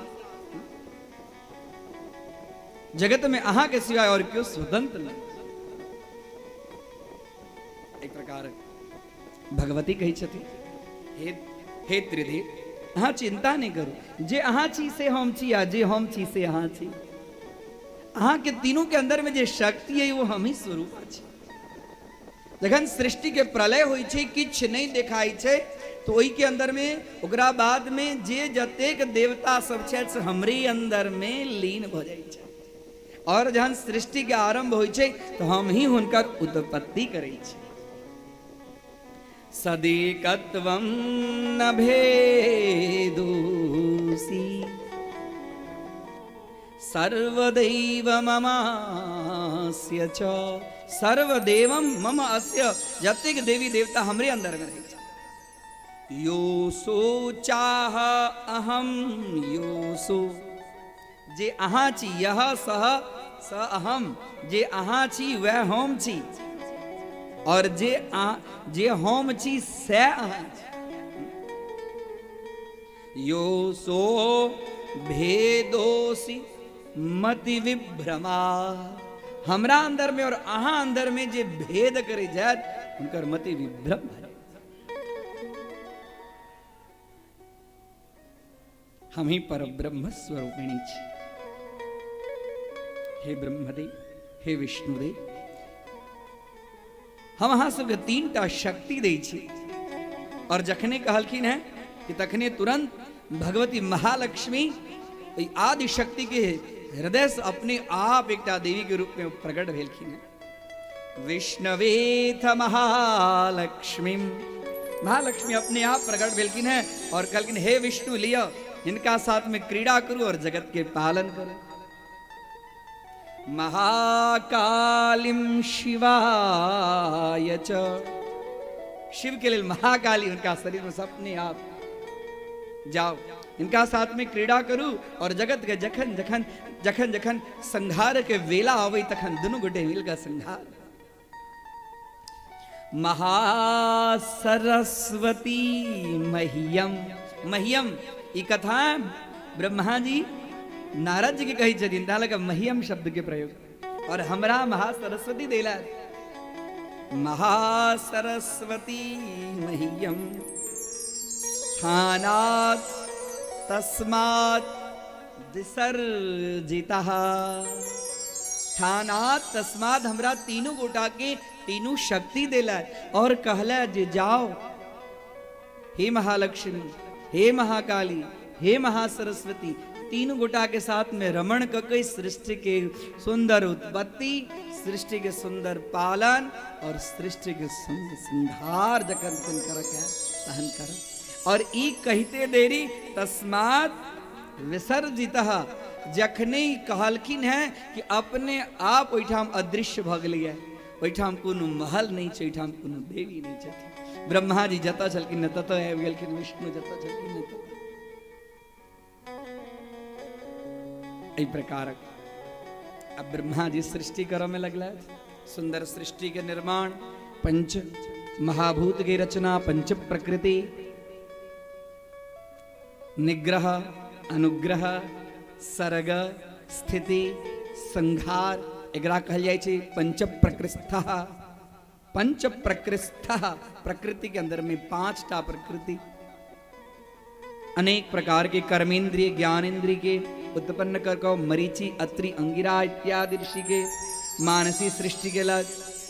जगत में अहाँ के सिवाय और क्यों स्वतंत्र नहीं। एक प्रकार भगवती कहै छथिन, हे हे त्रिदेव, अहाँ चिंता नहीं करू, जे अहाँ छी से हम छी आ जे हम छी से अहाँ छी। अहाँ के तीनों के अंदर में जे शक्ति है वो हम ही स्वरूप छी। जखन सृष्टि के प्रलय होइ छै, किछु नहि देखाइ छै, तऽ ओहिके अंदर में ओकरा बाद में जे जतेक देवता सब छथि से हमरे अंदर में लीन भऽ जाइ छै। और जहन सृष्टि के आरंभ होइ छै तऽ हम ही हुनकर उत्पत्ति करै छी। सदेकत्वं न भेदोसि सर्वदैव ममास्य च, सर्वदेवं मम अस्य, जतेक देवी देवता हमरे अंदर में रहै छै। यो सो चाह अहम यो सो, जे अहाँ छी यह सह स अहम, जे अहाँ छी वएह हम छी, और जे हम छी सएह अहाँ छी। यो सो भेदोसि मति विभ्रमा, हमरा अंदर में और अहाँ अंदर में जे भेद करे जायत हुनकर मति विभ्रम भऽ जायत। हम ही पर ब्रह्म स्वरूपिणी छी। हे ब्रह्मदेव, हे विष्णुदेव, हम अहाँ सबके तीन टा शक्ति दै छी। और जखने कहलखिन हैं कि तखने तुरंत भगवती महालक्ष्मी एहि आदि शक्ति के हृदय से अपने आप एकटा देवी के रूप में प्रकट भेलखिन हैं। विष्णवेथ महालक्ष्मी, महालक्ष्मी अपने आप प्रकट भेलखिन हैं और कहलखिन हे विष्णु लियो हिनका साथ में क्रीड़ा करू और जगत के पालन करू। महाकालीं शिवाय च, शिव के लिए महाकाली उनका शरीर में अपने आप जाओ, इनका साथ में क्रीड़ा करू और जगत के जखन जखन जखन जखन संहार के वेला आवे तखन दुनू गोटे मिलकर संहार। महासरस्वती मह्यम, मह्यम ई कथा ब्रह्मा जी नारद जी के कहै छथिन, ताहि लऽ मह्यम शब्द के प्रयोग, और हमरा महासरस्वती देला। महासरस्वती मह्यम स्थानात् तस्मात् विसर्जितः, स्थानात् तस्मात् हमरा तीनू गोटा के तीनू शक्ति देला और कहला जे जाओ हे महालक्ष्मी, हे महाकाली, हे महासरस्वती, तीनू गोटा के साथ में रमण क के सृष्टि के सुंदर उत्पत्ति, सृष्टि के सुंदर पालन और सृष्टि के सुंदर संहार जखन तखन करक है तहन कर। और ई कहिते देरी तस्मात् विसर्जितः, जखने कहलखिन है कि अपने आप ओहिठाम अदृश्य भऽ गेलैए, ओहिठाम कोनो महल नहि छै, ओहिठाम कोनो देवी नहि छथिन। ब्रह्मा जी जतऽ छलखिन ने ततऽ आबि गेलखिन, विष्णु जतऽ छलखिन ने ततऽ। एहि प्रकारक अब ब्रह्मा जी सृष्टि करऽ में लगलथि। सुंदर सृष्टि के निर्माण, पंच महाभूत के रचना, पंच प्रकृति, निग्रह, अनुग्रह, सर्ग, स्थिति, संहार, एकरा कहल जाइ छै पंच प्रकृतिस्थ। पंच प्रकृतिस्थ, प्रकृति के अंदर में पांचटा प्रकृति, अनेक प्रकार के कर्मेंद्रिय ज्ञानेन्द्रिय के उत्पन्न कर कऽ मरीचि, अत्रि, अंगिरा इत्यादि ऋषि के मानसी सृष्टि के लग।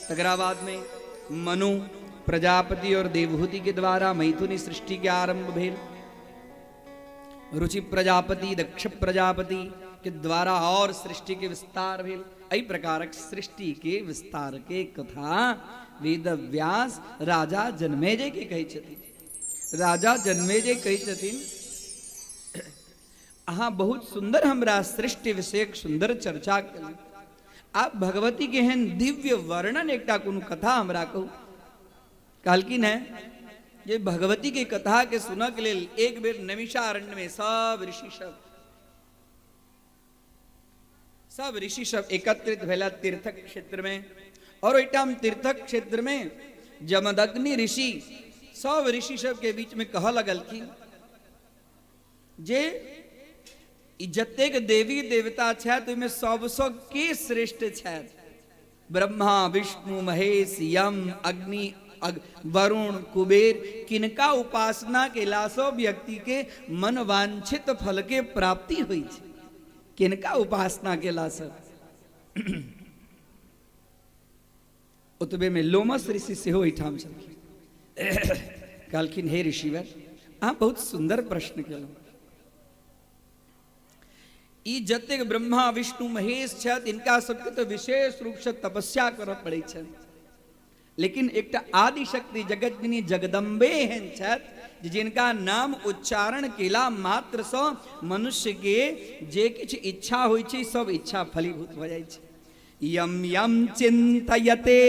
तकरा बाद में मनु, प्रजापति और देवहूति के द्वारा मैथुनी सृष्टि के आरंभ भेल। रुचि प्रजापति, दक्ष प्रजापति के द्वारा और सृष्टि के विस्तार भेल। एहि प्रकारक सृष्टि के विस्तार के कथा वेद व्यास राजा जनमेजय के कहै छथिन। राजा जनमेजय कहै छथिन, अहाँ बहुत सुंदर हमरा सृष्टि विषयक सुंदर चर्चा केलहुँ, आब भगवती के एहन दिव्य वर्णन एकटा कोनो कथा हमरा कहू। कहलखिन है जे भगवती के कथा के सुनऽ के लेल एक बेर नैमिषारण्य में सब ऋषि सब एकत्रित भेला तीर्थक क्षेत्र में। और ओहिठाम तीर्थक क्षेत्र में जमदग्नि ऋषि सब ऋषि सब के बीच में कह लगलखिन जे ई जतेक देवी देवता छथि, ओहिमे सबसँ के श्रेष्ठ छथि? ब्रह्मा, विष्णु, महेश, यम, अग्नि, वरुण, कुबेर, किनका उपासना केलासँ व्यक्ति के मन वांछित फल के प्राप्ति होइ छै? किनका उपासना केलासँ? ओतबे में लोमस ऋषि सेहो एहिठाम छलखिन। कहलखिन, हे ऋषिवर, अहाँ बहुत सुंदर प्रश्न केलहुँ। ई जतेक ब्रह्मा, विष्णु, महेश छथि, इनका सबके तऽ विशेष रूपसँ तपस्या करऽ पड़ै छनि। लेकिन एकटा आदि शक्ति जगतजननी जगदम्बे एहन छथि जे जिनका नाम उच्चारण केला मात्रसँ मनुष्य के जे किछु इच्छा होइ छै, सब इच्छा फलीभूत भऽ जाइ छै। यम यम चिंतयते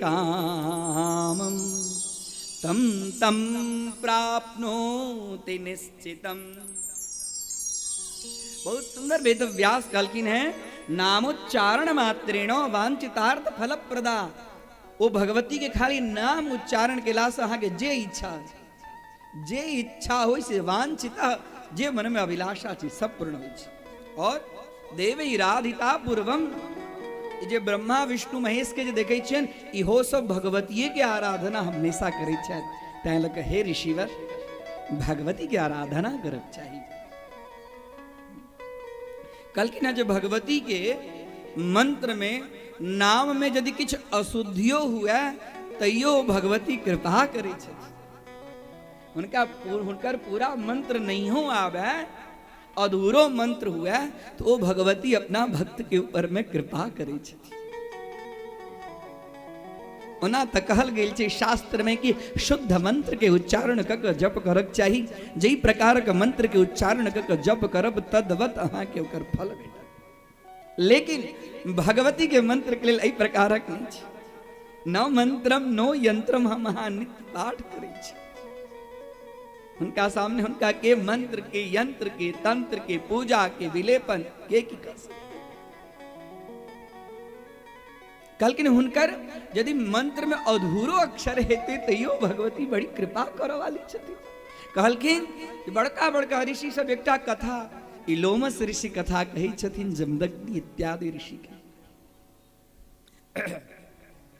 कामम तम तम प्राप्नोति निश्चितम। बहुत सुंदर वेद व्यास कहलखिन हैं, नामोच्चारण मात्रेण वांछितार्थ फलप्रदा। ओ भगवती के खाली नाम उच्चारण केलासँ अहाँके जे इच्छा होइ से वांछित, जे मन में अभिलाषा छै, सब पूर्ण होइ छै। और देवैराधिता पूर्वम, ई जे ब्रह्मा, विष्णु, महेश के जे देखै छियनि, इहो सब भगवतीये के आराधना हमेशा करै छथि। तैं लऽ कऽ हे ऋषिवर, भगवती के आराधना करक चाही। कहलखिन हेँ जे भगवती के मंत्र में, नाम में यदि किछु अशुद्धियो हुए, तैयो भगवती कृपा करै छथि। हुनकर पूरा मंत्र नहियो आवे, अधूरो मंत्र हुए, तो ओ भगवती अपना भक्त के ऊपर में कृपा करै छथि। ओना तऽ कहल गेल छै शास्त्र में कि शुद्ध मंत्र के उच्चारण कऽ कऽ जप करक चाही। जाहि प्रकारक मंत्र के उच्चारण कऽ कऽ जप करब, तदवत अहाँके ओकर फल भेटत। लेकिन भगवती के मंत्र के लेल एहि प्रकारक नहि छै। न मंत्रम नो यंत्रम, हम अहाँ नित्य पाठ करै छी। हुनका सामने हुनका के मंत्र के, यंत्र के, तंत्र के, पूजा के, विलेपन के की कर सकते? कहलखिन, हुनकर यदि मंत्र में अधूरो अक्षर हेतै, तैयो भगवती बड़ी कृपा करऽ वाली छथिन। कहलखिन जे बड़का बड़का ऋषि सब एकटा कथा, ई लोमस ऋषि कथा कहै छथिन जमदग्नि इत्यादि ऋषि के।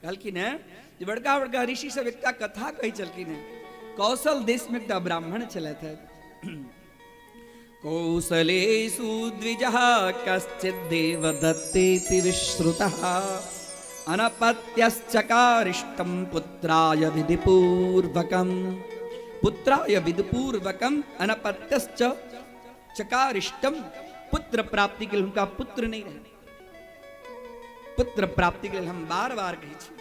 कहलखिन हेँ जे बड़का बड़का ऋषि सब एकटा कथा कहै छलखिन हेँ। कौशल देश में एकटा ब्राह्मण छलथि हेँ। कौसलेषु द्विजः कश्चित् देवदत्तेति विश्रुतः, अनपत्यश्चकारिष्टं पुत्राय विधिपूर्वकम्। पुत्राय विधिपूर्वकम् अनपत्यश्च चकारिष्टम। पुत्र प्राप्ति के लिए, हुनका पुत्र नहीं रहे, पुत्र प्राप्ति के लिए हम बार बार कहै छी,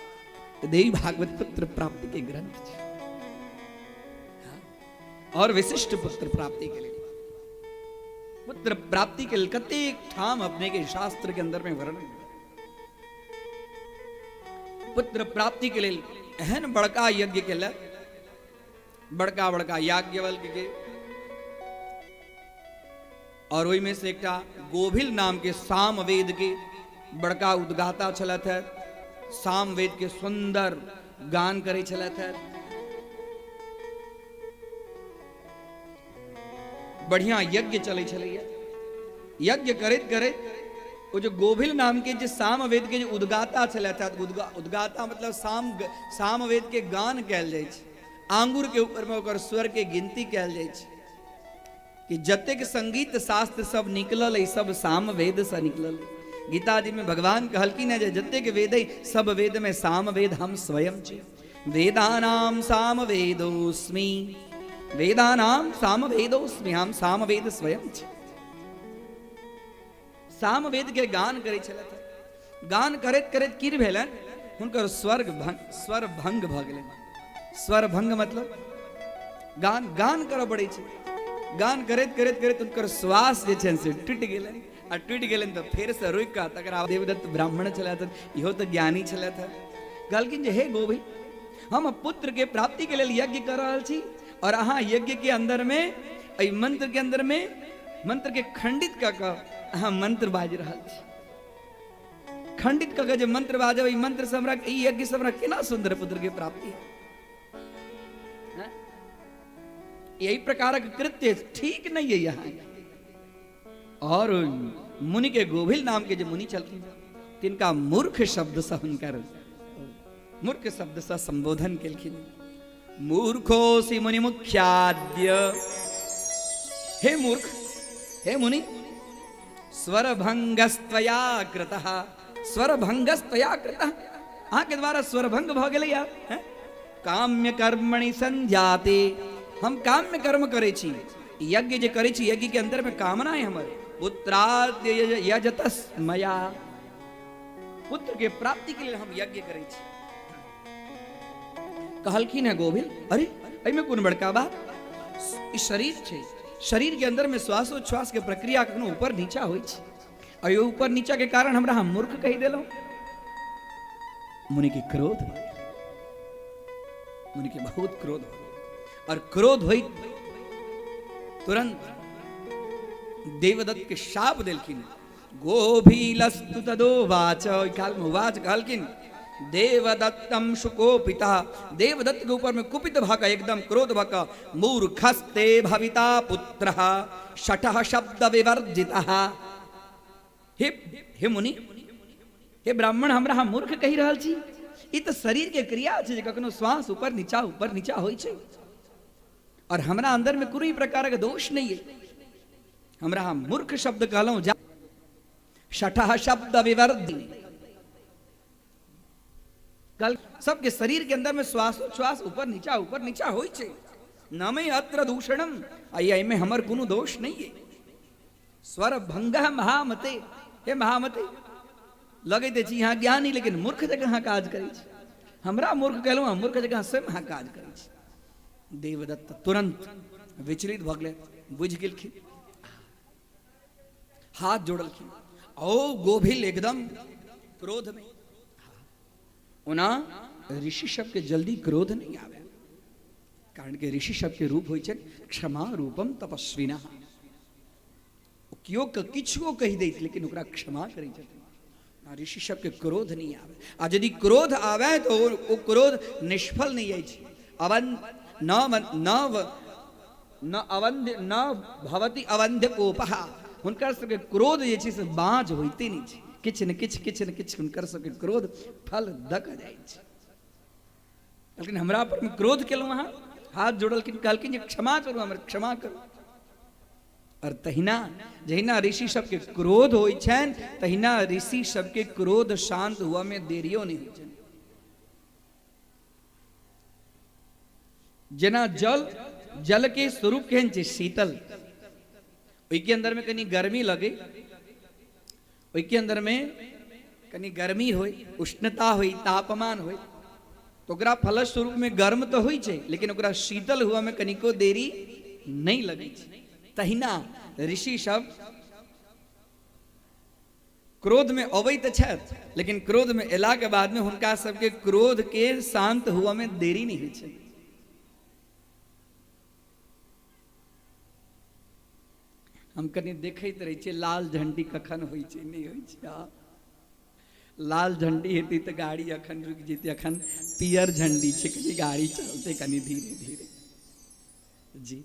देवी भागवत पुत्र प्राप्ति के ग्रंथ छै। हाँ। और विशिष्ट पुत्र प्राप्ति के लिए, पुत्र प्राप्ति के लिए कतेक ठाम अपने के शास्त्र के अंदर में वर्णन है। पुत्र प्राप्ति के लिए एहन बड़का यज्ञ केलक, बड़का बड़का याज्ञवल्क्य के, और ओहिमे से एकटा गोभिल नाम के सामवेद के बड़का उद्गाता छलथि है। सामवेद के सुंदर गान करै छलथि है। बढ़िया यज्ञ चलै छलैया। यज्ञ करैत करैत ओ जे गोभिल नाम के जे सामवेद के जे उद्गाता छलथि है, उद्गाता मतलब सामवेद के गान कयल जाइ छै, आंगुर के ऊपर में ओकर स्वर के गिनती कयल जाइ छै कि जतेक संगीत शास्त्र सब निकलल अइ, सब सामवेद से निकलल अइ। गीता जी में भगवान कहलखिन है जे जतेक वेद अइ, सब वेद में सामवेद हम स्वयं छी। वेदानाम सामवेदोस्मि, वेदानाम सामवेदोस्मि, हम सामवेद स्वयं छी। सामवेद के गान करै छलथि। गान करैत करैत की भेलनि? हुनकर स्वर्ग भंग, स्वर भंग भऽ गेलनि। स्वर भंग मतलब गान गान करऽ पड़ै छै। गान करैत करैत करैत हुनकर श्वास जे छनि से टूटि गेलनि। आ टूटि गेलनि तऽ फेरसँ रुकि कऽ तकरा देवदत्त ब्राह्मण छलथि, इहो तऽ ज्ञानी छलथि, कहलखिन जे हे गोभिल, हम पुत्र के प्राप्ति के लेल यज्ञ कर रहल छी और अहाँ यज्ञ के अंदर में एहि मंत्र के अंदर में मंत्र के खंडित कऽ कऽ अहाँ मंत्र बाजि रहल छी। खंडित कऽ कऽ जे मंत्र बाजब, ई मंत्र से हमरा, ई यज्ञ से हमरा केना सुंदर पुत्र के प्राप्ति है? यही प्रकारक कृत्य ठीक नहीं है यहाँ। और मुनि के गोभिल नाम के जो मुनि छलखिन तिनका मूर्ख शब्द से हुनकर मूर्ख शब्द से संबोधन केलखिन। मूर्खोसि मुनि मुख्याद्य, हे मूर्ख, हे मुनि, स्वरभंगस्त्वया कृतः, स्वरभंगस्त्वया कृतः, अहाँ के द्वारा स्वरभंग भऽ गेलै यार। काम्य कर्मणि संध्याते, हम काम्य कर्म करै छी, यज्ञ जे करै छी यज्ञ के अंदर में कामना है हमर, पुत्राद्य यजतस मया, पुत्र के प्राप्ति के लिए हम यज्ञ करै छी। कहलखिन है गोभिल, अरे एहिमे कोन बड़का बात, ई शरीर छै, शरीर के अंदर में श्वासोच्छ्वास के प्रक्रिया कखनो ऊपर नीचा होइ छै, और ये ऊपर नीचा के कारण हमरा हम मूर्ख कहि देलहुँ। मुनि के क्रोध भऽ गेल, मुनि के बहुत क्रोध भऽ गेल, और क्रोध होइत तुरंत देवदत्त के शाप देलखिन। गोभीलस्तु तदोवाच, ओहि काल में उवाच कहलखिन, देवदत्तम सुकोपिता, देवदत्त के ऊपर में कुपित भऽ कऽ एकदम क्रोध भऽ कऽ, मूर्खस्ते भविता पुत्रः शठः शब्द विवर्जितः। हे हे मुनि, हे ब्राह्मण, हमरा अहाँ मूर्ख कहि रहल छी? ई तऽ शरीर के क्रिया छै जे कखनो श्वास ऊपर नीचा होइ छै, और हमरा अंदर में कोनो प्रकार के दोष नहीं है, हमरा अहाँ मूर्ख शब्द कहलहुँ। जा शठः शब्द विवर्धि, कल सबके शरीर के अंदर में श्वासोच्छ्वास ऊपर नीचा होइ छै, न मे अत्र दूषणम, आ एहिमे हमर कोनो दोष नहीं है। स्वर भंग महामते, हे महामते, लगैत अछि यहाँ ज्ञानी लेकिन मूर्ख जकाँ अहाँ काज करै छी, हमरा मूर्ख कहलहुँ, अहाँ मूर्ख जकाँ स्वयं अहाँ काज करै छी। देवदत्त तुरंत विचलित भऽ गेलै, बुझि गेलखिन, हाथ जोड़लखिन। ओ गोभिल एकदम क्रोध में, ओना ऋषि सबके जल्दी क्रोध नहीं आवे, कारण कि ऋषि सबके रूप होइ छै क्षमा रूपम तपस्विना, केओ के किछुओ कहि दैत लेकिन ओकरा क्षमा करै छथिन। आ ऋषि सबके क्रोध नहीं आवे, आ यदि क्रोध आवे तो ओ क्रोध निष्फल नहीं जाइ छै। अवन न न न अवंध्य न भवति अवंध्य कोपः, हुनकर सबके क्रोध जे छै से बाँझ होइते नहि छै, किछु ने किछु किछु ने किछु हुनकर सबके क्रोध फल दऽ कऽ जाइ छै। लेकिन हमरा पर क्रोध केलहुँ अहाँ, हाथ जोड़लखिन, कहलखिन जे क्षमा करू, हमर क्षमा करू। और तहिना जहिना ऋषि सबके क्रोध होइ छनि तहिना ऋषि सबके क्रोध शांत हुआ में देरियो नहीं होइ छनि। जेना जल, जल के स्वरूप केहन छै शीतल, ओहिके अंदर में कनी गर्मी लगे, ओहिके अंदर में कनी गर्मी होय, उष्णता होय, तापमान होय, तो ओकरा फलस्वरूप में गर्म तो होइ छै लेकिन ओकरा शीतल हुआ में कनिको देरी नहीं लगै छै। तहिना ऋषि सब क्रोध में अबैत छथि लेकिन क्रोध में एला के बाद में हुनका सबके क्रोध के शांत हुआ में देरी नहीं होइ छै। हम कनि देखैत रहै छियै लाल झंडी कखन होइ छै नहि होइ छै। हँ, लाल झंडी हेतै तऽ गाड़ी अखन रुकि जेतै, अखन पियर झंडी छै कनि गाड़ी चलतै कनि धीरे धीरे। जी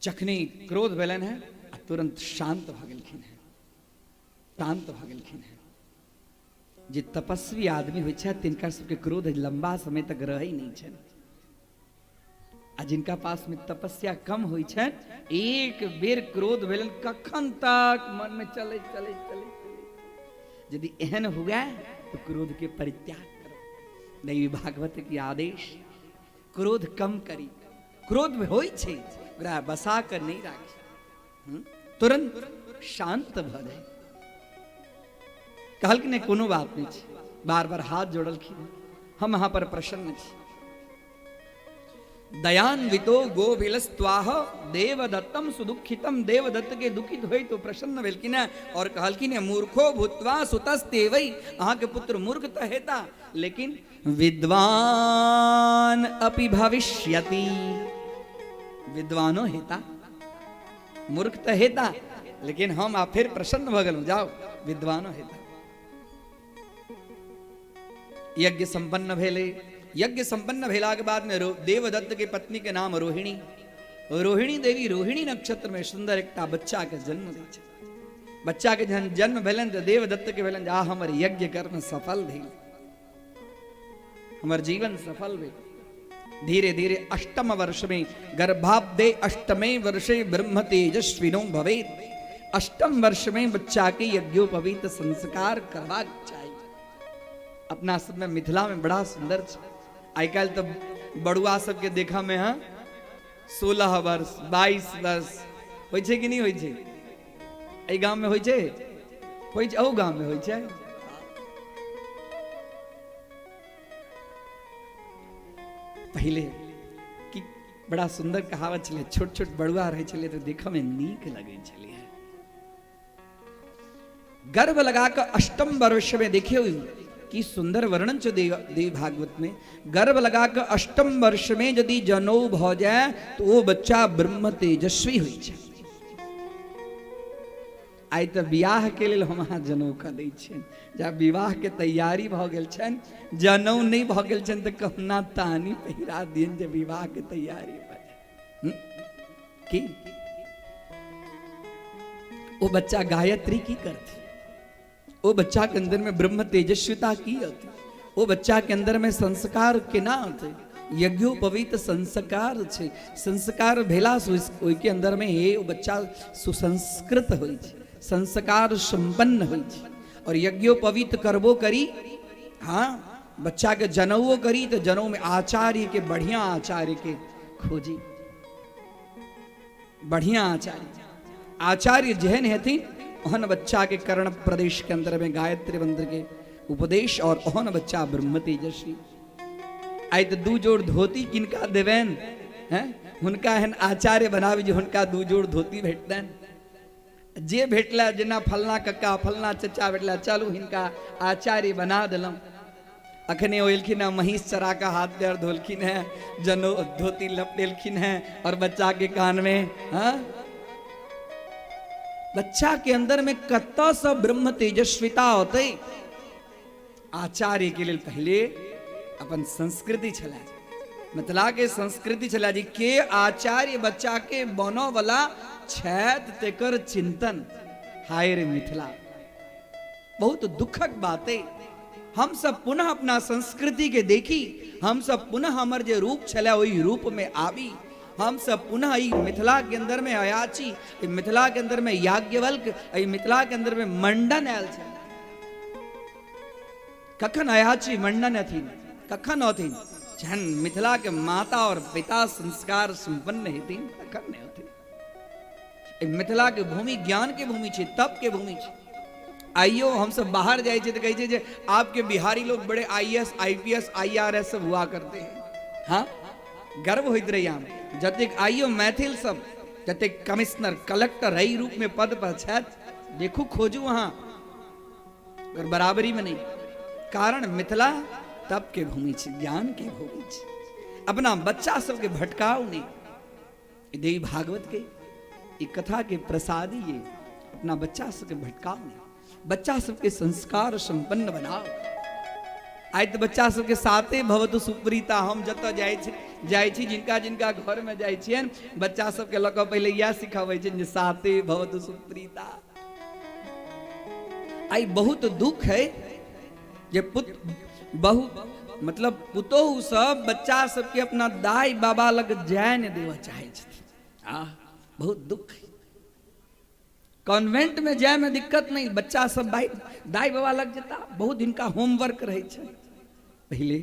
जखने क्रोध भेलनि हेँ आ तुरंत शांत भऽ गेलखिन हेँ, शांत भऽ गेलखिन हेँ। जे तपस्वी आदमी होइ छथि तिनका सबके क्रोध लंबा समय तक रहै नहि छनि, आ जिनका पास में तपस्या कम होइ छनि एक बेर क्रोध भेलनि कखन तक मन में चलै चलै चलै चलै। यदि एहन हुए तो क्रोध के परित्याग करो। दैवी भागवत के आदेश क्रोध कम करी, क्रोध में होइ छै ओकरा बसा कर नहीं राखी, तुरंत शांत भऽ जाय। कहलखिन नहि कोनो बात नहीं छै, बार बार हाथ जोड़लखिन, हम अहाँ पर प्रसन्न छी। दयान्वितो गोभिलस्त्वाह देवदत्तम सुदुखितम। देवदत्त के दुखित होय तो प्रसन्न भेलखिन है और कहलखिन है मूर्खो भूत्वा सुतस्तेवै, अहाँ के पुत्र मूर्ख तो हेता लेकिन विद्वान अपि भविष्यति, विद्वानो हेता, मूर्ख तो हेता लेकिन हम आ फिर प्रसन्न भ गेलहुँ, जाओ विद्वानो हेता। यज्ञ संपन्न भेलै। यज्ञ संपन्न भेला के बाद में देवदत्त के पत्नी के नाम रोहिणी, रोहिणी देवी रोहिणी नक्षत्र में सुंदर एकटा बच्चा के जन्म दै छै। बच्चा के जहन जन्म भेलनि तऽ देवदत्त के भेलनि आ हमर यज्ञ कर्म सफल भेल, हमर जीवन सफल भेल। धीरे धीरे अष्टम वर्ष में गर्भाब्दे अष्टमे वर्षे ब्रह्म तेजस्विनो भवेत। अष्टम वर्ष में बच्चा के यज्ञोपवीत संस्कार करबाक चाही। अपना सब में मिथिला में बड़ा सुंदर छै। आइ काल्हि तऽ बड़ुआ सबके देखऽ में है 16 वर्ष 22 वर्ष होइ छै कि नहि होइ छै? एहि गाम में होइ छै? होइ छै, अहू गाम में होइ छै। पहिले कि बड़ा सुंदर कहावत छलै, छोट छोट बड़ुआ रहै छलै तऽ देखऽ में नीक लगै छलै। गर्भ लगा कऽ अष्टम वर्ष में देखियौ कि सुंदर वर्णन छै देव भागवत में। गर्भ लगा कऽ अष्टम वर्ष में यदि जनौ भऽ जाय तो ओ बच्चा ब्रह्म तेजस्वी होइ छै। आइ तऽ बियाह के लेल हम अहाँ जनौ कऽ दै छियनि, जब विवाह के तैयारी भऽ गेल छनि, जनौ नहि भऽ गेल छनि तऽ कहुना तानी पहिरा दियनि जे विवाह के तैयारी भऽ जाय। की ओ बच्चा गायत्री की करती? ओ बच्चा के अंदर में ब्रह्म तेजस्विता की होती? ओ बच्चा के अंदर में संस्कार केना होते? यज्ञोपवीत संस्कार छै। संस्कार भेला से ओहि के अंदर में हे ओ बच्चा सुसंस्कृत होइ छै, संस्कार संपन्न होइ छै। और यज्ञोपवीत करबो करी, हाँ बच्चा के जनौओ करी तो जनौ में आचार्य के, बढ़िया आचार्य के खोजी, बढ़िया आचार्य, आचार्य जेहन हेथिन ओहन बच्चा के कर्ण प्रदेश के अंदर में गायत्री मंत्र के उपदेश और ओहन बच्चा ब्रह्म तेजस्वी। आइ तऽ दू जोड़ धोती किनका देबनि हैं, हुनका एहन आचार्य बनाबी जे हुनका दू जोड़ धोती भेटतनि। जे भेटला जेना फलना कक्का फलना चचा भेटला, चलू हिनका आचार्य बना देलहुँ। अखने ओ एलखिन हैं महीष चरा कऽ हाथ पैर धोलखिन हैं, जनो धोती लपटेलखिन हैं और बच्चा के कान में, हाँ बच्चा के अंदर में कतऽ से ब्रह्म तेजस्विता होते। आचार्य के लेल पहले अपन संस्कृति छला, मिथिला के संस्कृति छला जी के आचार्य बच्चा के बनऽ वाला छथि तेकर चिंतन। हाय रे मिथिला, बहुत दुखक बात है। हम सब पुनः अपना संस्कृति के देखी, हम सब पुनः हमर जे रूप छलै ओहि रूप में आबी, हम सब पुनः ई मिथिला के अंदर में अयाची, ई मिथिला के अंदर में याज्ञवल्क्य, ई मिथिला के अंदर में मंडन आयल छल। कखन अयाची मंडन अथिन, कखन अथिन? जहन मिथिला के माता और पिता संस्कार संपन्न हेथिन तखन नहि अथिन। मिथिला के भूमि ज्ञान के भूमि छै, तप के भूमि छै। आइयो हम सब बाहर जाइ छियै तऽ कहै छै जे आपके बिहारी लोग बड़े I S, I P S, I R S सब हुआ करते हैं। हाँ, गर्व होइत रहैया हम जतेक आइयो मैथिल सब जतेक कमिश्नर कलेक्टर एहि रूप में पद पर छथि, देखू खोजू अहाँ अगर बराबरी में नहीं। कारण मिथिला तप के भूमि छै, ज्ञान के भूमि छै। अपना बच्चा सबके भटकाउ नहीं। देवी भागवत के ई कथा के प्रसादी ये अपना बच्चा सबके भटकाउ नहीं, बच्चा सबके संस्कार संपन्न बनाओ। आइ तऽ बच्चा सबके साथे भवतु सुप्रीता। हम जतऽ जाइ छी जिनका जिनका घर में जाइ छियनि बच्चा सबके लऽ कऽ पहिले इएह सिखबै छियनि जे साथे भवतु सुप्रीता। आइ बहुत दुख है जे पुत बहु मतलब पुतोहु सब बच्चा सबके अपना दाई बाबा लग जाय नहि देबऽ चाहै छथिन। आ बहुत दुख है। कॉन्वेंट में जाय में दिक्कत नहीं, बच्चा सब दाई बाबा लग जेता, बहुत हिनका होमवर्क रहै छै। पहिले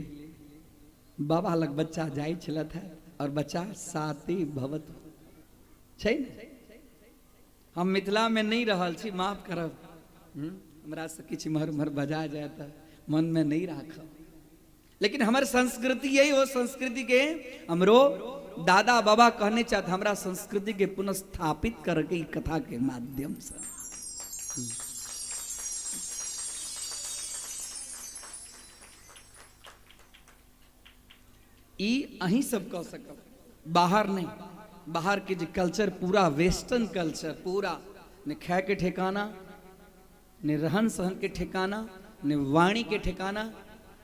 बाबा लग बच्चा जाइ छलथि है और बच्चा साते भवत छै ने। हम मिथिला में नहीं रहल छी, माफ करब, हमरा से किछु इम्हर उम्हर बजा जाय तऽ मन में नहीं राखब, लेकिन हमर संस्कृति यही ओ संस्कृति के हमरो दादा बाबा कहने चाहत हमरा संस्कृति के पुनर्स्थापित करके ई कथा के माध्यम से। ई अहीं सब कह सकब, बाहर नहीं। बाहर के जे कल्चर पूरा वेस्टर्न कल्चर, पूरा ने खाए के ठिकाना, ने रहन सहन के ठिकाना, ने वाणी के ठिकाना।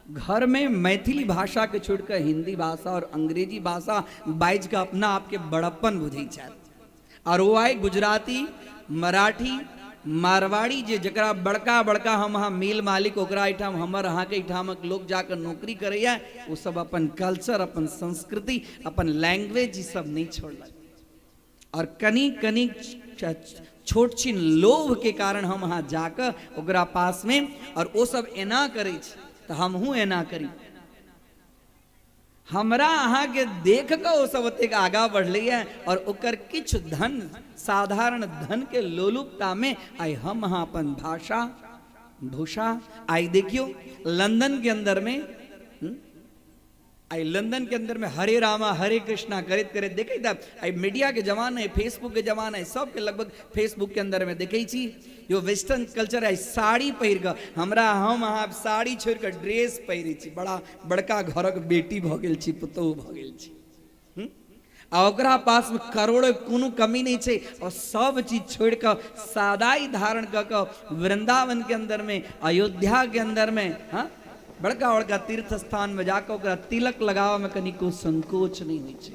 घर में मैथिली भाषा के छोड़कर हिंदी भाषा और अंग्रेजी भाषा बाजि के अपना आपके बड़प्पन बुझै छथि। और वो आइ गुजराती, मराठी, मारवाड़ी जे जकरा बड़का बड़का हम अहाँ मिल मालिक ओकरा एहिठाम हमर अहाँके एहिठामक लोक जाकऽ नौकरी करैया, ओ सब अपन कल्चर, अपन संस्कृति, अपन लैंग्वेज ई सब नहि छोड़लक। और कनी कनी छोट छिन लोभ के कारण हम अहाँ जाकऽ ओकरा पासमे और ओ सब एना करै छै तऽ हमहूँ एना करी। हमरा अहाँके देख कऽ ओ सब ओतेक आगाँ बढ़लैए और ओकर किछु धन, साधारण धन के लोलुपतामे आइ हम अहाँ अपन भाषा भूषा आइ देखियौ लंदन के अंदरमे, आइ लंदन के अंदर में हरे रामा हरे कृष्णा करैत करैत देखैत आब आइ मीडिया के जमाना है, फेसबुक के जमाना है, सबके लगभग फेसबुक के अंदर में देखै छी जो वेस्टर्न कल्चर है। साड़ी पहिर कऽ हमरा हम अहाँ साड़ी छोड़ि कऽ ड्रेस पहिरै छी, बड़ा बड़का घरक बेटी भऽ गेल छी, पुतोहु भऽ गेल छी। आ ओकरा पास में करोड़ो कोनो कमी नहीं छै और सब चीज छोड़ कऽ सादाई धारण कऽ कऽ वृंदावन के अंदर में, अयोध्या के अंदर में, हाँ, बड़का बड़का तीर्थ स्थान में जाकऽ ओकरा तिलक लगाबऽ में कनिको संकोच नहीं होइ छै,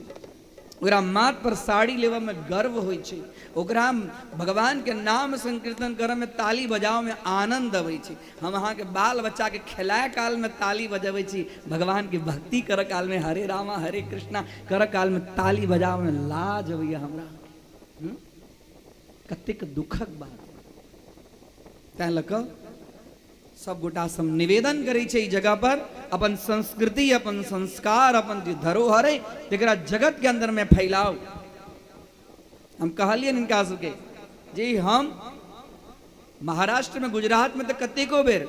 ओकरा माथ पर साड़ी लेबऽ में गर्व होइ छै, ओकरा भगवान के नाम संकीर्तन करऽ में, ताली बजाबऽ में आनंद अबै छै। हम अहाँके बाल बच्चाके खेलाय कालमे ताली बजबै छी, भगवानके भक्ति करऽ कालमे हरे रामा हरे कृष्णा करऽ कालमे ताली बजाबऽमे लाज अबैया हमरा। कतेक दुखक बात। तैं लऽ कऽ सब गोटासँ हम निवेदन करै छी एहि जगह पर अपन संस्कृति, अपन संस्कार, अपन जे धरोहर अइ तकरा जगतके अन्दरमे फैलाउ। हम कहलियनि हिनका सबके जे हम महाराष्ट्र में, गुजरात में तो कतेको बेर,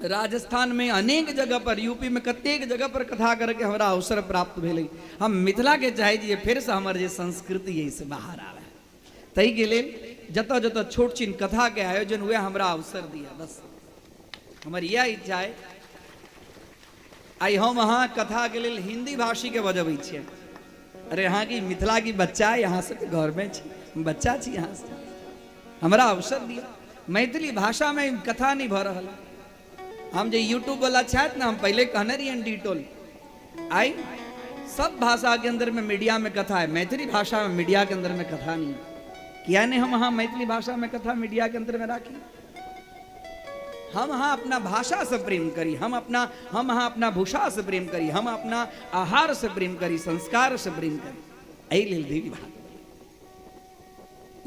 राजस्थान में अनेक जगह पर, यूपी में कतेक जगह पर कथा करके हमरा अवसर प्राप्त भेलै। हम मिथिला के चाहै छी फेर से हमर जे संस्कृति है से बाहर आवे, ताहि के लेल जतऽ जतऽ छोट छिन कथा के आयोजन हुए हमरा अवसर दिया, बस हमर इएह इच्छा है। आइ हम अहाँ कथा के लेल हिंदी भाषी के बजबै छियै। अरे अहाँ की मिथिला की बच्चा है, अहाँ सबके घर में छी, हम बच्चा छी अहाँ से, हमरा अवसर दिया। मैथिली भाषा में कथा नहीं भऽ रहल। हम जे यूट्यूब वाला छथि ने, हम पहले कहने रहियनि डिटोल, आइ सब भाषा के अंदर में मीडिया में कथा है, मैथिली भाषा में मीडिया के अंदर में कथा नहीं है। किया नहीं हम अहाँ मैथिली भाषा में कथा मीडिया के अंदर में राखी? हम अहाँ अपना भाषा से प्रेम करी, हम अहाँ अपना भूषा से प्रेम करी, हम अपना आहार से प्रेम करी, संस्कार से प्रेम करी। एहि लेल देवी भागवत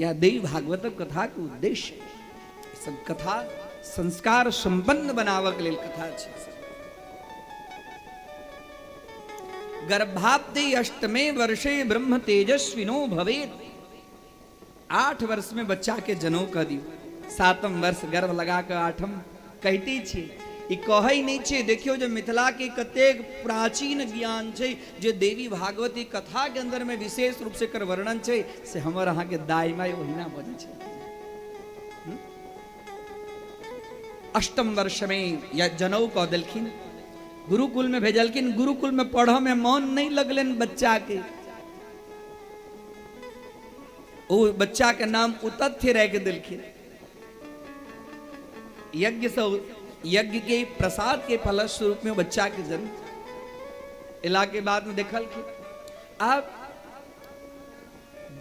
या देवी भागवतक कथा के उद्देश्य सब कथा संस्कार संपन्न बनाबऽ के लेल कथा छै। गर्भाब्दे अष्टमे वर्षे ब्रह्म तेजस्विनो भवेत्। 8 वर्ष में बच्चा के जनौ कऽ दियौ, 7म वर्ष गर्भ लगा कऽ 8म कहिते छियै, ई कहै नहि छियै। देखियौ जे मिथिला के कतेक प्राचीन ज्ञान छै जे देवी भागवती कथा के अंदर में विशेष रूप से एकर वर्णन छै, से हमर अहाँ के दाई माई ओहिना बजै छै। 8म वर्ष में या जनौ कऽ देलखिन, गुरुकुल में भेजलखिन। गुरुकुल में पढ़ऽ में मन नहि लगलनि बच्चा के, ओ बच्चा के नाम उतथ्य राखि देलखिन। यज्ञ से यज्ञ के प्रसाद के फलस्वरूप में बच्चा के जन्म एला के बाद में देखलखिन। आब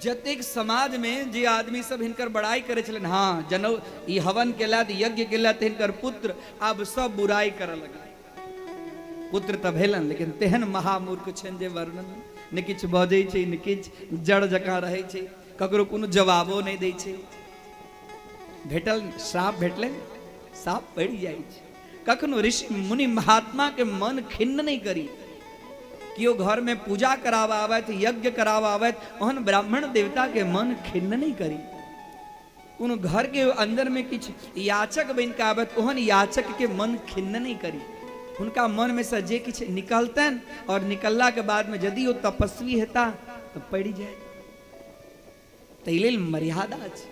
जतेक समाज में जे आदमी सब हिनकर बड़ाई करे छलनि, हाँ जनौ ई हवन केलथि, यज्ञ केलथि, हिनकर पुत्र, आब सब बुराई करऽ लगल। पुत्र तऽ भेलनि लेकिन तेहन महामूर्ख छनि जे वर्णन ने किछु बजै छै ने किछु, जड़ जकाँ रहै छै, ककरो कोनो जवाबो नहि दै छै। भेटल श्राप भेटलै, साप पड़ि जाइ छै। कखनो ऋषि मुनि महात्मा के मन खिन्न नहि करी। केओ घर में पूजा कराबऽ आबथि, यज्ञ कराबऽ आबथि, ओहन ब्राह्मण देवता के मन खिन्न नहि करी। कोनो घर के अंदर में किछु याचक बनि कऽ आबथि, ओहन याचक के मन खिन्न नहि करी। हुनका मनमे सँ जे किछु निकलतनि आओर निकललाके बादमे यदि ओ तपस्वी हेता तऽ पड़ि जायत। ताहि लेल मर्यादा छै।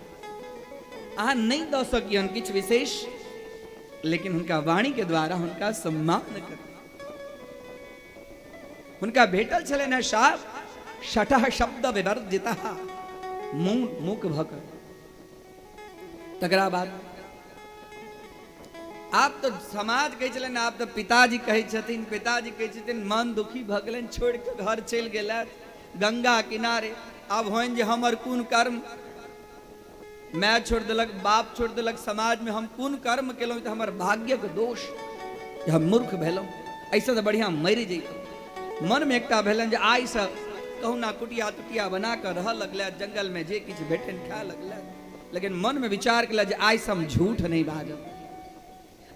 अहाँ नहि दऽ सकियन किछु विशेष, लेकिन हुनका वाणी के द्वारा हुनका सम्मान करू। हुनका भेटल छलनि हेँ शाप, शठः शब्द विवर्जितः, मौन मूक भऽ कऽ। तकरा बाद आब तऽ समाज कहै छलनि, आब तऽ पिताजी कहै छथिन, पिताजी कहै छथिन, मन दुखी भऽ गेलनि, छोड़ि कऽ घर चलि गेलथि गंगा किनारे। आब होइन जे हमर कोन कर्म, माय छोड़ि देलक, बाप छोड़ि देलक, समाजमे हम कोन कर्म केलहुँ, तऽ हमर भाग्यक दोष जे हम मूर्ख भेलहुँ, एहिसँ तऽ बढ़िआँ मरि जैतहुँ। मनमे एकटा भेलनि जे आइसँ कहुना कुटिया तुटिया बना कऽ रहऽ लगलथि, जंगलमे जे किछु भेटनि खाय लगलथि, लेकिन मनमे विचार केलथि जे आइसँ हम झूठ नहि बाजब।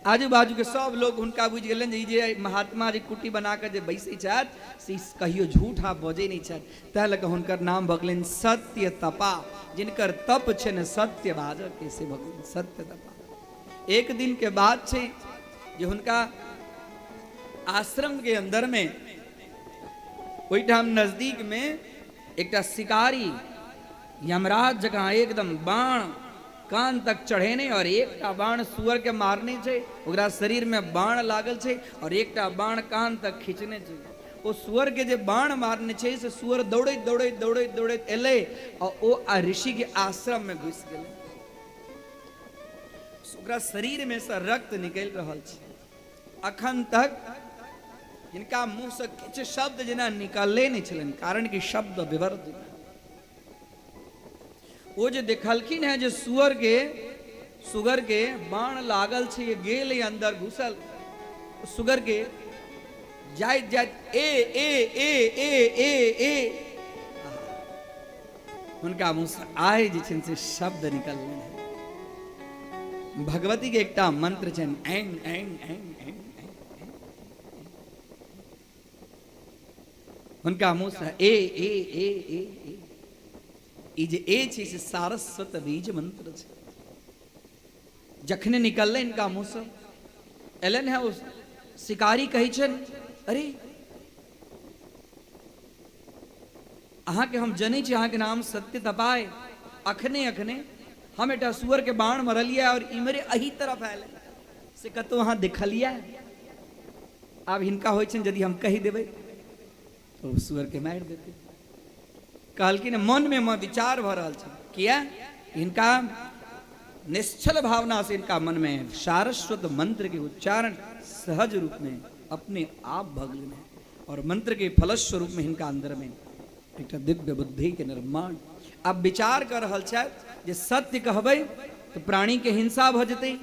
आजू बाजू के सब लोग हुनका बुझि गेलनि जे ई जे महात्मा जे कुटी बना कऽ जे बैसै छथि से कहियो झूठ आ बजै नहि छथि, ताहि लऽ कऽ हुनकर नाम भऽ गेलनि सत्य तपा। जिनकर तप छनि सत्य बाजऽ के, से भऽ गेलनि सत्य तपा। एक दिन के बात छै जे हुनका आश्रम के अंदर में ओहिठाम नजदीक में एकटा शिकारी यमराज जकाँ एकदम बाण कान तक चढ़ेने और एकटा बाण सुअर के मारने छै, ओकरा शरीर में बाण लागल छै और एकटा बाण कान तक खींचने छै। ओ सुअर के जे बाण मारने छै से सुअर दौड़ैत दौड़ैत दौड़ैत दौड़ैत एलै और ओ ऋषि के आश्रम में घुसि गेलै। ओकरा शरीर में से रक्त निकलि रहल छै। अखन तक हिनका मुंह से किछु शब्द जेना निकलले नहि छलनि, कारण कि शब्द विवर्जित। ओ जे देखलखिन हेँ जे सुअर के सुगर के बाण लागल छै, गेल अंदर घुसल सुगर के जाइत जाइत ए ए ए ए ए ए हुनका मुंह से आय जे छै से शब्द निकललनि हेँ। भगवती के एकटा मंत्र छनि एंग एंग एंग एंग एंग। हुनका मुंह से ए ए ए ए ए, ई जे ए छै से सारस्वत बीज मंत्र छै। जखने निकललै इनका मुंह से एलनि है, ओ शिकारी कहै छनि, अरे अहाँके हम जनै छी, अहाँके नाम सत्य तपाय, अखने अखने हम एकटा सुअर के बाण मरलियै और इमरे एही तरफ आयल, से कतौ अहाँ देखलियै? आब हिनका होइ छनि यदि हम कहि देबै तऽ ओ सुअरके मारि देतै। कहलखिन मनमे म विचार भऽ रहल छै, किया हिनका निश्चल भावना से हिनका मनमे सारस्वत मंत्र के उच्चारण सहज रूप में अपने आप भऽ गेलनि हैं और मंत्र के फलस्वरूप में हिनका अंदर में एकटा दिव्य बुद्धि के निर्माण। आब विचार कऽ रहल छथि जे सत्य कहबै तऽ प्राणी के हिंसा भऽ जेतै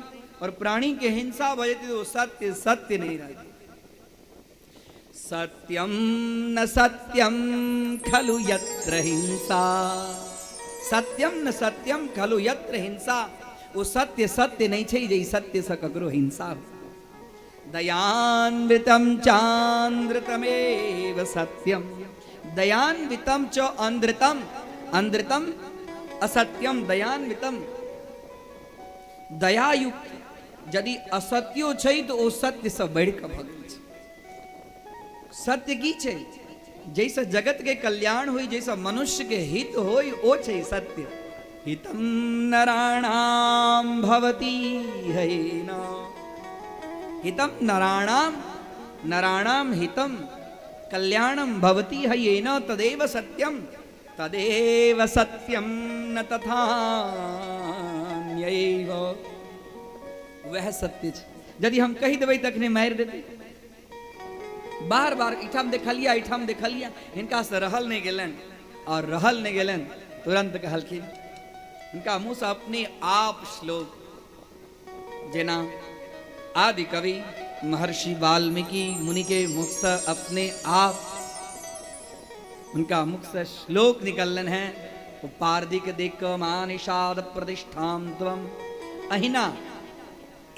और प्राणी के हिंसा भऽ जेतै तऽ ओ सत्य सत्य नहि रहतै। सत्यम न सत्यम खलु यत्र हिंसा, सत्यम न सत्यम खलु यत्र हिंसा, ओ सत्य सत्य नहीं छै जे सत्य से ककरो हिंसा हो। दयान्वितं चान्द्रतमेव सत्यम, दयान्वितं च अनृतम, अनृतम असत्यम, दयान्वितं दयायुक्त यदि असत्यो छै तऽ ओ सत्य से बढ़ि कऽ भऽ गेल छै। सत्य की छै? जैसे जगत के कल्याण होई, जैसे मनुष्य के हित होई, ओ छै सत्य। हितम नराणाम भवति हैन, हितम नराणाम, नराणाम हितम कल्याणम भवति हैन तदेव सत्यम, तदेव सत्यम न तथा वह सत्य छै। यदि हम कहि देबै तखने मारि देतै। बार बार एहिठाम देखलिया, एहिठाम देखलिया, हिनका से रहल नहि गेलनि और रहल नहि गेलनि, तुरंत कहलखिन हिनका मुँह से अपने आप श्लोक, जेना आदि कवि महर्षि वाल्मीकि मुनि के मुख से अपने आप उनका मुख से श्लोक निकलनि हैं, ओ पारदी के देख कऽ मानिषाद प्रतिष्ठाम त्वम। अहिना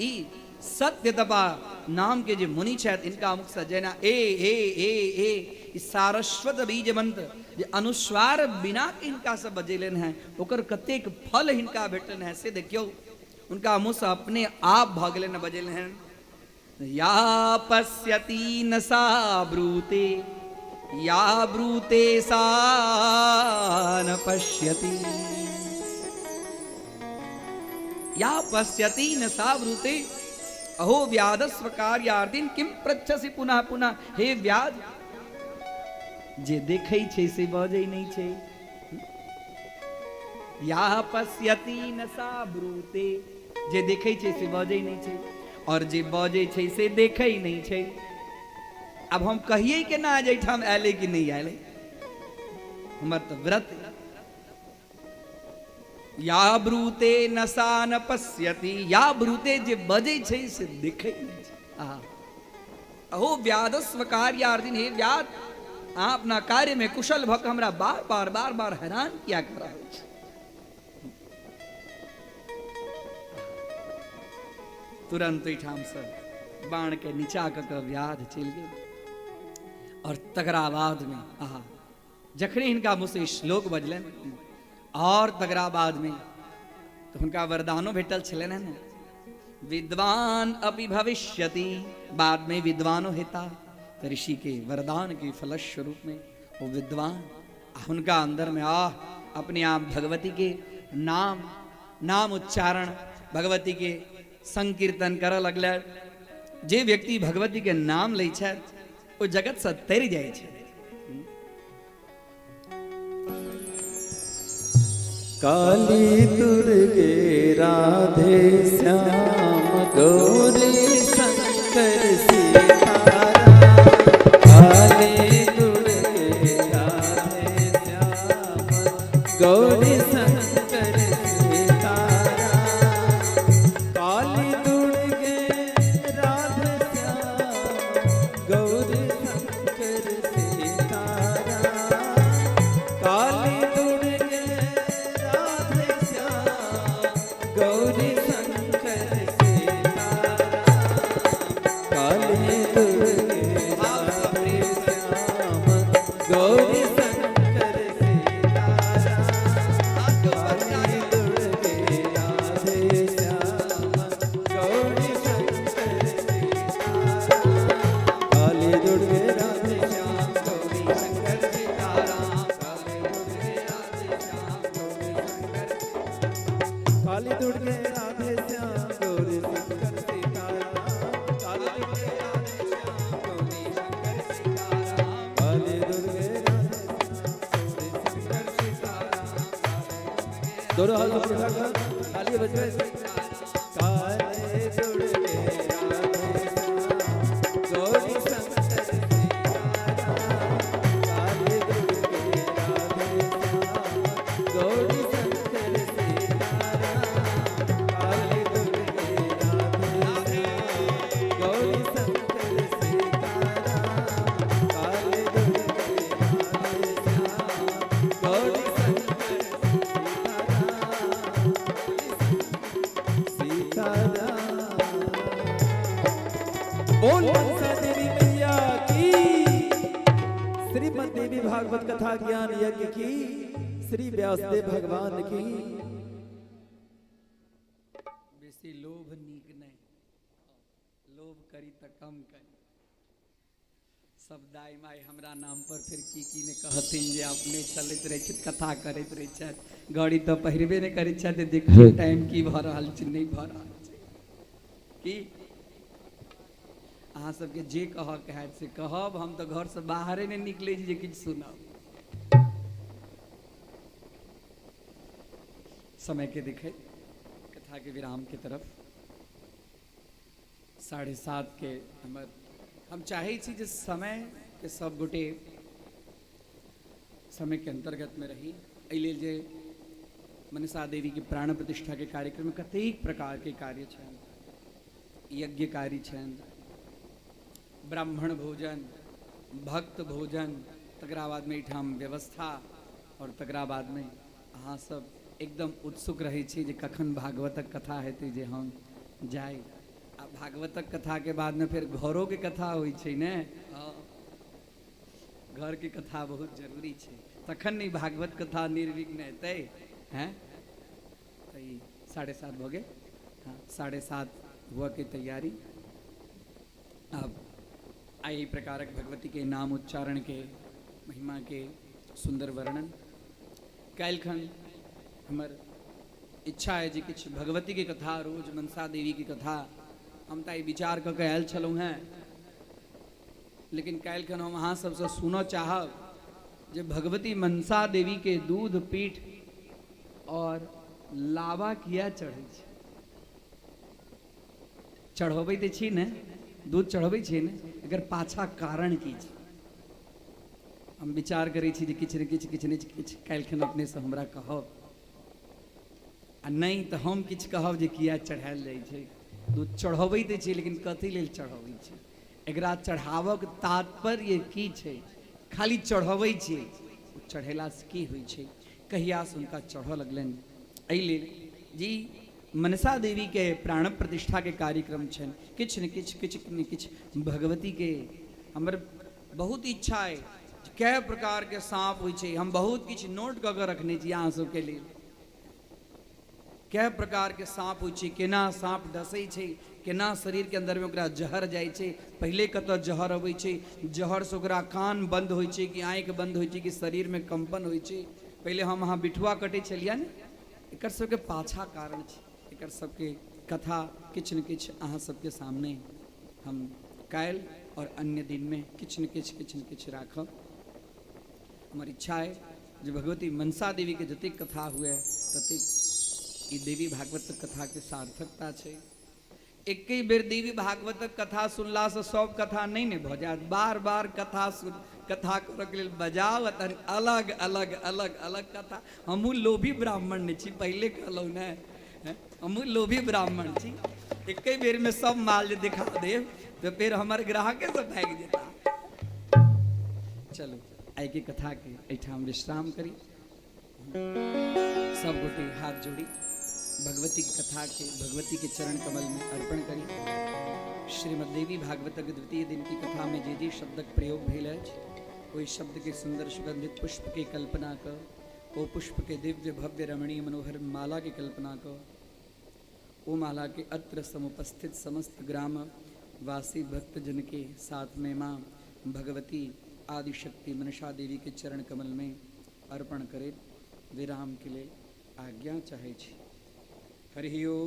ई सत्य तपा नाम के जे मुनि छथि, इनका मुख से जेना ए ए ए ए ई सारस्वत बीज मंत्र जे अनुस्वार बिना के हिनका से बजेलनि हैं, ओकर कतेक फल हिनका भेटलनि हैं से देखियौ। उनका मुँह से अपने आप भऽ गेलनि, बजेलनि हैं। या पश्यति न सा ब्रूते, या ब्रूते सा न पश्यति। या पश्यति न सा ब्रूते अहो व्याधस्व कार्यार्थिन किम पृच्छसि पुनः पुनः। हे व्याध, जे देखै छै से बजै नहि छै। या पश्यति न सा ब्रूते, जे देखै छै से बजै नहि छै, और जे बजै छै से देखै नहि छै। आब हम कहियै केना जे एहिठाम आयलै कि नहि आयलै, हमर तऽ व्रत। या ब्रूते न सा न पश्यति, या ब्रूते जे बजै छै से देखै नहि छै। आहा अहो व्याधस्व कार्यार्थिन, हे व्याध, अहाँ अपना कार्य में कुशल भऽ कऽ हमरा बार बार बार बार हैरान किया कऽ रहल छी। तुरंत ओहिठामसँ बाणके नीचा कऽ कऽ व्याध चलि गेल। और तकरा बादमे आहा जखने हिनका मुँहसँ श्लोक बजलनि, और तकरा बादमे तऽ हुनका वरदानो भेटल छलनि ने, विद्वान अपि भविष्यति, बादमे विद्वानो हेता। तऽ ऋषि के वरदान के फलस्वरूप में वो विद्वान, हुनका अंदर में आह अपने आप भगवती के नाम नाम उच्चारण, भगवती के संकीर्तन करऽ लगलै। जे व्यक्ति भगवती के नाम लै छथि ओ जगत से तरि जाइ छै। काली दुर्गे राधे श्याम गौरी शंकर सीताराम। काली दुर्गे राधे श्याम गौरी शंकर सीताराम। काली दुर्गे राधे श्याम गौरी शंकर सीताराम। काली दुर्गे राधे श्याम गौरी शंकर सीताराम। काली दुर्गे राधे श्याम गौरी शंकर सीताराम। काली दुर्गे राधे श्याम गौरी शंकर सीताराम। काली दुर्गे राधे श्याम गौरी शंकर सीताराम। काली दुर्गे राधे श्याम गौरी शंकर, काली दुर्गे राधे श्याम गौरी शंकर सीताराम। काली दुर्गे राधे श्याम गौरी शंकर सीताराम। काली दुर्गे राधे श्याम गौरी शंकर सीताराम। दोनों हाथ ऊपर उठाकर ताली बजवे। काली दुर्गे राधे श्याम गौरी शंकर सीताराम। काली दुर्गे राधे श्याम गौरी शंकर सीताराम। काली दुर्गे राधे श्याम गौरी शंकर सीताराम। काली दुर्गे राधे श्याम गौरी शंकर सीताराम। सीताराम। बोल मनसा देवी मैया की, श्रीमद देवी भागवत कथा ज्ञान यज्ञ की, श्री व्यासदेव भगवान की। बेसी लोभ नीक नहि, लोभ करी तऽ कम करी। सब दाइ माइ हमरा नाम पर फिर की की ने कहथिन जे अपने चलैत रहै छथि, कथा करैत रहै छथि, घड़ी तऽ पहिरबे नहि करै छथि, देखियौ टाइम की भऽ रहल छै, नहि भऽ रहल छै। की अहाँ सबके जे कहऽके हैत से कहब, हम तऽ घरसँ बाहरे नहि निकलै छी जे किछु सुनब। समय के देखैत कथा के विराम के तरफ 7:30 के हमर, हम चाहै छी जे समय के सब गोटे समय के अंतर्गत में रही। एहि लेल जे मनसा देवी के प्राण प्रतिष्ठा के कार्यक्रम में कतेक प्रकार के कार्य छनि, यज्ञकारी छनि, ब्राह्मण भोजन, भक्त भोजन, तकरा बाद में एहिठाम व्यवस्था, और तकरा बाद में अहाँ सब एकदम उत्सुक रहै छी जे कखन भागवतक कथा हेतै जे हम जाइ। आ भागवतक कथा के बाद में फेर घरों के कथा होइ छै ने, घर के कथा बहुत जरूरी छै, तखन नहि भागवत कथा निर्विघ्न हेतै। हैं तऽ ई 7:30 भऽ गेल। हाँ, 7:30 हुअ के तैयारी। आब एहि प्रकारक भगवतीके नाम उच्चारणके महिमाके सुन्दर वर्णन काल्हिखन हमर इच्छा है जे किछु भगवतीके कथा रोज मनसा देवीके कथा हम तऽ आइ विचार कऽ के आयल छलहुँ हेँ लेकिन काल्हिखन हम अहाँ सबसँ सुनऽ चाहब जे भगवती मनसा देवीके दूध पीठ आओर लावा किया चढ़ै छै। चढ़बै तऽ छी ने, दूध चढ़बै छी ने, एकर पाछा कारण की छै? हम विचार करै छी जे किछु ने किछु किछु ने किछु काल्हिखन अपनेसँ हमरा कहब, आ नहि तऽ हम किछु कहब जे किया चढ़ायल जाइ छै दूध। चढ़बै तऽ छी लेकिन कथी लेल चढ़बै छै? एकरा चढ़ाबक तात्पर्य की छै? खाली चढ़बै छियै, ओ चढ़ेलासँ की होइ छै? कहियासँ हुनका चढ़ऽ लगलनि? एहि लेल जी मनसा देवीके प्राण प्रतिष्ठाके कार्यक्रम छनि, किछु ने किछु किछु ने किछु भगवतीके हमर बहुत इच्छा अइ। कए प्रकारके साँप होइ छै, हम बहुत किछु नोट कऽ कऽ रखने छी अहाँ सबके लेल। कए प्रकारके साँप होइ छै, केना साँप डसै छै, केना शरीरके अन्दरमे ओकरा जहर जाइ छै, पहिले कतऽ जहर अबै छै, जहरसँ ओकरा कान बन्द होइ छै कि आँखि बन्द होइ छै कि शरीरमे कम्पन होइ छै। पहिले हम अहाँ बिठुआ कटै छलियै ने, एकर सबके पाछा कारण छै। एकर सबके कथा किछु ने किछु अहाँ सबके सामने हम काल्हि आओर अन्य दिनमे किछु ने किछु किछु ने किछु राखब। हमर इच्छा अइ जे भगवती मनसा देवीके जतेक कथा हुए ततेक ई देवी भागवतक कथाके सार्थकता छै। एके बेर देवी भागवतक कथा सुनलासँ सब कथा नहि ने भऽ जायत। बार बार कथा सुन कथा करऽके लेल बजाउ आ तहन अलग अलग अलग अलग कथा। हमहूँ लोभी ब्राह्मण नहि छी, पहिले कहलहुँ ने, हमहूँ लोभी ब्राह्मण छी। एके बेरमे सब माल जे देखा देब तऽ फेर हमर ग्राहके सब भागि जेता। चलू आइके कथाके एहिठाम विश्राम करी। सब गोटे हाथ जोड़ी भगवती के कथा के भगवती के चरण कमल में अर्पण करी। श्रीमद देवी भागवतक द्वितीय दिन की कथा में जे जे शब्दक प्रयोग भेल अछि ओहि शब्द के सुंदर सुगंधित पुष्प के कल्पना क, ओ पुष्प के दिव्य भव्य रमणीय मनोहर माला के कल्पना क, ओ माला के अत्र समुपस्थित समस्त ग्राम वासी भक्तजन के साथ में माँ भगवती आदिशक्ति मनसा देवी के चरण कमल में अर्पण करैत विराम के लेल आज्ञा चाहै छी। हरि ओम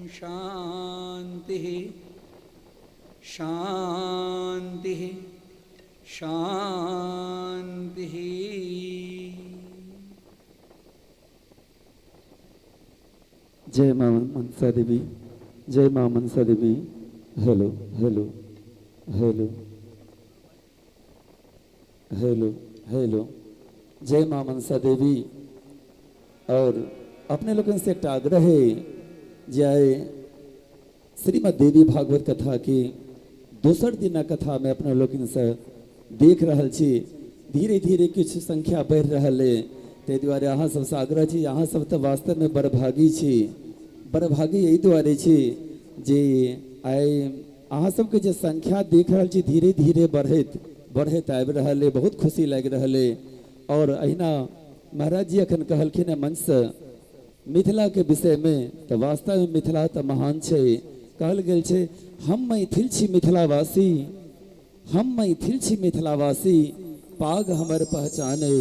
शांति शांति शांति। जय माँ मनसा देवी, जय माँ Mansa Devi. Hello hello hello hello hello, जय माँ मनसा देवी। और अपने लोगन से एकटा आग्रह है जे आइ श्रीमद देवी भागवत कथा के दोसर दिनक कथा में अपने लोगन से देख रहल छी धीरे धीरे किछु संख्या बढ़ि रहल अइ, ताहि दुआरे अहाँ सबसँ आग्रह छी। अहाँ सब तऽ वास्तवमे बड़भागी छी, बड़भागी एहि दुआरे छी जे आइ अहाँ सबके जे संख्या देख रहल छी धीरे धीरे बढ़ैत बढ़ैत आबि रहल अइ, बहुत खुशी लागि रहल अइ। और अहिना महाराज जी अखन कहलखिन हेँ मंचसँ मिथिलाके विषयमे, तऽ वास्तवमे मिथिला तऽ महान छै। कहल गेल छै हम मैथिल छी मिथिलावासी, हम मैथिल छी मिथिलावासी, पाग हमर पहचाने,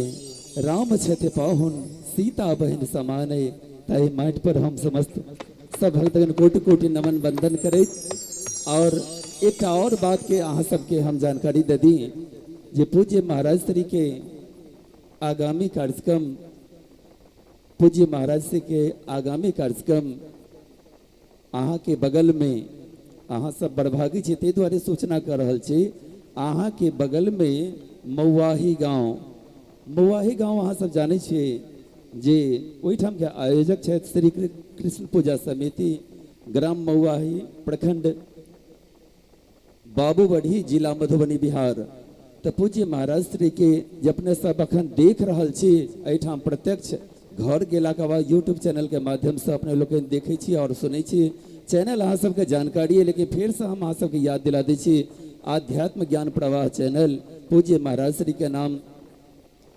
राम छथि पाहुन सीता बहिन समाने। ताहि माटि पर हम समस्त सब भक्तगण कोटि कोटि नमन वंदन करैत और एकटा और बात के अहाँ सबके हम जानकारी दे दी जे पूज्य महाराज श्री के आगामी कार्यक्रम, पूज्य महाराज श्री के आगामी कार्यक्रम अहाँ के बगल में, अहाँ सब बड़भागी छी ताहि दुआरे सूचना कर रहल छी, अहाँ के बगल में मौआही गांव, मौआही गांव अहाँ सब जानै छियै जे ओहिठाम के आयोजक छथि श्री कृष्ण पूजा समिति, ग्राम मौआही, प्रखंड बाबूबढ़ी, जिला मधुबनी, बिहार। तऽ पूज्य महाराज श्री के जे अपने सब अखन देख रहल छी एहिठाम प्रत्यक्ष, घर गेलाके बाद यूट्यूब चैनल के माध्यमसँ अपने लोकनि देखै छी और सुनै छी। चैनल अहाँ सबके जानकारी है, लेकिन फेरसँ हम अहाँ सबके याद दिला दै छी, आध्यात्म ज्ञान प्रवाह चैनल पूज्य महाराज श्री के नाम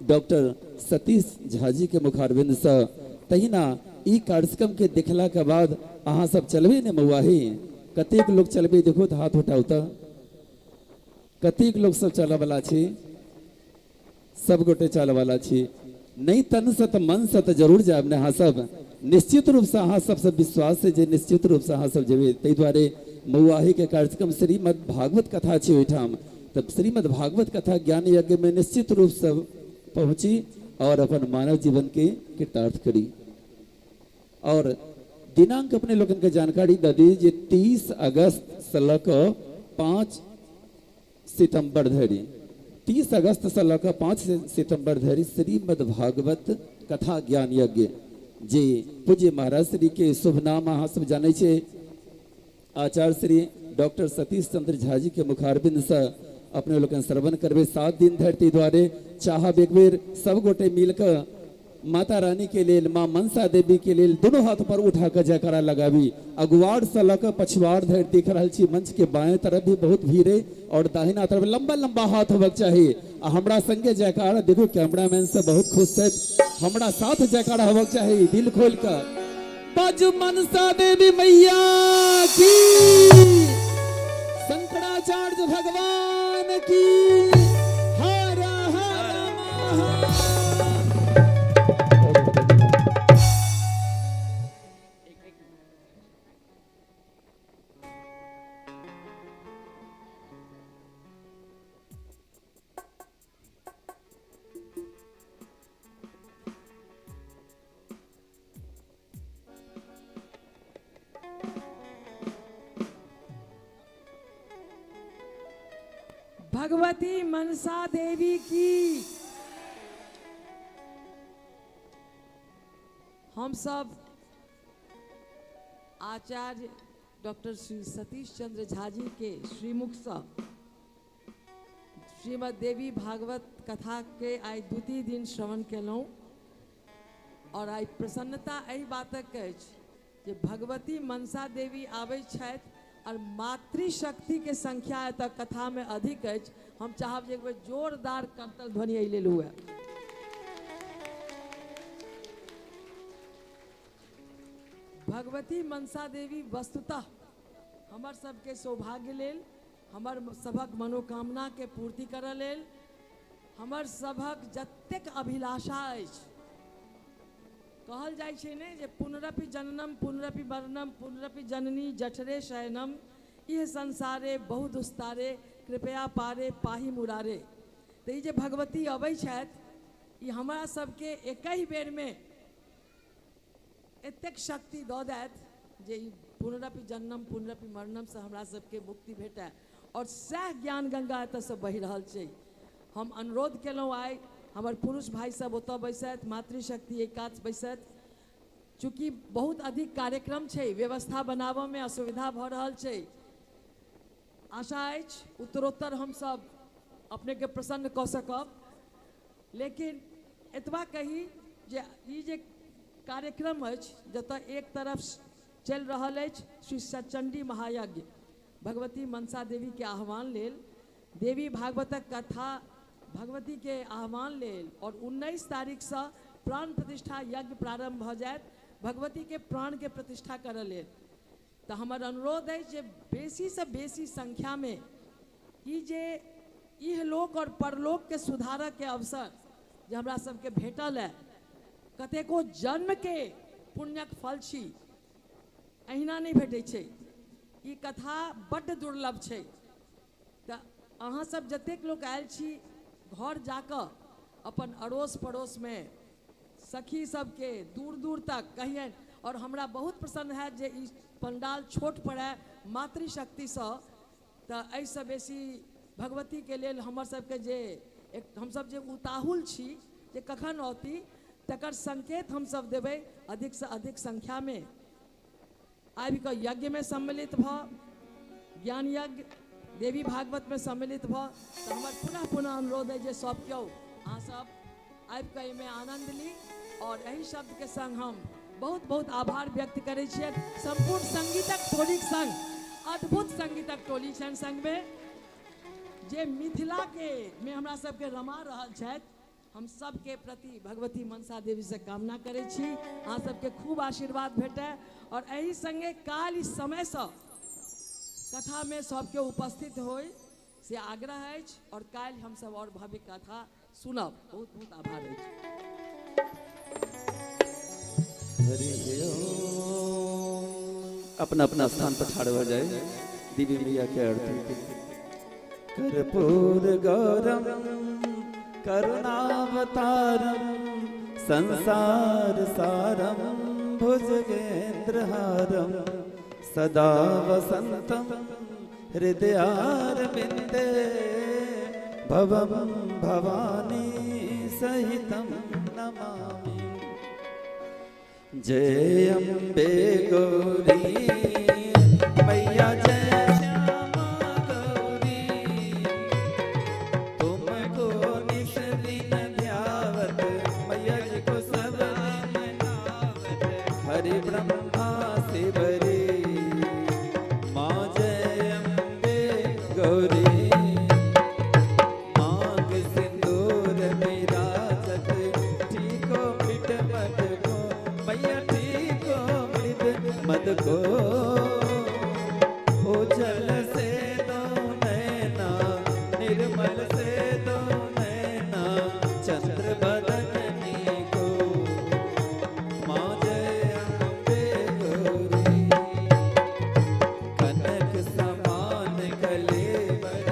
डॉक्टर सतीश झा जी के मुखारविंदसँ। तहिना ई कार्यक्रम के देखला के बाद अहाँ सब चलबे ने मौआही? कतेक लोग चलबे देखो तऽ हाथ उठाउ तऽ। कतेक लोग सब चलऽ वाला छी? सब गोटे चलऽ वाला छी। नहि तन से तऽ मन से तऽ जरूर जायब ने अहाँ सब। निश्चित रूप से अहाँ सबसे विश्वास है जे निश्चित रूप से अहाँ सब जेबै। ताहि दुआरे मौआही के कार्यक्रम श्रीमद् भागवत कथा छै ओहिठाम, तऽ श्रीमद् भागवत कथा ज्ञान यज्ञ में निश्चित रूप से पहुँची और अपन मानव जीवन के कृतार्थ करी। और दिनांक अपने लोगन के जानकारी दे दी जे 30 अगस्त से लऽ कऽ 5 सितंबर धरि, 30 अगस्त से लऽ कऽ 5 सितंबर धरि श्रीमद् भागवत कथा ज्ञान यज्ञ, जे पूज्य महाराज श्री के शुभ नाम अहाँ सब जानै छियै, आचार्य श्री डॉक्टर सतीश चंद्र झा जी के मुखारबिंद से अपने लोकनि श्रवण करबै 7 दिन धरि। ताहि दुआरे चाहब एक बेर सब गोटे मिल कऽ माता रानी के लेल, माँ मनसा देवी के लेल दोनों हाथ पर उठा कऽ जयकारा लगाबी। अगुवाड़ से लऽ कऽ पछुआड़ धरि देख रहल छी, मंच के बाएं तरफ भी बहुत भीड़ है और दाहिना तरफ लंबा लंबा हाथ होबक चाही। आ हमरा संगे जयकारा देखो, कैमरामैन से बहुत खुश छथि, हमरा साथ जयकारा होबक चाही दिल खोल कऽ। बाजू मनसा देवी मैया की, शंकराचार्य भगवान की, हर हर महादेव। भगवती मनसा देवी की। हम सब आचार्य डॉक्टर श्री सतीश चंद्र झा जी के श्रीमुख से श्रीमद् देवी भागवत कथा के आइ द्वितीय दिन श्रवण केलहुँ और आइ प्रसन्नता एहि बातक अछि जे भगवती मनसा देवी आबै छथि और मातृशक्ति के संख्या एतऽ कथा में अधिक अछि। हम चाहब जे एक बेर जोरदार करतल ध्वनि एहि लेल हुए। भगवती मनसा देवी वस्तुतः हमर सबके सौभाग्य लेल, हमर सभक मनोकामना के पूर्ति करऽ लेल, हमर सभक जतेक अभिलाषा अछि, कहल जाइ छै ने जे पुनरपि जननम पुनरपि मरणम पुनरपि जननी जठरे शयनम इह संसारे बहु दुस्तारे कृपया पारे पाही मुरारे। तऽ ई जे भगवती अबै छथि, ई हमरा सबके एकहि बेरमे एतेक शक्ति दऽ देत जे ई पुनरपि जननम पुनरपि मरणमसँ हमरा सबके मुक्ति भेटय। और सएह ज्ञान गंगा एतऽसँ बहि रहल छै। हम अनुरोध केलहुँ आइ हमर पुरुष भाई सब ओतऽ बैसथि, मातृशक्ति एक कात बैसथि। चूँकि बहुत अधिक कार्यक्रम छै, व्यवस्था बनाबऽमे असुविधा भऽ रहल छै। आशा अछि उत्तरोत्तर हमसब अपनेके प्रसन्न कऽ सकब। लेकिन एतबा कही जे ई जे कार्यक्रम अछि, जतऽ एक तरफ चलि रहल अछि श्री सचंडी महायज्ञ, भगवती मनसा देवी के आह्वान लेल, देवी भागवतक कथा भगवती के आह्वान लेल, और 19 तारीखसँ प्राण प्रतिष्ठा यज्ञ प्रारंभ भऽ जायत भगवती के प्राण के प्रतिष्ठा करऽ लेल। तऽ हमर अनुरोध अछि जे बेसीसँ बेसी संख्यामे ई जे इहलोक और परलोक के सुधारक के अवसर जे हमरा सबके भेटल है, कतेको जन्म के पुण्यक फल छी, एहिना नहि भेटै छै। ई कथा बड्ड दुर्लभ छै। तऽ अहाँ सब जतेक लोक आयल छी, घर जाकऽ अपन अड़ोस पड़ोसमे सखी सबके दूर दूर तक कहियनि। और हमरा बहुत प्रसन्न हैत जे ई पंडाल छोट पड़य मातृशक्तिसँ, तऽ एहिसँ बेसी भगवतीके लेल हमर सबके जे एक हमसब जे उताहुल छी जे कखन औती, तकर संकेत हमसब देबै। अधिकसँ अधिक संख्यामे आबि कऽ यज्ञमे सम्मिलित भऽ, ज्ञान यज्ञ देवी भागवतमे सम्मिलित भऽ, तऽ हमर पुनः पुनः अनुरोध अइ जे सब केओ अहाँ सब आबि कऽ एहिमे आनन्द ली। और एहि शब्दके संग हम बहुत बहुत आभार व्यक्त करै छियनि सम्पूर्ण संगीतक टोलीक संग। अद्भुत संगीतक टोली छनि संगमे, जे मिथिलाके मे हमरा सबके रमा रहल छथि। हम सबके प्रति भगवती मनसा देवीसँ कामना करै छी, अहाँ सबके खूब आशीर्वाद भेटय। और एहि संगे काल्हि समयसँ कथामे सबके उपस्थित होय से आग्रह अछि। और काल्हि हमसब और भव्य कथा सुनब। बहुत बहुत आभार अछि। हरि ओम। अपना अपना स्थान पर ठाढ़ हो जाए देवी मैया के आरती। कर्पूर गौरम करुणावतारम संसार सारम भुजगेंद्रहारम सदा वसंतम हृदयारविंदे भवम भवानी सहितं नमामि। जय अम्बे गौरी मैया जय श्यामा गौरी, तुमको निस दिन ध्यावत मैया जी को सब दिन हरि ब्रह्मा शिवरी। माँ जय अम्बे गौरी। मांग सिंदूर विराजत ठीको मिट मद को मैया ठीको मृद मद को। उजल से दो नैना निर्मल से दो नैना चंद्र बदन को। माँ जय अम्बे गौरी। कनक समान कलेवर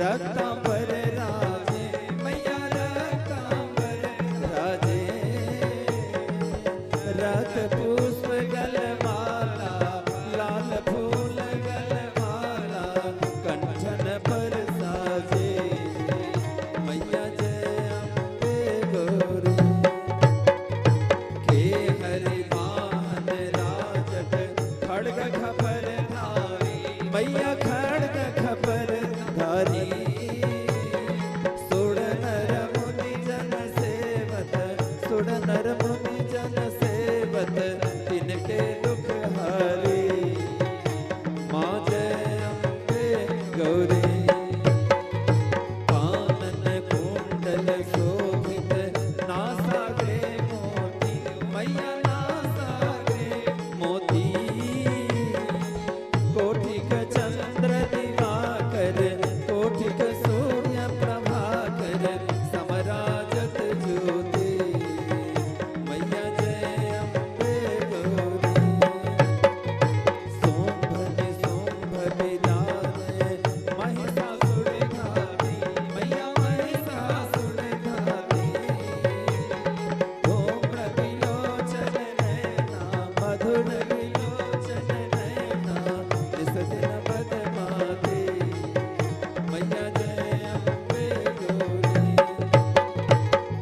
रक्तांबर राजे मैया रक्तांबर राजे। रत पुष्प गलमाला लाल फूल गलमाला कंठन पर साजे मैया जय अम्बे गौरी। के हरि वाहन राजत खड़ग खपर धारी मैया खड़ग खपर धारी। सुर नर मुनि जन सेवत सुर नर मुनि जन सेवत तिनके दुख हारी। माँ जय अम्बे गौरी। कानन कुंडल शोभित नासाग्रे मोती मैया नासाग्रे मोती। कोटिक चंद्र दिवाकर कोटिक सूर्य प्रभाकर समराजत ज्योति मैया जय अम्बे गौरी। शुंभ निशुंभ विदारे महिषासुर घाती मैया महिषासुर घाती। धूम्र विलोचन नैना मधुर विलोचन नैना निस दिन बदमाते मैया जय अम्बे गौरी।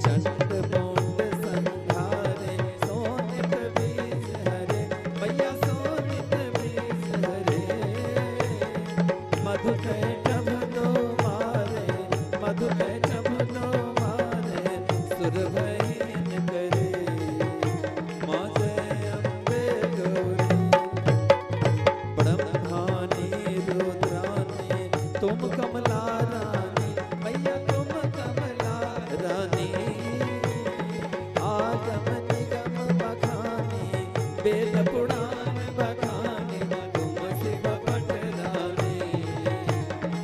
चंड मुंड संहारे शोणित बीज हरे मैया शोणित बीज हरे। मधु कैटभ दो मारे मधु कैटभ दो मारे सुर भयन करे। माँ जय अम्बे गौरी। ब्रह्मानी रुद्रानी तुम कमला रानी मैया तुम कमला रानी। आगम निगम बखानी वेद पुराण बखानी तुम शिव पट रानी।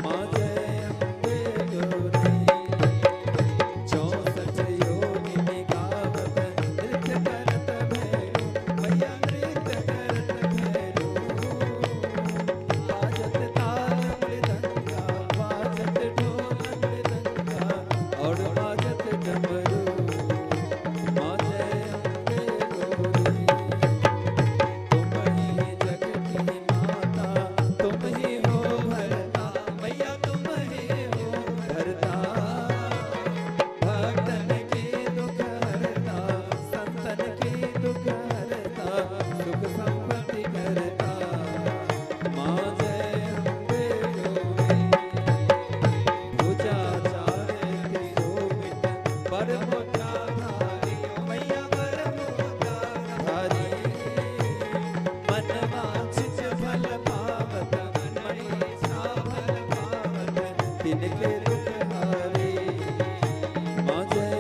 माँ जय अम्बे गौरी। 64 योगिनी गावत नृत्य करत भैरू मैया नृत्य करत भैरू। बाजत ताल मृदंगा बाजत ढोल मृदंगा और बाजत डमरू। माँ जय अम्बे गौरी। तुम ही जग की माता तुम ही हो भरता मैया तुम ही हो भरता। भक्तन के दुख हरता संतन के दुख हरता सुख संपत्ति करता। माँ जय अम्बे गौरी। भुजा चार शोभित बर मुद्रा धारी मैया बर मुद्रा धारी। मन वांछित फल पावत मन इच्छा फल पावत तिनके दुख हारी। माँ जय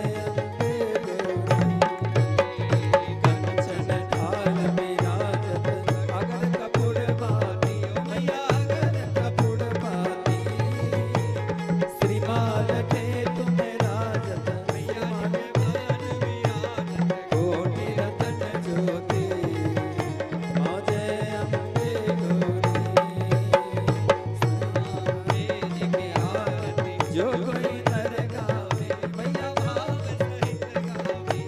नर गावे, मैया भाव सहित गावे।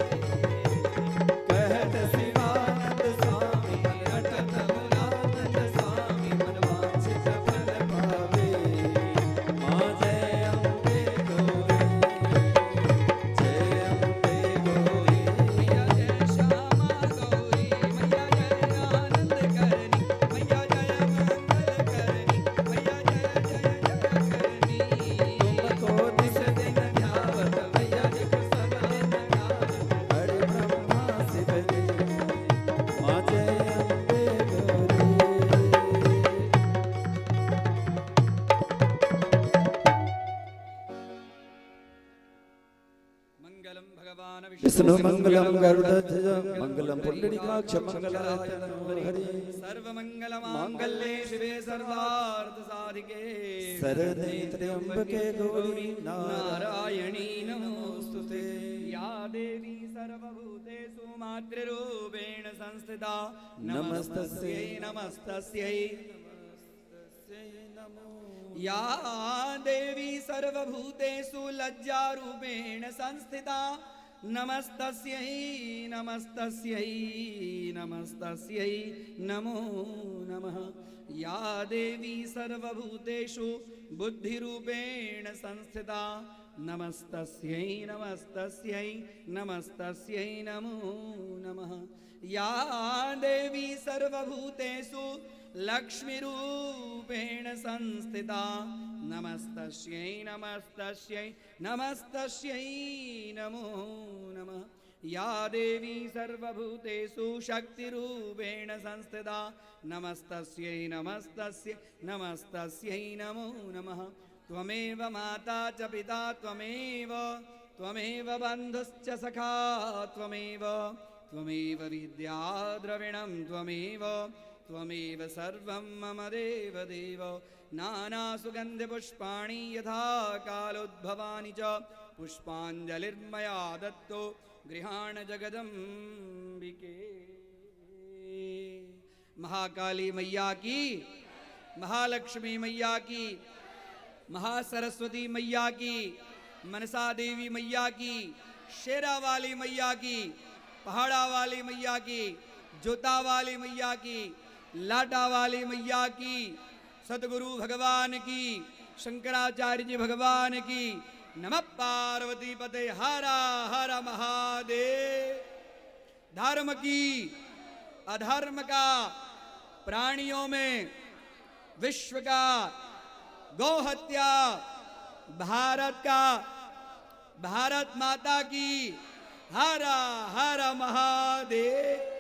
कहत शिवानंद स्वामी, रटत मुलानंद स्वामी, मन वांछित फल पावे। माँ जय अम्बे गौरी, जय अम्बे गौरी। मैया जय श्यामा गौरी, मैया जय आनंद करनी, मैया जय मंगल करनी, मैया जय जय जय करनी। तुमको निस दिन ध्यावत मैया जग सब दिन ध्यावत। हरे ब्रह्मा शिव जी, माँ जय अम्बे गौरी। मंगलम भगवान विष्णु मंगलम गरुड़ध्वज मंगलम पुंडरीकाक्ष मंगलाय हरि। सर्वमंगल मांगल्ये शिवे सर्वार्थ साधिके शरणे त्र्यंबके गौरी नारायणी नमोस्तुते। नमोस्तुते। या देवी सर्वभूतेषु मातृरूपेण संस्थिता, नमस्तस्यै नमस्तस्यै नमस्तस्यै। या देवी सर्वभूतेषु लज्जारूपेण संस्थिता, नमस्तस्यै नमस्तस्यै नमस्तस्यै नमो नमः। या देवी सर्वभूतेषु बुद्धिरूपेण संस्थिता, नमस्तस्यै नमस्तस्यै नमस्तस्यै नमो नमः। या देवी सर्वभूतेषु लक्ष्मीरूपेण संस्थिता, नमस्तस्यै नमस्तस्यै नमस्तस्यै नमो नमः। या देवी सर्वभूतेषु शक्तिरूपेण संस्थिता, नमस्तस्यै नमस्तस्यै नमस्तस्यै नमो नमः। त्वमेव माता च पिता त्वमेव, त्वमेव बन्धुश्च सखा त्वमेव, त्वमेव विद्या द्रविणं त्वमेव, त्वमेव सर्वं मम देव देव। नानासुगन्धिपुष्पाणि यथा कालोद्भवानि च, पुष्पाञ्जलिर्मया दत्तो गृहाण जगदम्बिके। महाकाली मैया की, महालक्ष्मी मैया की, महासरस्वती मैया की, मनसा देवी मैया की, शेरा वाली मैया की, पहाड़ा वाली मैया की, जोता वाली मैया की, लाटा वाली मैया की, सदगुरु भगवान की, शंकराचार्य जी भगवान की। नमः पार्वती पते, हरा हर महादेव। धर्म की, अधर्म का, प्राणियों में, विश्व का, गौहत्या, भारत का, भारत माता की, हरा हर महादेव।